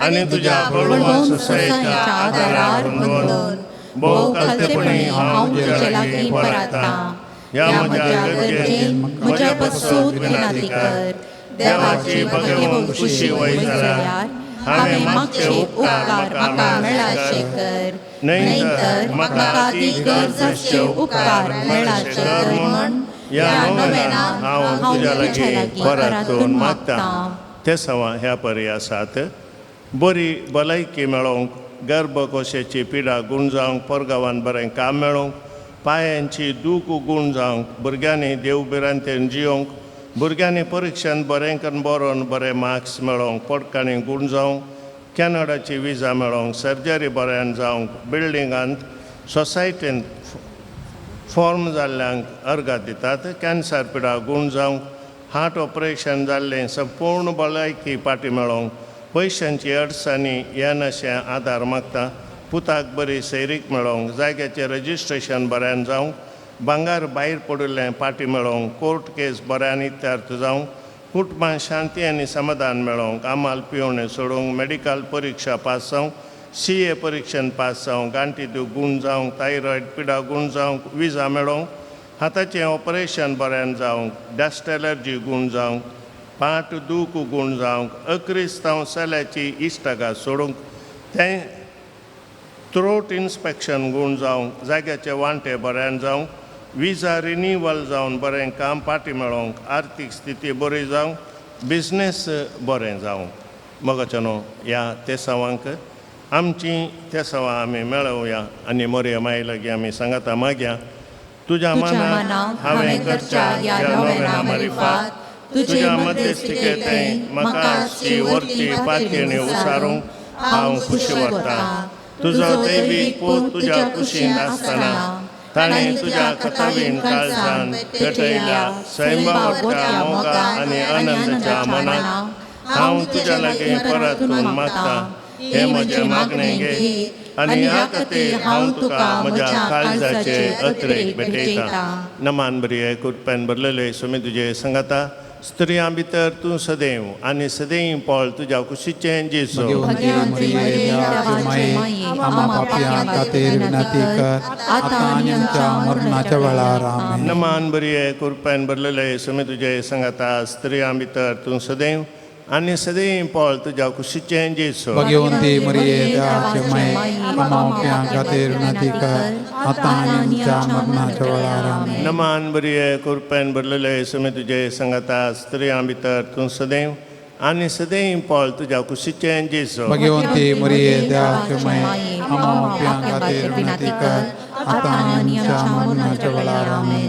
आनी तुज्या बळवंत सुसेच्या आदारार हुंदोवन भोव कल्तेपणी हांव तुज्या लागीं परातां. ह्या म्हज्या गरजेन म्हज्या पसून विनंती कर. देवाची भगवंत खुशी वय जाल्यार हांवें मागचे उपकार म्हाका मेळाशे कर, न्हय तर म्हाका ती गरज आसचे उपकार मेळाशे कर म्हूण ह्या नोवेनाक हांव तुज्या लागीं परातून मागतां. मागतां. ते सवा ह्या परी आसात. बरी भलायकी मेळोवंक, गर्भकोशेची पिडा गूण जावंक, परगांवान बरें काम मेळोवंक, पांयांची दूख गूण जावंक, भुरग्यांनी देव भिरांतेन जियोवंक, भुरग्यांनी परिक्षेन बरें करून बरोवन बरे मार्क्स मेळोवंक, पोटकाणी गूण जावंक, कॅनडाची विजा मेळोवंक, सर्जरी बऱ्यान जावंक, बिल्डिंगांत सोसायटींत फॉर्म जाल्ल्यांक अर्गां दितात, कॅन्सर पिडा गूण जावंक, हार्ट ऑपरेशन जाल्लें संपूर्ण भलायकी पाटी मेळोवंक, पयशांची अडचणी येनाशें आदार मागता, पुताक बरी सैरीक मेळोवंक, जाग्याचें रजिस्ट्रेशन बऱ्यान जावंक, भांगर भायर पडिल्लें पाटी मेळोवंक, कोर्ट केस बऱ्यान इत्यार्थ जावंक, कुटुंबांत शांती आनी समाधान मेळोवंक, आमाल पिवणें सोडूंक, मेडिकल परिक्षा पास जावंक, CA परिक्षेन पास जावंक, गांठी गूण जावंक, थायरॉयड पिडा गूण जावंक, विजा मेळोवंक, हाताचें ऑपरेशन बऱ्यान जावंक, डस्ट एलर्जी गूण जावंक, पाट दूख गूण जावंक, अक्रिस्तांव चल्याची इश्टागात सोडूंक, तें थ्रोट इन्स्पेक्शन गूण जावंक, जाग्याचे वांटे बऱ्यान जावंक, विजा रिनिवल जावन बरें काम पाटी मेळोवंक, आर्थीक स्थिती बरी जावंक, बिजनेस बरें जावंक. मोगाचो न्हू ह्या तेसांवांक आमची तेसांवां आमी मेळोवया आनी मोरया माई लागीं आमी सांगाता मागया. तुज्या मनाक हांवें करच्या ह्या नोवेना मारिफात तुज्या मध्यस्थिकेंत म्हाका आसची वरची पातयेणी उसारूंक हांव खुशी वता. तुजो दैवीक पूत तुज्या कुशीन आसतना ताणें तुज्या कथावीन काळजान पेटयल्या सैमा मोगा आनी आनंदाच्या मनाक हांव तुज्या लागीं परतून मागता. हें म्हजें मागणें घे आनी ह्या खातीर हांव तुका म्हज्या काळजाचे अत्रेक भेटयता. नमान बरी कृपेन भरलेले सुमी तुजे सांगाता. स्त्रियां भितर तूं सदैव आनी सदैव पळ तुज्या कुशीचें जेजू. नमान बरी कृपेन भरलेले सुमी तुजे सांगाता. स्त्रियां भितर तूं सदैव आनी सदैव पळ तुज्या कुशीचें जेजू. भगवंती मरिये देवाचे माये आम्हा पाप्यां खातीर विनंती कर आतां आनी आमच्या मरणाच्या वेळार. आमेन. नमान बरी कृपेन भरलेले सुमी तुजे सांगाता. स्त्रियां भितर तूं सदैव आनी सदैव पळ तुज्या कुशीचें जेजू. भगवंती मरिये देवाचे माये आम्हा पाप्यां खातीर विनंती कर आतां आनी आमच्या मरणाच्या वेळार. आमेन.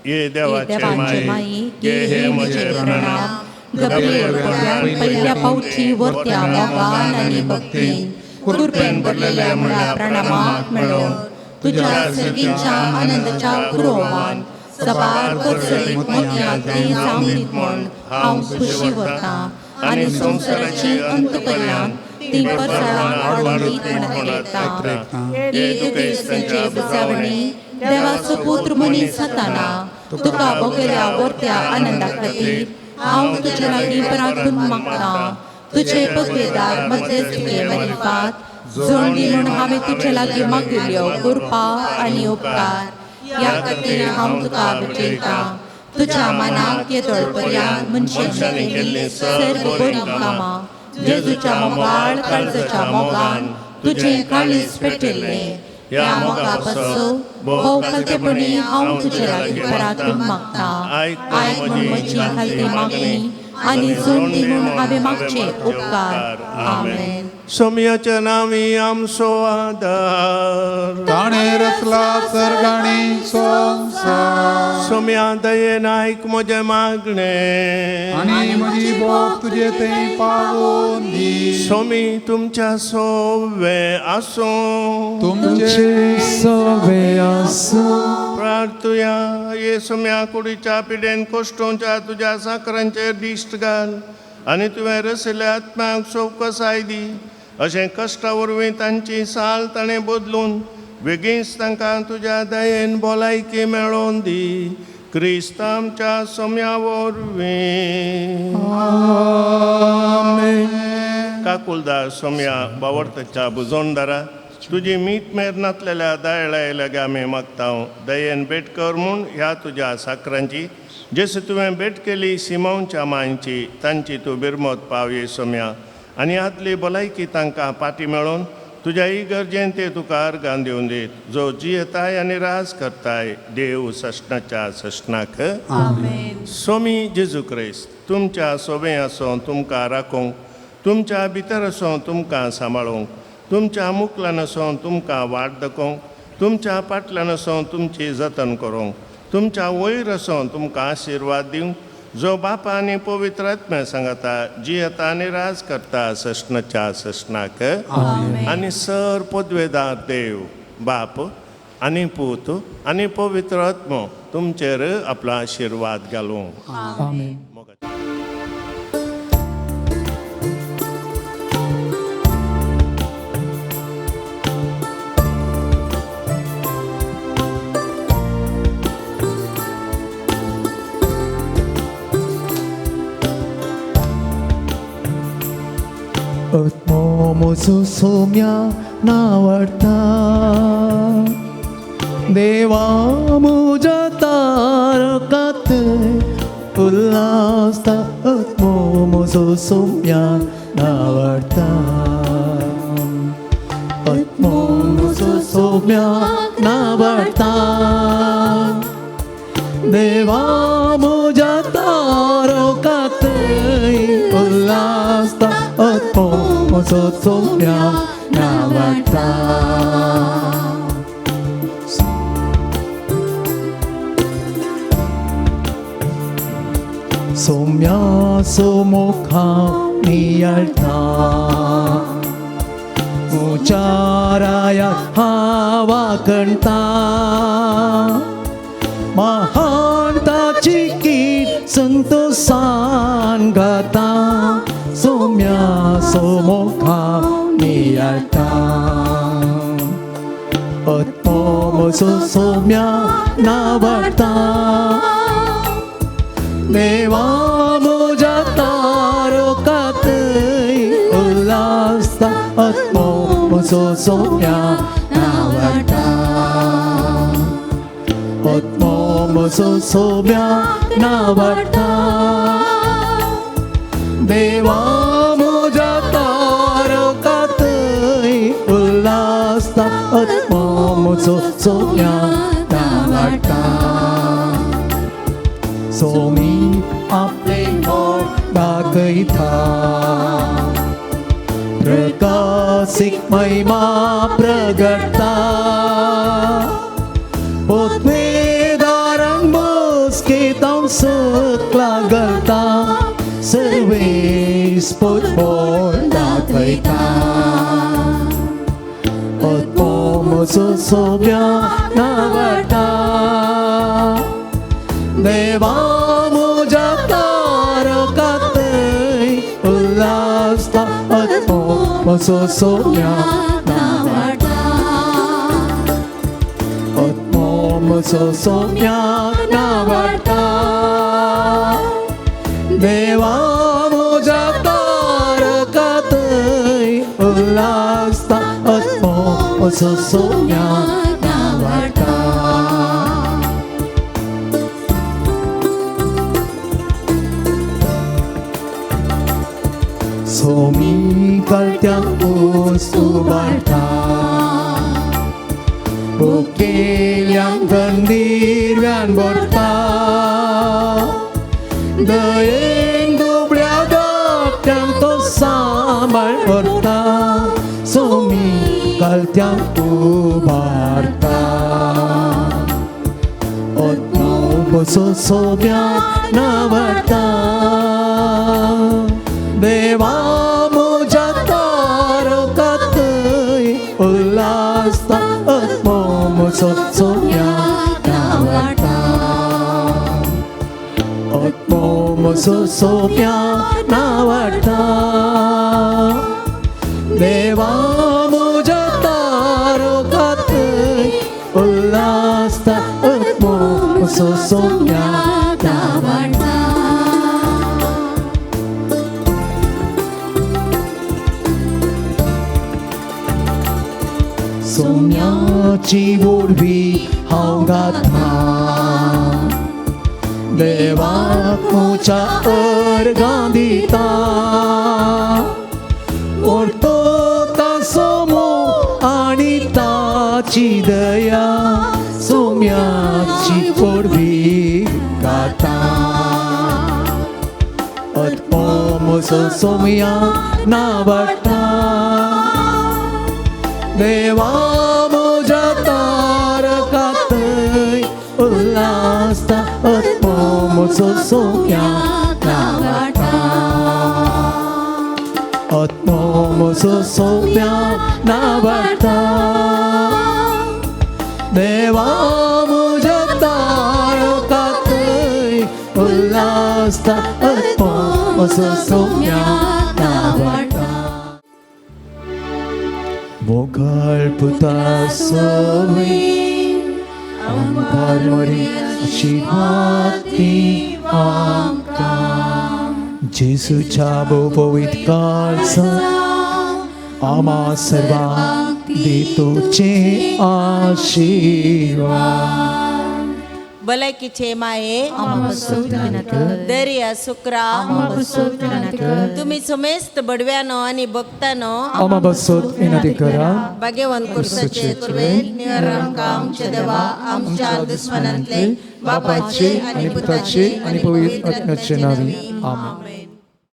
ये देवाचे माये घे हे म्हजे प्रणाम. पहिल्या पावठी वरत्या मोगान आनी भक्तीन कृपेन भरलेल्या म्हळ्या प्रणामाक मेळोवन तुज्या सर्गीच्या आनंदाच्या कुरोवान सबार करसळीत मोतयांत जावन दीत म्हूण हांव खुशी वरतां आनी संवसाराची अंत पर्यंत ती परसळां वाडून दीत म्हण अत्रेकतां. हे दुखेस्तांच्या बुजावणी देवाचो पुत्र मनीस जाताना तुका भोगल्या वरत्या आनंदा खातीर हांव तुज्या लागीं परातून मागतां. तुजे पदवेदार मध्यस्थिके मारिफात जोडणी म्हूण हांवें तुजे लागीं मागिल्ल्यो कृपा आनी उपकार ह्या खातीर हांव तुका भेटयतां. तुज्या मनाक येदोळ पर्यंत मनशांनी केल्लीं सर्व बरीं कामां जेजूच्या मोगाळ काळजाच्या मोगान तुजें काळीज पेटयल्लें ह्या ह्या मोगा मोगा पासत पासत भोव भोव खालतेपणी खालतेपणी हांव हांव तुजे तुजे लागीं लागीं मागतां. परातून मागता. आयक आयक म्हूण म्हूण म्हजी म्हजी खालती खालती मागणी मागणी आनी जोड दी म्हूण हांवें मागचे उपकार. आमेन. सोम्याच्या नांवी आमचो आदार. ताणें रचला सर्गाणी संवसार. सोम्या दयेन आयक म्हजें मागणें. आनी म्हजी बोब तुजे थंय पावोवन दी. सोमी तुमच्या सोवे आसूं. तुमचे सवे आसूं. प्रार्थुया. ये सोम्या, कुडीच्या पिडेन कोश्टोंच्या तुज्या साकरांचेर दिश्ट घाल आनी तुवें रसिल्ल्या आत्म्याक चवकसाय दी. अशें कश्टा वरवीं तांची साल ताणें बदलून बेगीनच तांकां तुज्या दयेन भलायकी मेळोवन दी. क्रिस्त आमच्या सोम्या वरवीं. काकुलदार सोम्या, बावडतच्या बुजोणदारा, तुजी मीत मेर नातलेल्या दयाळाय लागीं आमी मागता दयेन भेट कर म्हूण ह्या तुज्या साकरांची, जशें तुवें भेट केली सिमांवच्या मांयची, तांची तूं बिरमत पावये सोम्या. आनी आदली भलायकी तांकां पाटी मेळोवन तुज्या इगर्जेन ते तुका अर्गां दिवन दीत, जो जियेताय आनी राज करताय देव सश्णाच्या सश्णाक. सोमी जेजू क्रिस्त तुमच्या सोबें आसों तुमकां राखूंक, तुमच्या भितर आसों तुमकां सांबाळूंक, तुमच्या मुकल्यान आसों तुमकां वाट दाखोवंक, तुमच्या पाटल्यान आसों तुमची जतन करूंक, तुमच्या वयर आसों तुमकां आशिर्वाद दिवंक, जो बापा आनी पवित्र आत्म्या सांगता जियेता आनी राज करता सश्णाच्या सश्णाक. आनी सर पदवेदार देव बाप आनी पूत आनी पवित्र आत्मो तुमचेर आपलो आशिर्वाद घालूं. आमेन. आत्मो म्हजो सोम्या नावडटा, देवा म्हज्या तारकात उल्हासता. आत्मो म्हजो सोम्या नावडटा, आत्मो म्हजो सोम्या नावडटा, देवा म्हज्या तारकात उल्हासता. आत्मो म्हजो सोम्या नावडटा. सोम्या सोमुखा नियळटा, उचाराया हावा कणता, महान ताची कीट संतोषान गाता. सोम्या सोमुखा नियळटा, आत्मो म्हजो सोम्या नावडटा, देवा म्हज्या तारकात उल्हासता. आत्मो म्हजो सोम्या नावडटा, आत्मो म्हजो सोम्या नावडटा, देवा म्हज्या तारकात उल्हासता. आत्मो म्हजो सोम्या नावडटा. सोमी आपले मोग दाखयता, प्रकाशीक महिमा प्रगटता, पोतमेदारांक बसकेतांव सकला घालता, सर्वेस पोतबोळ दाखयता. आत्मो म्हजो सोम्या नावडटा, देवा म्हज्या तारकात उल्हासता. आत्मो म्हजो सोम्या नावडटा, आत्मो म्हजो सोम्या नावडटा, देवा म्हज्या तारकात उल्हासता. आत्मो म्हजो सोम्या नावडटा. सोमी कळत्या ऊस उबारता, मुखेल्यांक थंदिरव्यान भरता दयेन दुबळ्या धाकट्यांक तो सांबाळ करता सोमी घालत्यांक उबारता आत्मो म्हजो सोम्या नावडटा देवा म्हज्या तारकांतय उल्हासता आत्मो म्हजो सोम्या नावडटा आत्मो म्हजो सोम्या नावडटा देवा म्हज्या तारकांतय उल्हासता आत्मो म्हजो सोम्या नावडटा. सोम्याची वोडवी हांव गाता देवाक म्हज्या अर्गां दिता ओडतो ताचो मोग आनी ताची दया सोम्याची वोडवी गाता आत्मो म्हजो सोम्या नावडटा देवा म्हज्या तारकांतय उल्हासता आत्मो म्हजो सोम्या नावडटा आत्मो म्हजो सोम्या नावडटा देवा म्हज्या तारकांतय उल्हासता आत्मो म्हजो सोम्या नावडटा. मोगाळ पुता सवय आमकां मरी आशिर्वाद दी आमकां जेजूच्या भोव-पवित्र काळजान आमा सर्वांक दी तुजे आशिर्वाद. भलायकीचे माये दर्या सुक्रा तुम्ही समेस्त बडव्यानो आणि भक्तानो आमा बसोत विनंती करा. भाग्यवंत कुर्साचे कृपेन निवार आमकां आमच्या देवा आमच्या दुस्मनांतले बापाचे आणि पुताचे आणि पवित्र आत्म्याचे नावे. आमेन.